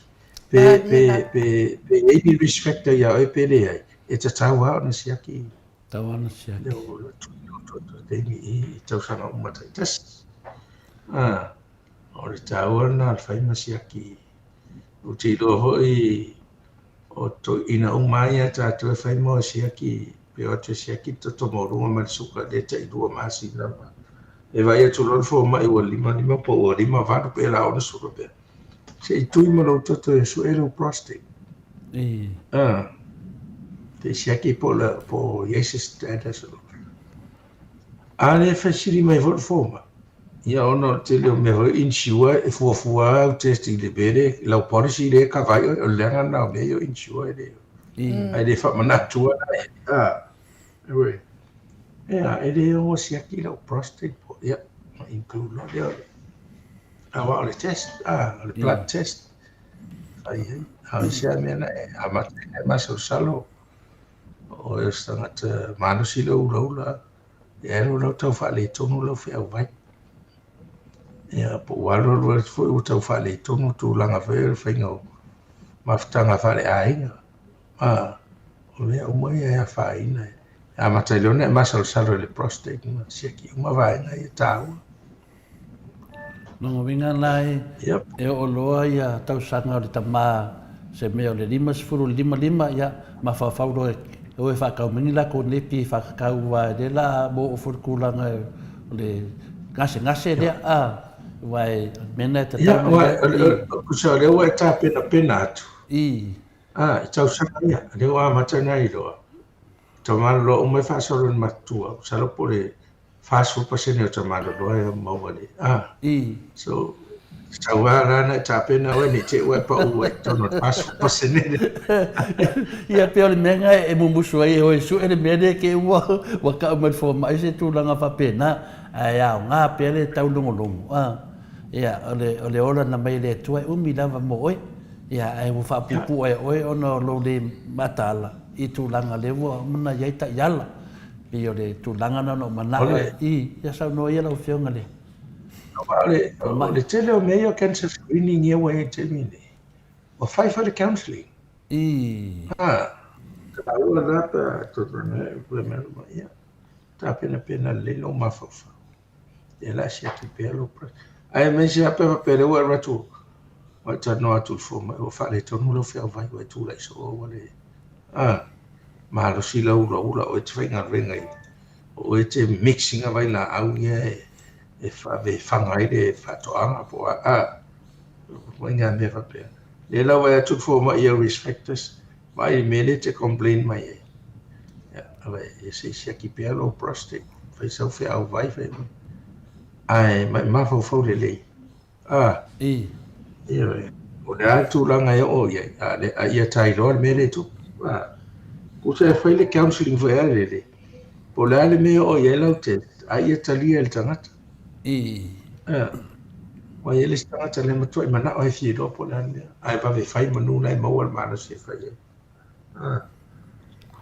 Pe, pe, pe, pe i ai ni risk factor iā oe pe leai, e tatau lava ona siaki. Tatau lava ona siaki. Lou taimi i tausaga uma taitasi. O le taua lena o le fai ma siaki. Ou te iloa foi o toeaiina uma lava ia a tatou e fai ma o e siaki, pe o atu e siaki le toto maualuga ma le suka lea e tailua masina ma e vaai atu loa le fomai ua 55 po ua 58 pe la 60 pea. Se i tui ma lou toto e sue lou prostate. Ah. Te siaki po la po i ai se status o. A lea fesili mai foi le fomai. Ia ona o le tele o mea foi insure e fuafua lava au test i le mea lea, lau policy lea e kava ai oe, o le leaga lena o mea ia o insure e le, ae le faamanatua la i ai. A, ioe. Ia, e le ono siaki lau prostate po, ia, ona include loa lea o le, aua o le test, a, o le blood test e fai ai. A o isi lava mea na e amata ai ona e masalosalo, o oe o se tagata malosi lou ulaula, E alu la ua tau faaletonu lau feauvai. Ia, po ua alu alu atu foi ua tau faaletonu tulaga foi o le faiga o mafutaga faaleaiga. A, o mea uma ia e afaina. E amata ai loa ona e masalosalo i le prostate ma siaki uma vaega ia taua. Lona uiga la e, yep. e oo loa ia tausaga o le tama se mea o le 50 le 55 ia mafaufau loa e o e faatau mai ni latou nepi e faakakau aua e le la mo oo foi le tulaga o le gasegase lea a aua e mea na e tatau ia tusa o lea ua e tapenapena atu i a i tausaga ia lea ua amata ona iloa tamaloloa uma e faasolo i le matutua masalo po o le 40% o tamaloloa e maua le a. So, tatau lava la ona e tapena oe ne i te i ua e pau ai i totonu o le 40% lea. Ia pei o le mea lena e mumusu ai e o e sue le mea lea te i ua ua tau mai le fomai se tulaga faapena, ae aoga pea le taulogologo a. Ia, o le o le ola na mai e le Atua e umi lava mo oe, ia ae ua faapuupuu ai e oe ona o lou le mataala i tulaga lea ua uma ona i ai taiala. Pei o le tulaga lena na ou manao ai i, ia saunoa ia lau Afioga i le Aua o le tele o mea ia o cancer screening ia ua i ai i le taimi lenei, ua fai foi le counselling. I. A, taua la pe a toe ia, tapenapena lelei lou mafaufau. Ia la siaki pea lou pressure. Aemaise lava pe faapea o lea ua e alu atu ua e talanoa atu i le fomai ua faaletonu lau feauvai ua e tulai soo ua le a malosi lau ulaula o oe e te faigaluega i o oe e te mix ina vailaau ia e e faga ai le faatoaga po o a a ituaiga mea faapea. Lea la ua vaai atu le fomai i au risk factors Vaai i le mea lea e te complain mai ai. Ia, ia se i siaki pea lou prostate, fai sau feau vai, fai mai. Ae ma e mafaufau lelei. Ah. I. Ioe. O le a le tulaga e oo i ai, a, le, a ia tailoa le mea lea e tupu. Ah. Tusa e fai le counselling foi a lelei. Po o le a le mea e oo i ai lau test, a ia talia e le tagata. I. Ah. Ua i ai le isi tagata le matuai manao e fia iloa po o le a le mea, ae vave fai manu la e maua le malosi e fai ai. Ah.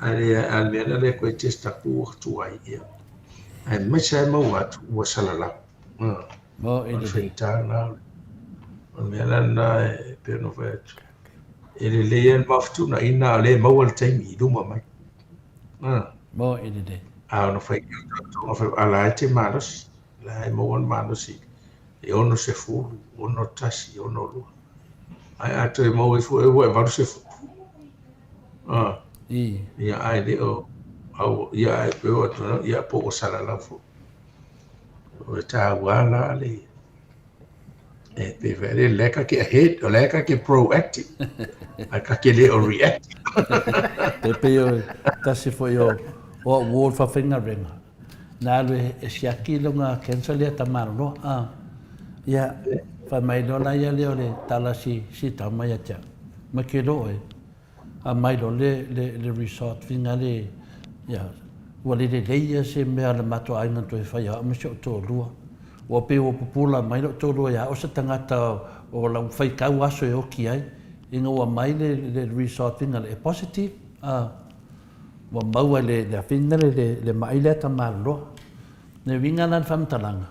Ae le, a le mea la lea koe test atu ua tuai, ia. Aemaise lava e maua atu ua salalau. Ah. Mo e O le faigata lena. O le mea la lena e pei ona fai atu. E lelei lava le mafetuunaiga a o lea e maua le taimi i luma mai. Ah. Mo e lelei. A ono fai a la e te malosi. La e maua le malosi e 60, 61, 62. Ae a toe maua ifo e ua e 80. Ah. I. Ia ae le o au ia ae pe o atu ia po ua salalau foi. O le taua la le e pe fai le le ka ke ahead, o le ka ke proactive. Ae ka ke le o reactive. Te pei o tasi foi o o au ward whawhengarenga. Na alu e siaki lona cancer lea tamaloloa a. Ia, fai mai loa la ia lea o le tala si si tama ia te au. Mai ke loa e. A mai loa le le le resort finga le ia ua le lelei ia se mea a le matou aiga na toe fai au ma si ou toalua. Ua pei ua pupula mai lou toalua ia au se tagata o lau faitau aso e oki ai ina ua mai le le resort finga le e positive a. Ua maua e le afine lea le ma'i lea tamaloloa. Le uiga la o le faamatalaga,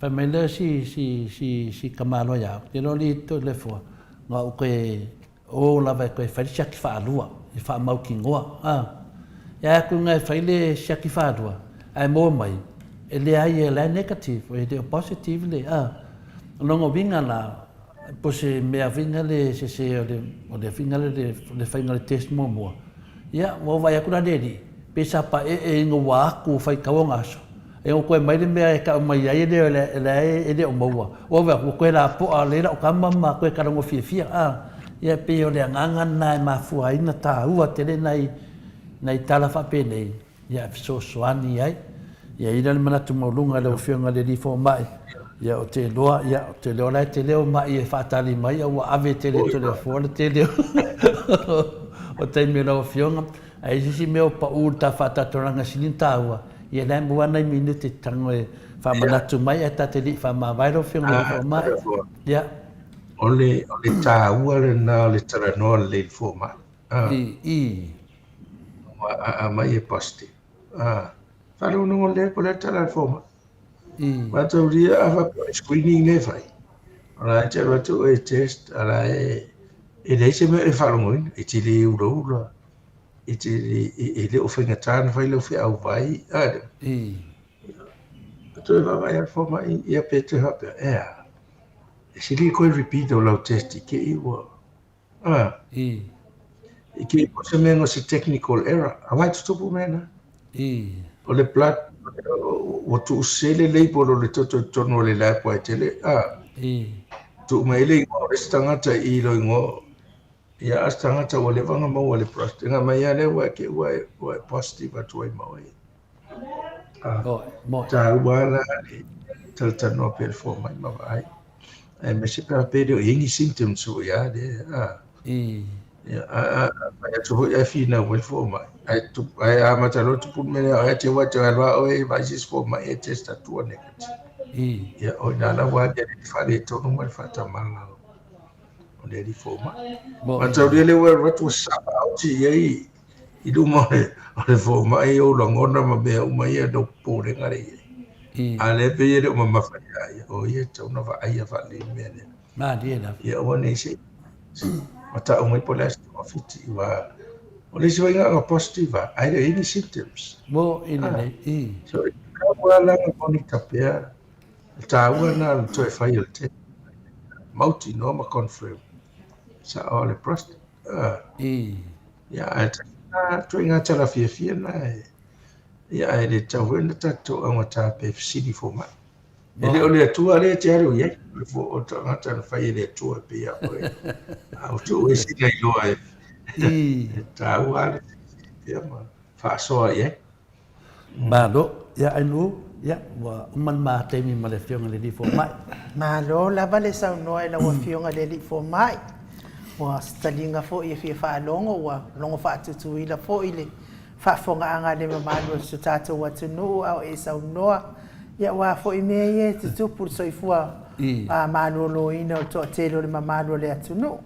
fai mai lea si, si, si, si tamaloa ia au, te iloa alii Toleafoa, na ou toe O lava e toe fai le siaki faalua e faamautinoa a. E a atu ina e fai le siaki faalua ae maua mai e leai o la e negative e le o positive le a. O lona uiga la po o se mea foi lea sese o le o le foi lea le faiga o le test muamua, ia ua ou vaai atu la le alii pei sa paee ina ua atu faitau ona aso E o toe mai le mea e tau mai ai e le o la e le o maua. Ua vaai atu ua toe lapoa lelei lau tama ma toe talanoa fiafia. A, ia e pei o le agaga lena e mafua ai ona taua tele nai, nai tala faapenei, ia e fesoasoani ai. Ia i ai la le manatu maualuga i lau Afioga i le Alii Fomai, ia ou te iloa, ia ou te iloa la e tele ou mai e faatali mai a ua ave tele e Toleafoa le tele o taimi o lau Afioga. Ae i ai se isi mea o pau i le ta faatatoraga e sili ona taua, ia la e maua lava nai minute e tago e faamanatu mai ae ta te le i faamavae lau Afioga i le Fomai. Ia. O le, o le taua lena o le talanoa lelei i le fomai. I, i. Aua a aumai e positive, a, faalogologo lelei po o le a le tala a le fomai. I. Mataulia a faapea o le screening lea e fai, o la e te alu atu oe e test, a o la e, e leai se mea o e faalogoina, e te le ulaula, e te le, e le o faigata ona fai lau feau vai, a lea. I. Toe vaavaai lava le fomai, ia pe toe faapea, e a, e sili koe repeat o lau test i te i ua, a. I. I te i po se mea no se technical error, aua e tutupu mea na. I. O le blood, ua tuusese le label o le toto i totonu o le lab aua e tele, a. I. Tuu mai ai le igoa o le isi tagata i i lou igoa Ia a se tagata ua leva ona maua le prostate, na mai lava lea ua te ua e, ua e positive atu ai ma oe. Ah, Moe. taua la le talatalanoa pea le fomai ma vaai. Aemaise pe a pe le o i ai ni symptoms foi a lea. Ah. I. Ia, a, a, a fai atu foi ae finau mai le fomai. Ae, tu, ae amata loa tupu le mea lea, ae te ua te alu a oe e vaai se isi fomai e test atu ua negative. I. Ia, o ina la ua aliali le faaletonu ma le faatamala o le alii fomai. Mataulia lea ua alu atu ua savaoti i ai i luma o le fomai ou lagona ma mea uma ia lou popolega lea i ai. A lea pei e le o mamafa ia ia, o ia e tatau ona vaaia faalelei le mea lea. Malie lava. Ia aua ne i se matau mai po o le a se togafiti aua o le isi foi na positive lava ae le o i ai ni symptoms. Mo i lelei. I. So e tatau lava la ona monitor pea Le taua lena o le toe fai o le test mautinoa ma confirm sao le prostate. I. Ia, ae tasi lena ituaiga tala fiafia lena e, ia, ae le tatau foi ona tatou augata pe fesili fomai. E le o le Atua lea e te alu i ai, o le tagata na fai e le Atua e pei ia oe. A ua tuu ese na iloa e, e taua lava le fesili pea ma faasoa i ai. Malo. Ia, Ainuu, ia, ua uma le ma taimi ma le Afioga i le Alii Fomai. Malo lava le saunoa i lau Afioga i le Alii Fomai. Ua se taliga foi e fia faalogo, ua logo faatutuila foi le faafofogaaga a le mamalu o si o tatou atunuu a o e saunoa. Ia, aua foi mea ia e tutupu i le soifua maloloina o le toatele o le mamalu o le atunuu.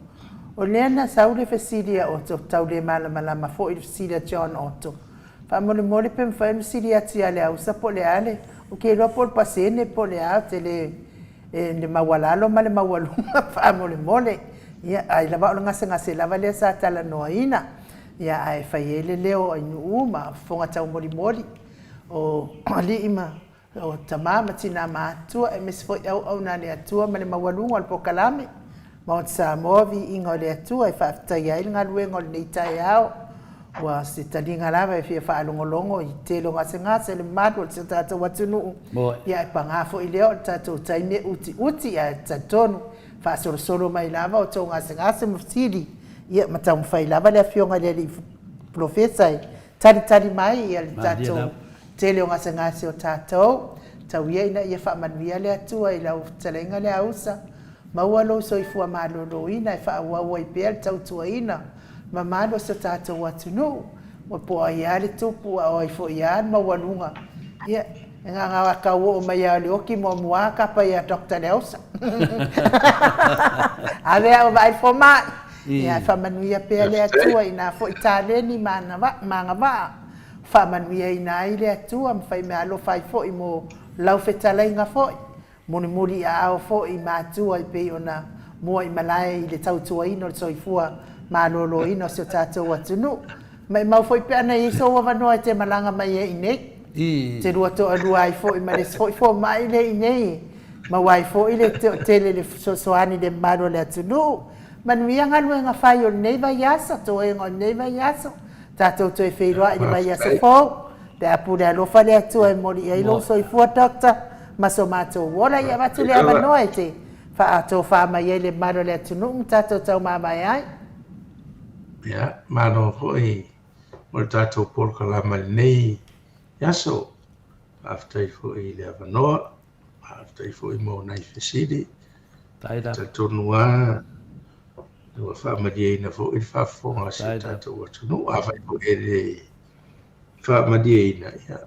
O lea na sau le fesili a Otto, tau le malamalama foi i le fesili a John Otto, Faamolemole pe mafai ona sili atu ia Leausa po o le a le, ou te iloa po o le pasene po o le a, ou te le, e, le maualalo ma le maualuga faamolemole. Ia, ai lava o le gasegase lava lea sa talanoaina. Ia, ae fai ai le leo o Ainuu ma fofoga taumolimoli o alii ma O tama ma tina matutua aemaise foi auauna a le Atua ma le maualuga o le polokalame Mount Samoa Viiga o le Atua e faafetaia ai le galuega o lenei taeao. Ua se taliga lava e fia faalogologo i tele o gasegase o le mamalu o si o tatou atunuu. Ia ae paga foi lea o le tatou taimi e utiuti ae talitonu faasolosolo mai lava o tou gasegase ma fesili ia ma taumafai lava le Afioga i le Alii Polofesa e Talitali mai ia le tatou tele o gasegase o tatou, tau ia ina ia faamanuia le Atua i lau fetalaiga Leausa, maua lou soifua maloloina e faaauau ai pea le tautuaina mamalu o so tatou atunuu, ua po ai a le tupu a o ai foi a le maualuga, ia e gaga tau oo mai a o le oki muamua a kapa ia Doctor Leausa. Ave au e vaai le fomai. Ia faamanuia pea le Atua i nā foi taleni ma agavaa, faamanuiaina ai le Atua ma faimeaalofa ai foi mo lau fetalaiga foi, mulimuli i aao foi i matua e pei ona mua i malae i le tautuaina o le soifua maloloina o si o tatou atunuu. Maimau foi pe ana i ai sou avanoa e te malaga mai ai i inei. Te lua toalua ai foi ma le isi foi fomai lea i inei e maua ai foi le toatele i le fesoasoani i le mamalu o le atunuu. Manuia galuega fai o lenei vaiaso, toega o lenei vaiaso. Tatou toe feiloai i le vaiaso fou pe a pule alofa le Atua e moli i ai lou soifua Doctor ma so matou ola. Ia avatu le avanoa e te faatofa mai ai le mamalu o le atunuu ma tatou taumamae ai. Ia, malo foi mo le tatou polokalama i lenei aso. Faafetai foi i le avanoa, faafetai foi mo nai fesili. Talitonu lava ua faamalieina foi le faafofoga a si o tatou atunuu. Afai foi e le faamalieina, ia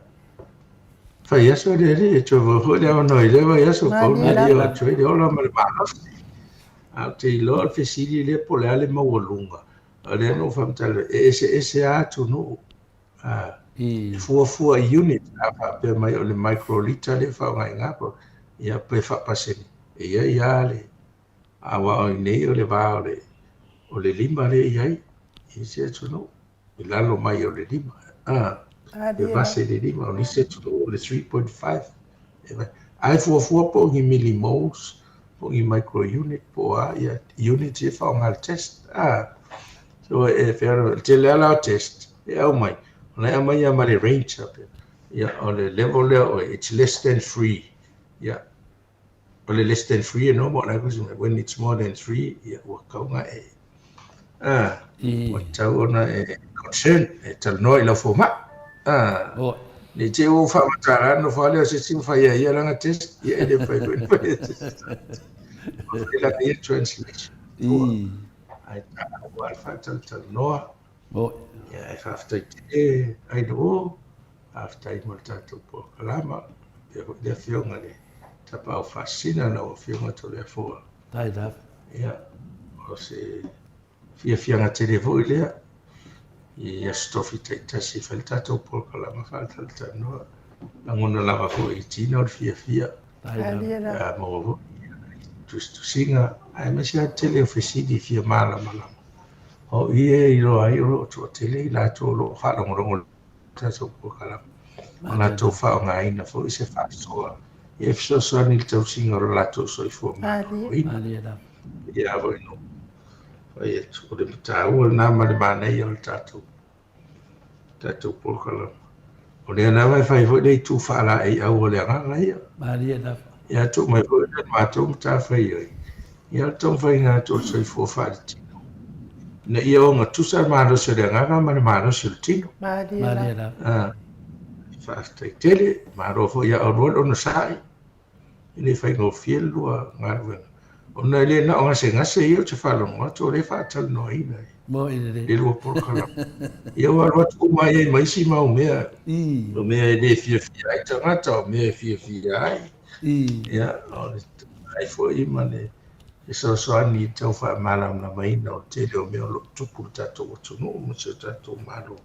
fai aso le alii e toe maua foi le avanoa i lea vaiaso, pau lena e atu ai le ola ma le malosi. Ae ou te iloa o le fesili lea po o le a le maualuga, o lea na ou faamatala, e eseese lava atunuu. E fuafua i unit, a faapea mai o le microliter lea e faaaoga i ina, ia pe faapasene, e i ai lava le, aua o i inei o le va o le, o le 5 lea e i ai i isi atunuu, i lalo mai o le 5, e vase le 5, o nisi atunuu o le 3.5. Ae fuafua po o ni millimoles, po o ni micro unit, po o a ia units ia e faaaoga i le test. So e tele lava la o test e aumai, o la e aumai lava ma le range faapea. Ia o le level lea o it's less than 3. Ia o le less than 3 e normal, la e when it's more than 3, ia ua tatau ona e ua tatau ona e concern, e talanoa i lau fomai. Ne i te i ua ou faamatala atu nofo lava lea o se isi ma fai ai ia lana test, ia e le mafai foi ona fai e se isi. Ua fai lana ia translation. Ae taua le faatalatalanoa. Ia e faafetai tele Ainoa, faafetai mo le tatou polokalama, faapea foi le Afioga i le Tapaau Faasisina, lau Afioga Toleafoa. Ia, o se fiafiaga tele foi lea i Aso Tofi taitasi e fai le tatou polokalama faatalatalanoa. Lagona lava foi i tino le fiafia. Ia maua foi tusitusiga aemaise lava le tele o fesili fia malamalama. O i e iloa ai o lo o toatele i latou o lo o faalogologo i le tatou polokalama, ma latou faaaogaina foi se faasoa e fesoasoani i le tausiga o lo latou soifua maloloina. Ia foi no fai atu, o le taua lena ma le manaia o le tatou tatou polokalama. O lea lava e fai foi le itu faalaeiau o le agaga ia. Malie lava. Ia tuu mai foi le matou matafaioi, ia o le taumafaiga atu o le soifua faaletino, ina ia ogatusa le malosi o le agaga ma le malosi o le tino. Malie lava. Ah, faafetai tele, malo foi ia oulua le onosai. E le faigofie le lua galuega, ona e le na o gasegase ia ou te faalogo atu o lea e faatalanoaina i le lua polokalame. Ia ua alu atu uma ai ma isi mau mea, o mea e le fiafia ai tagata, o mea e fiafia ai. Ia, o le ai foi ma le fesoasoani i le tau faamalamalamaina o le tele o mea o lo o tupu i le tatou atunuu ma si o tatou Malo.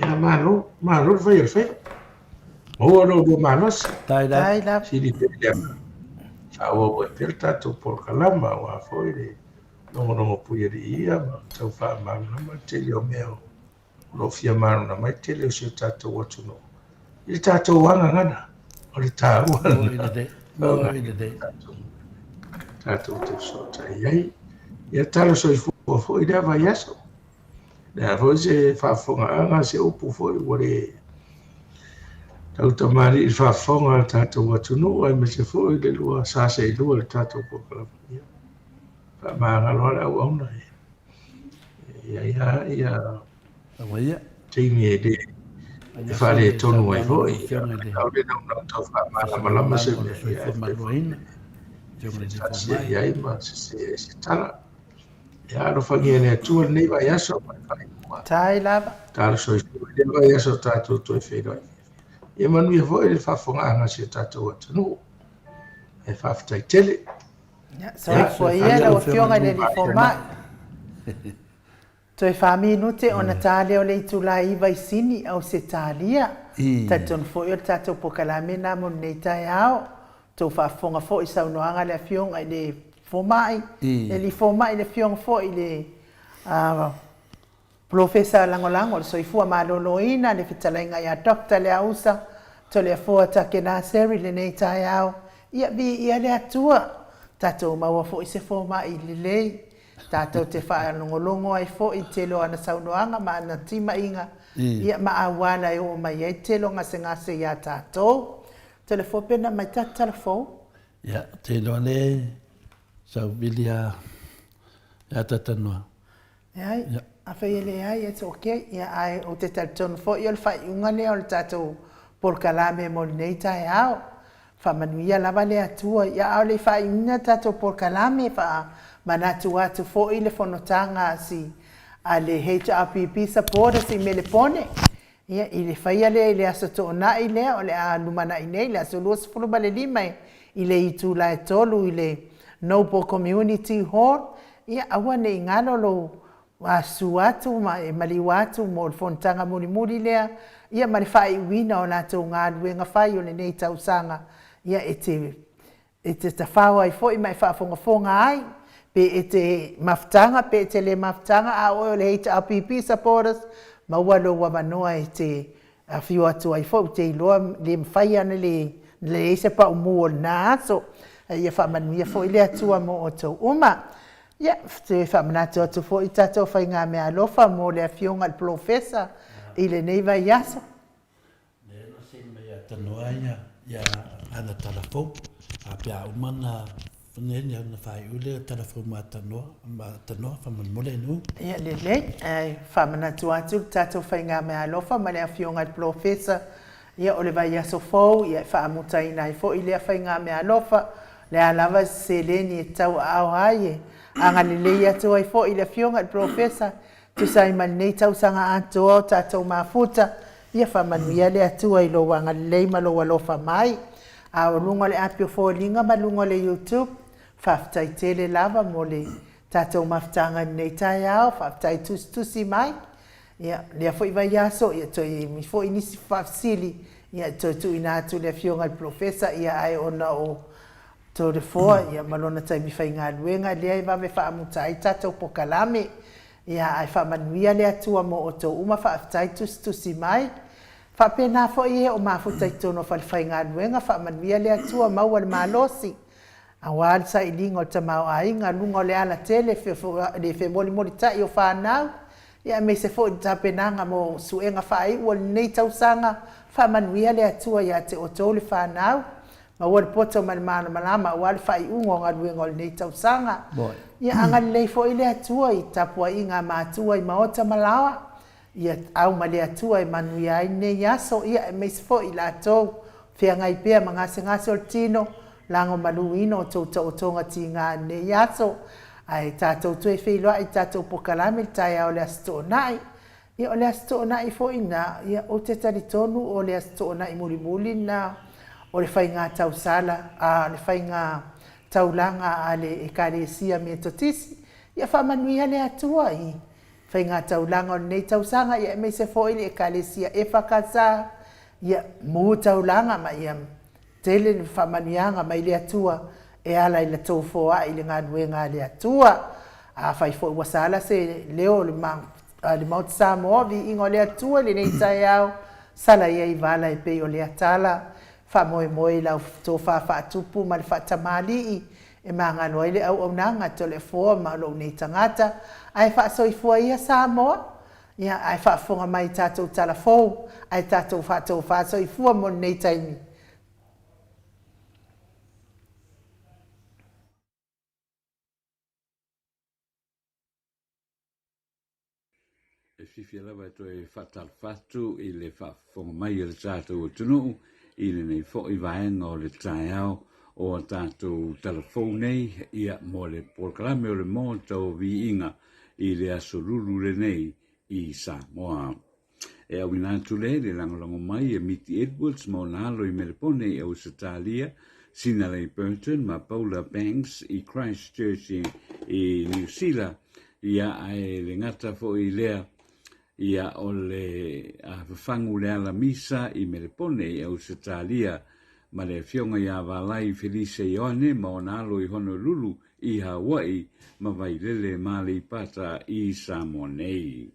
Ia, malo, malo le fai o le faiva. Maua lo oulua malosi. Tai lava. Sili pea le agaga. Faaauau ai pea le tatou polokalama aua foi le logologo puialii ia ma tau faamalamalama le tele o mea o lo o fia malamalama ai le tele o si o tatou atunuu i le tatou agagana. O le taua lena. Tatou te fesootai ai. Ia tala soifua foi lea vaiaso. Le a foi se faafofogaaga, se upu foi ua le tautamalii i le faafofoga a le tatou atunuu aemaise foi le lua sa seelua i le tatou polokalame. Ia, faamagalo lava le auauna. E i ai lava ia taimi e le e faaletonu ai foi. Ae na ou tau faamalamalama se mea, ia e fai foi e i ai ma sese ai se tala. Ia alofagia e le Atua lenei vaiaso ma le faaiuga. Tai lava. Talo soifua i lea vaiaso tatou toe feiloai fiafia. Ia manuia foi le faafofogaaga a si o tatou atunuu. Ae faafetai tele. Ia, soifua ia lau Afioga i le Alii Fomai. Toe fa minute ona ta lea o le itula e 9 i Sini, Ausetalia. Talitonu foi o le tatou polokalame lena mo lenei taeao. Tou faafofoga foi i saunoaga a le Afioga i le Fomai, le Alii Fomai, le Afioga foi i le Polofesa Lagolago o le Soifua Maloloina, le fetalaiga ia Doctor Leausa Toleafoa Takenaseri i lenei taeao. Ia, viia le Atua, tatou maua foi se fomai lelei, tatou te faalogologo ai foi i le tele o ana saunoaga ma ana timaiga, ia, ma auala e oo mai ai le tele o gasegase ia tatou. Toleafoa pe na mai tatou tala fou? Ia, ou te iloa le sauvili a ia Tatanoa. Leai, afai e leai, it's ok. Ia, ae ou te talitonu foi o le faaiuga lea o le tatou polokalame mo lenei taeao. Faamanuia lava le Atua. Ia, a o le i faaiuina le tatou polokalame, faamanatu atu foi le fonotaga a si a le HRPP Supporters i Melepone. Ia, i le faia lea i le Aso Toonai lea o le a lumanai nei, le aso 25 i le itula e 3 i le Noble Community Hall, ia aua ne i galo lou susu atu ma e maliu atu mo le fonotaga mulimuli lea, ia ma le faaiuina o latou galuega fai o lenei tausaga, ia e te E te tafao ai foi ma e faafogafoga ai, pe e te mafutaga pe e te le mafutaga, a o oe o le HRPP supporters, maua lou avanoa e te afio atu ai foi, ou te iloa le mafai lava ona leai se paumū o lena aso. A ia faamanuia foi le Atua mo outou uma. Ia, ou te faamanatu atu foi i tatou faigameaalofa mo le Afioga i le Polofesa i lenei vaiaso. Lea na send mai ia Tanoa ia ia ana tala fou a pe a uma na nei nei ona faaiu lea tala fou ma Tanoa ma Tanoa faamolemole nu. Ia lelei, ae faamanatu atu le tatou faigameaalofa ma le Afioga i le Polofesa, ia o le vaiaso fou ia e faamutaina ai foi lea faigameaalofa, o le a lava se seleni e tauaao ai e agalelei atu ai foi le Afioga i le Polofesa Tusa ai ma lenei tausaga atoa o tatou mafuta, ia faamanuia le Atua i lou agalelei ma lou alofa mai. A o luga o le api o foliga ma luga o le YouTube, faafetai tele lava mo le tatou mafutaga i lenei taeao, faafetai tusitusi mai. Ia, lea foi vaiaso, ia toe emi foi nisi faafesili, ia toe tuuina atu i le Afioga i le Polofesa, ia ae ona o Toleafoa, ia ma lona taimi faigaluega lea e vave faamuta ai tatou pokalame. Ia ae faamanuia le Atua mo outou uma faafetai tusitusi mai. Faapena foi e o mafuta i totonu o falefaigaluega faamanuia le Atua maua le malosi aua le sailiga o le tamaoaiga luga o le alatele le femolimolitai o fanau ia aemaise foi le tapenaga mo suega faaiu o lenei tausaga faamanuia le Atua ia te outou le fanau Maua le poto ma le malamalama aua le faaiuga o galuega o lenei tausaga. Ia agalelei foi le Atua i tapuaiga a matua i maota ma laoa. Ia au ma le Atua e manuia ai lenei aso, ia aemaise foi i latou feagai pea ma gasegase o le tino, lagomaluina o tou taotoga tiga i lenei aso. Ae tatou toe feiloai i tatou pokalame i le taeao o le Aso Toonai. Ia o le Aso Toonai foi lena, ia ou te talitonu o le Aso Toonai mulimuli lena o le faiga tausala, a le faiga taulaga a le Ekalesia Metotisi. Ia faamanuia le Atua i faiga taulaga o lenei tausaga, ia aemaise foi le Ekalesia EFKS, ia mu taulaga ma ia Tele le faamanuiaga mai le Atua e ala i la tou foai i le galuega a le Atua. Afai foi ua sala se leo o le Maota Samoa, viiga o le Atua i lenei taeao, sala ia i vala e pei o lea tala, faamoemoe i lau tofa faatupu ma le faatamalii e magalo ai le auaunaga Toleafoa ma lou nei tagata, ae faasoifua ia Samoa, ia ae faafofoga mai i tatou tala fou, ae tatou faatofa soifua mo lenei taimi. E fiafia lava e toe faatalofa atu i le faafofoga mai a le tatou atunuu i lenei foi vaega o le taeao o a tatou tala fou nei ia mo le polokalame o le Maota o Viiga i le Aso Lulu lenei i Samoa. E auina atu le le lagolago mai e Miti Edwards ma ona alo i Melepone i Ausetalia, Sinalei Burton ma Paula Banks i Christchurch i Niu Sila, ia ae le gata foi i lea, ia o le fafangu le ala misa i Melepone i Ausetalia ma le afioga ia Valai Felise Ioane ma ona alo i Honolulu i Hawaii ma Vailele ma Aleipata i Samoa nei.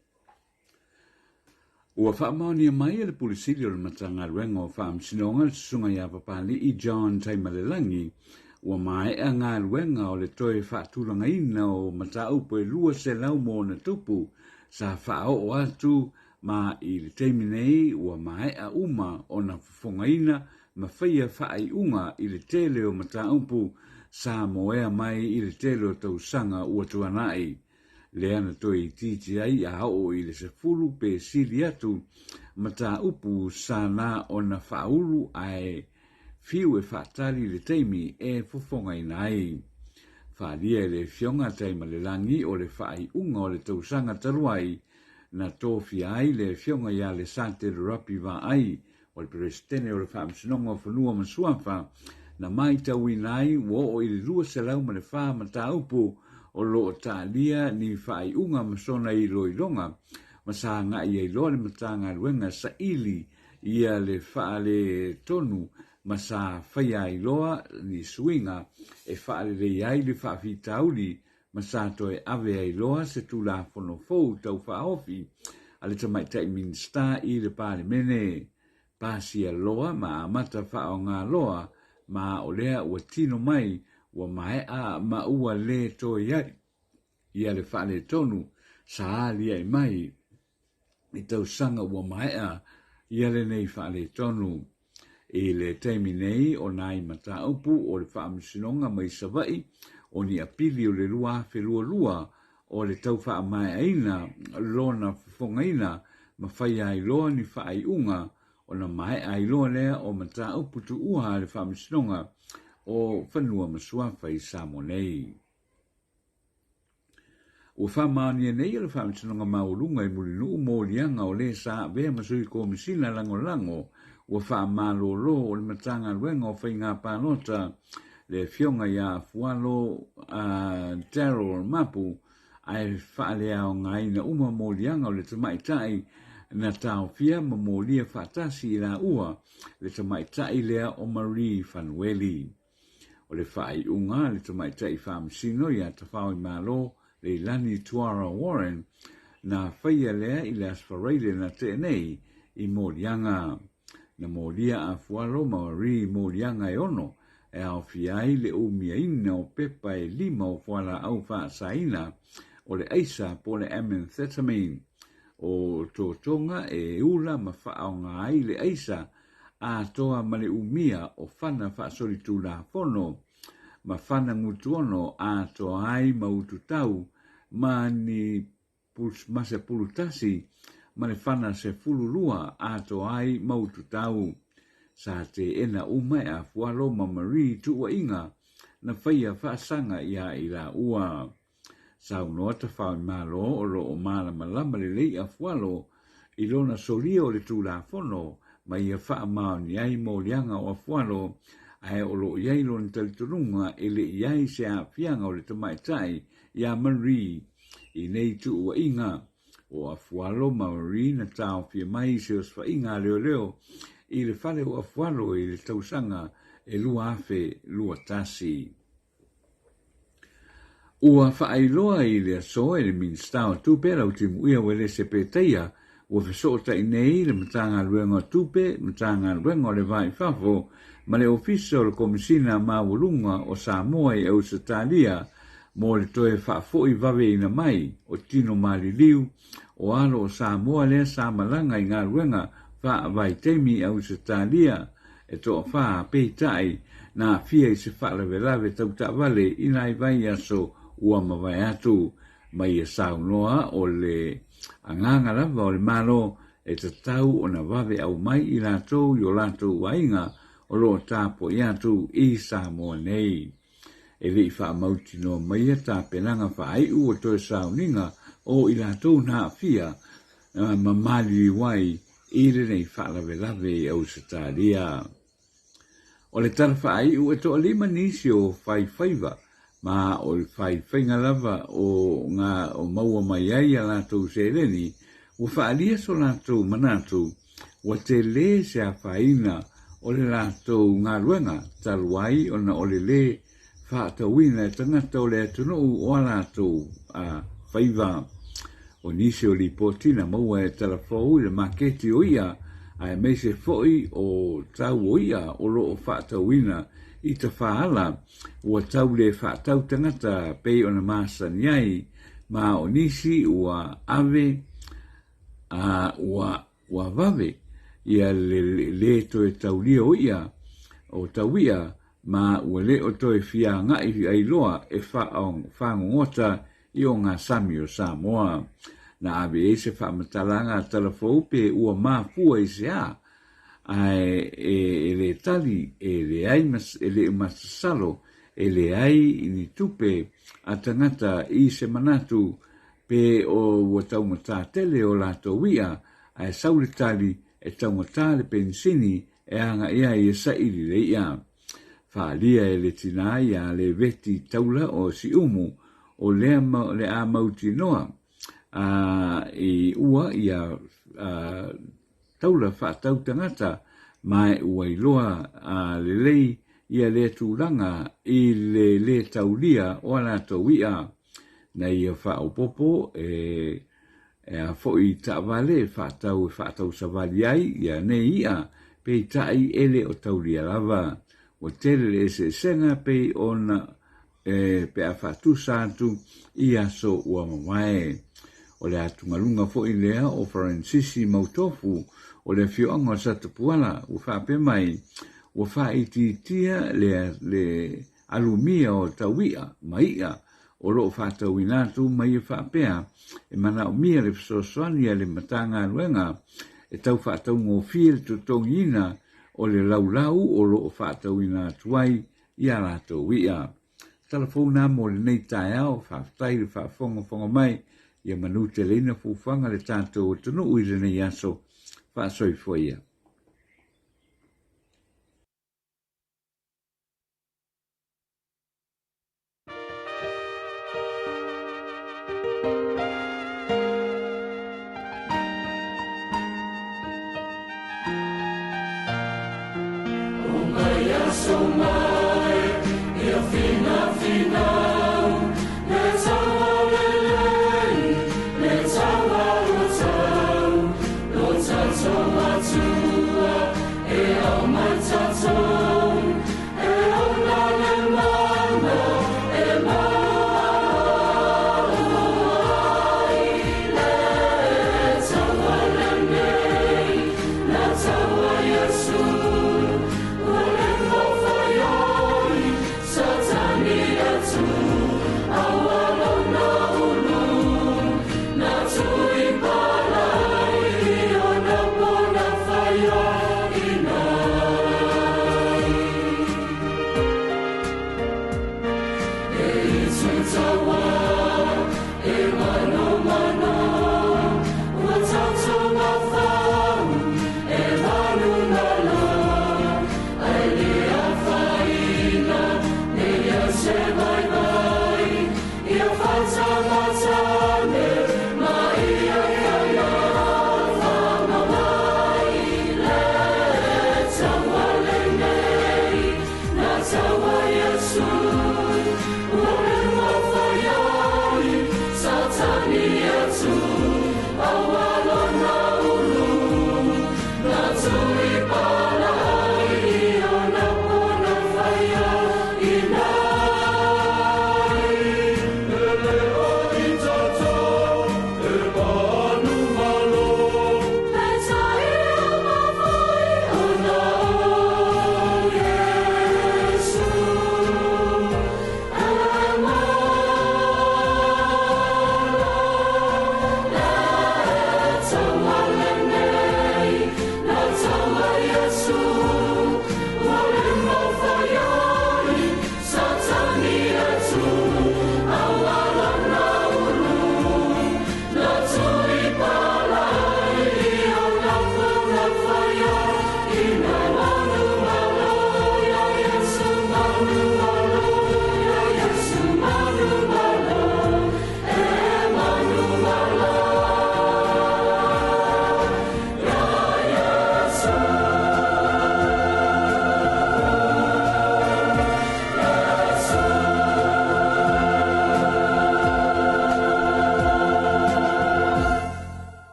Ua faamaonia mai e le Pule Sili o le Matagaluega o Faamasinoga le Susuga ia Papali'i John Taimalelagi, ua maea galuega o le toe faatulagaina o mataupu e 200 ma ona tupu sa faaoo atu ma i le taimi nei ua maea uma ona fofogaina ma faia faaiuga i le tele o mataupu sa moea mai i le tele o tausaga ua tuanai. Lea na toe itiiti ai a oo i le 10 pe sili atu mataupu sa na ona faaulu ae fiu e faatali le taimi e fofogaina ai. Faaalia e le Afioga a Taimalelagi o le faaiuga o le tausaga talu ai na tofia ai le Afioga ia Lesate Rapi Vaai o le Peresetene o le Faamasinoga o Fanua ma Suafa, na maitauina ai ua oo i le 204 mataupu o lo o taalia ni faaiuga ma sona iloiloga ma sa agai ai loa le Matagaluega saili ia le faaletonu ma sa faia ai loa ni suiga e faalelei ai le faafitauli ma sa toe ave ai loa se Tulafono fou tau faaofi a le Tamaitai Minisita i le Palemene. Pasia loa ma amata faaaoga loa, ma o lea ua tino mai ua maea ma ua le toe i ai ia le faaletonu sa aliae mai i tausaga ua maea ia lenei faaletonu. I le taimi nei o nai mataupu o le Faamasinoga mai Savaii o ni apili o le 2022 o le tau faamaeaina lona fofogaina ma faia ai loa ni faaiuga ona maea ai loa lea o mataupu tuua a le Faamasinoga o Fanua ma Suafa i Samoa nei. Ua faamaonia nei e le Faamasinoga Maualuga i Mulinuu moliaga o le sa avea ma Sui Komisina Lagolago ua faamalolo o le Matagaluega o Faiga Palota le Afioga ia Afualo Darryl Mapu ae faaleaogaina uma moliaga o le tamaitai na taofia ma molia faatasi i laua le tamaitai lea o Marie Fanueli. O le faaiuga a le tamaitai faamasino ia Tafaoimalo Leilani Tuara Warren, na faia lea i le Aso Faraile na tea nei i Moliaga. Na molia a Fualo ma Marie moliaga e ono e aofia ai le umiaina o pepa e lima o fualaau faasaina o le aisa po o le amphetamine. O totoga e ula ma faaaoga ai le aisa atoa ma le umia o fana faasolitulafono ma fana gutuono atoa ai ma ututau ma ni ma 11 ma le fana 12 atoa ai ma ututau. Sa teena uma e Afualo ma Marie tuuaiga na faia faasaga iā i laua. Saunoa Tafaoimalo o lo o malamalama lelei Afualo i lona solia o le Tulafono ma ia faamaoni ai moliaga o Afualo, ae o lo o i ai lona talitonuga e le i ai se aafiaga o le tamaitai iā Marie i nei tuuaiga. O Afualo ma Marie na taofia mai i se osofaiga a leoleo i le fale o Afualo i le tausaga e 2021. Ua faailoa i le aso e le Minisita o Tupe Lautimuia Uelese Petaia ua fesootai nei le Matagaluega o Tupe, Matagaluega o le Va i Fafo ma le Ofisa o le Komisina Maualuga o Samoa i Ausetalia mo le toe faafoi vaveina mai o tino maliliu o alo o Samoa lea sa malaga i galuega faavaitaimi i Ausetalia e toafa, peitai, na aafia i se faalavelave tau taavale i nai vaiaso ua mavae atu. Ma ia saunoa o le agaga lava o le Malo e tatau ona vave aumai i latou i o latou aiga o lo o tapuai atu i Samoa nei. E le i faamautinoa maia tapenaga faaiu o toe sauniga o i latou na aafia ma maliliu ai i lenei faalavelave i Ausetalia. O le tala faaiu e toalima nisi o faifaiva ma o le faifaiga lava o nga o maua mai ai a latou seleni ua faaalia so latou manatu ua tele se afaina o le latou galuega talu ai ona o le le faatauina e tagata o le atunuu o a latou faiva. O nisi o lipoti na maua e Talafou i le maketi o i'a aemaise foi o tau o i'a o lo o faatauina i tafaala ua tau le faatau tagata pei ona masani ai, ma o nisi ua ave a ua Ua vave ia le lē toe taulia o i'a o tau i'a ma ua le o toe fia aga'i ai loa e fagogota i ogasami o Samoa. Na ave ai se faamatalaga a Talafou pe ua mafua i se a, ae e le tali, e leai e le masasalo, e leai ni tupe a tagata i se manatu Pe o ua taugata tele o latou i'a, ae sau le tali e taugata le penisini e agaʻi ai e saili le i'a. Faaalia e le tinā iā Leveti Taula o Siumu, o lea le a mautinoa a i ua ia taula faatau tagata ma e ua iloa a lelei ia lea tulaga i le lē taulia o a latou i'a. Na ia faaopoopo e e a foi taavale e faatau e faatausavali ai ia nei i'a, peitai e le o taulia lava. Ua tele le eseesega pei ona e pe a faatusa atu i aso ua mavae. O le atugaluga foi lea o Faransisi Mautofu o le afioaga o Satapuala ua faapea mai, ua faaitiitia le le alumia o tau i'a ma i'a o lo o faatauina atu ma ia faapea e manaomia le fesoasoani a le Matagaluega e tau faataugofie le totogiina o le laulau o lo o faatauina atu ai i a latou i'a. Tala fou na mo lenei taeao, faafetai le faafogafoga mai, ia manuteleina fuafuaga le tatou atunuu i lenei aso. Faasoifua ia.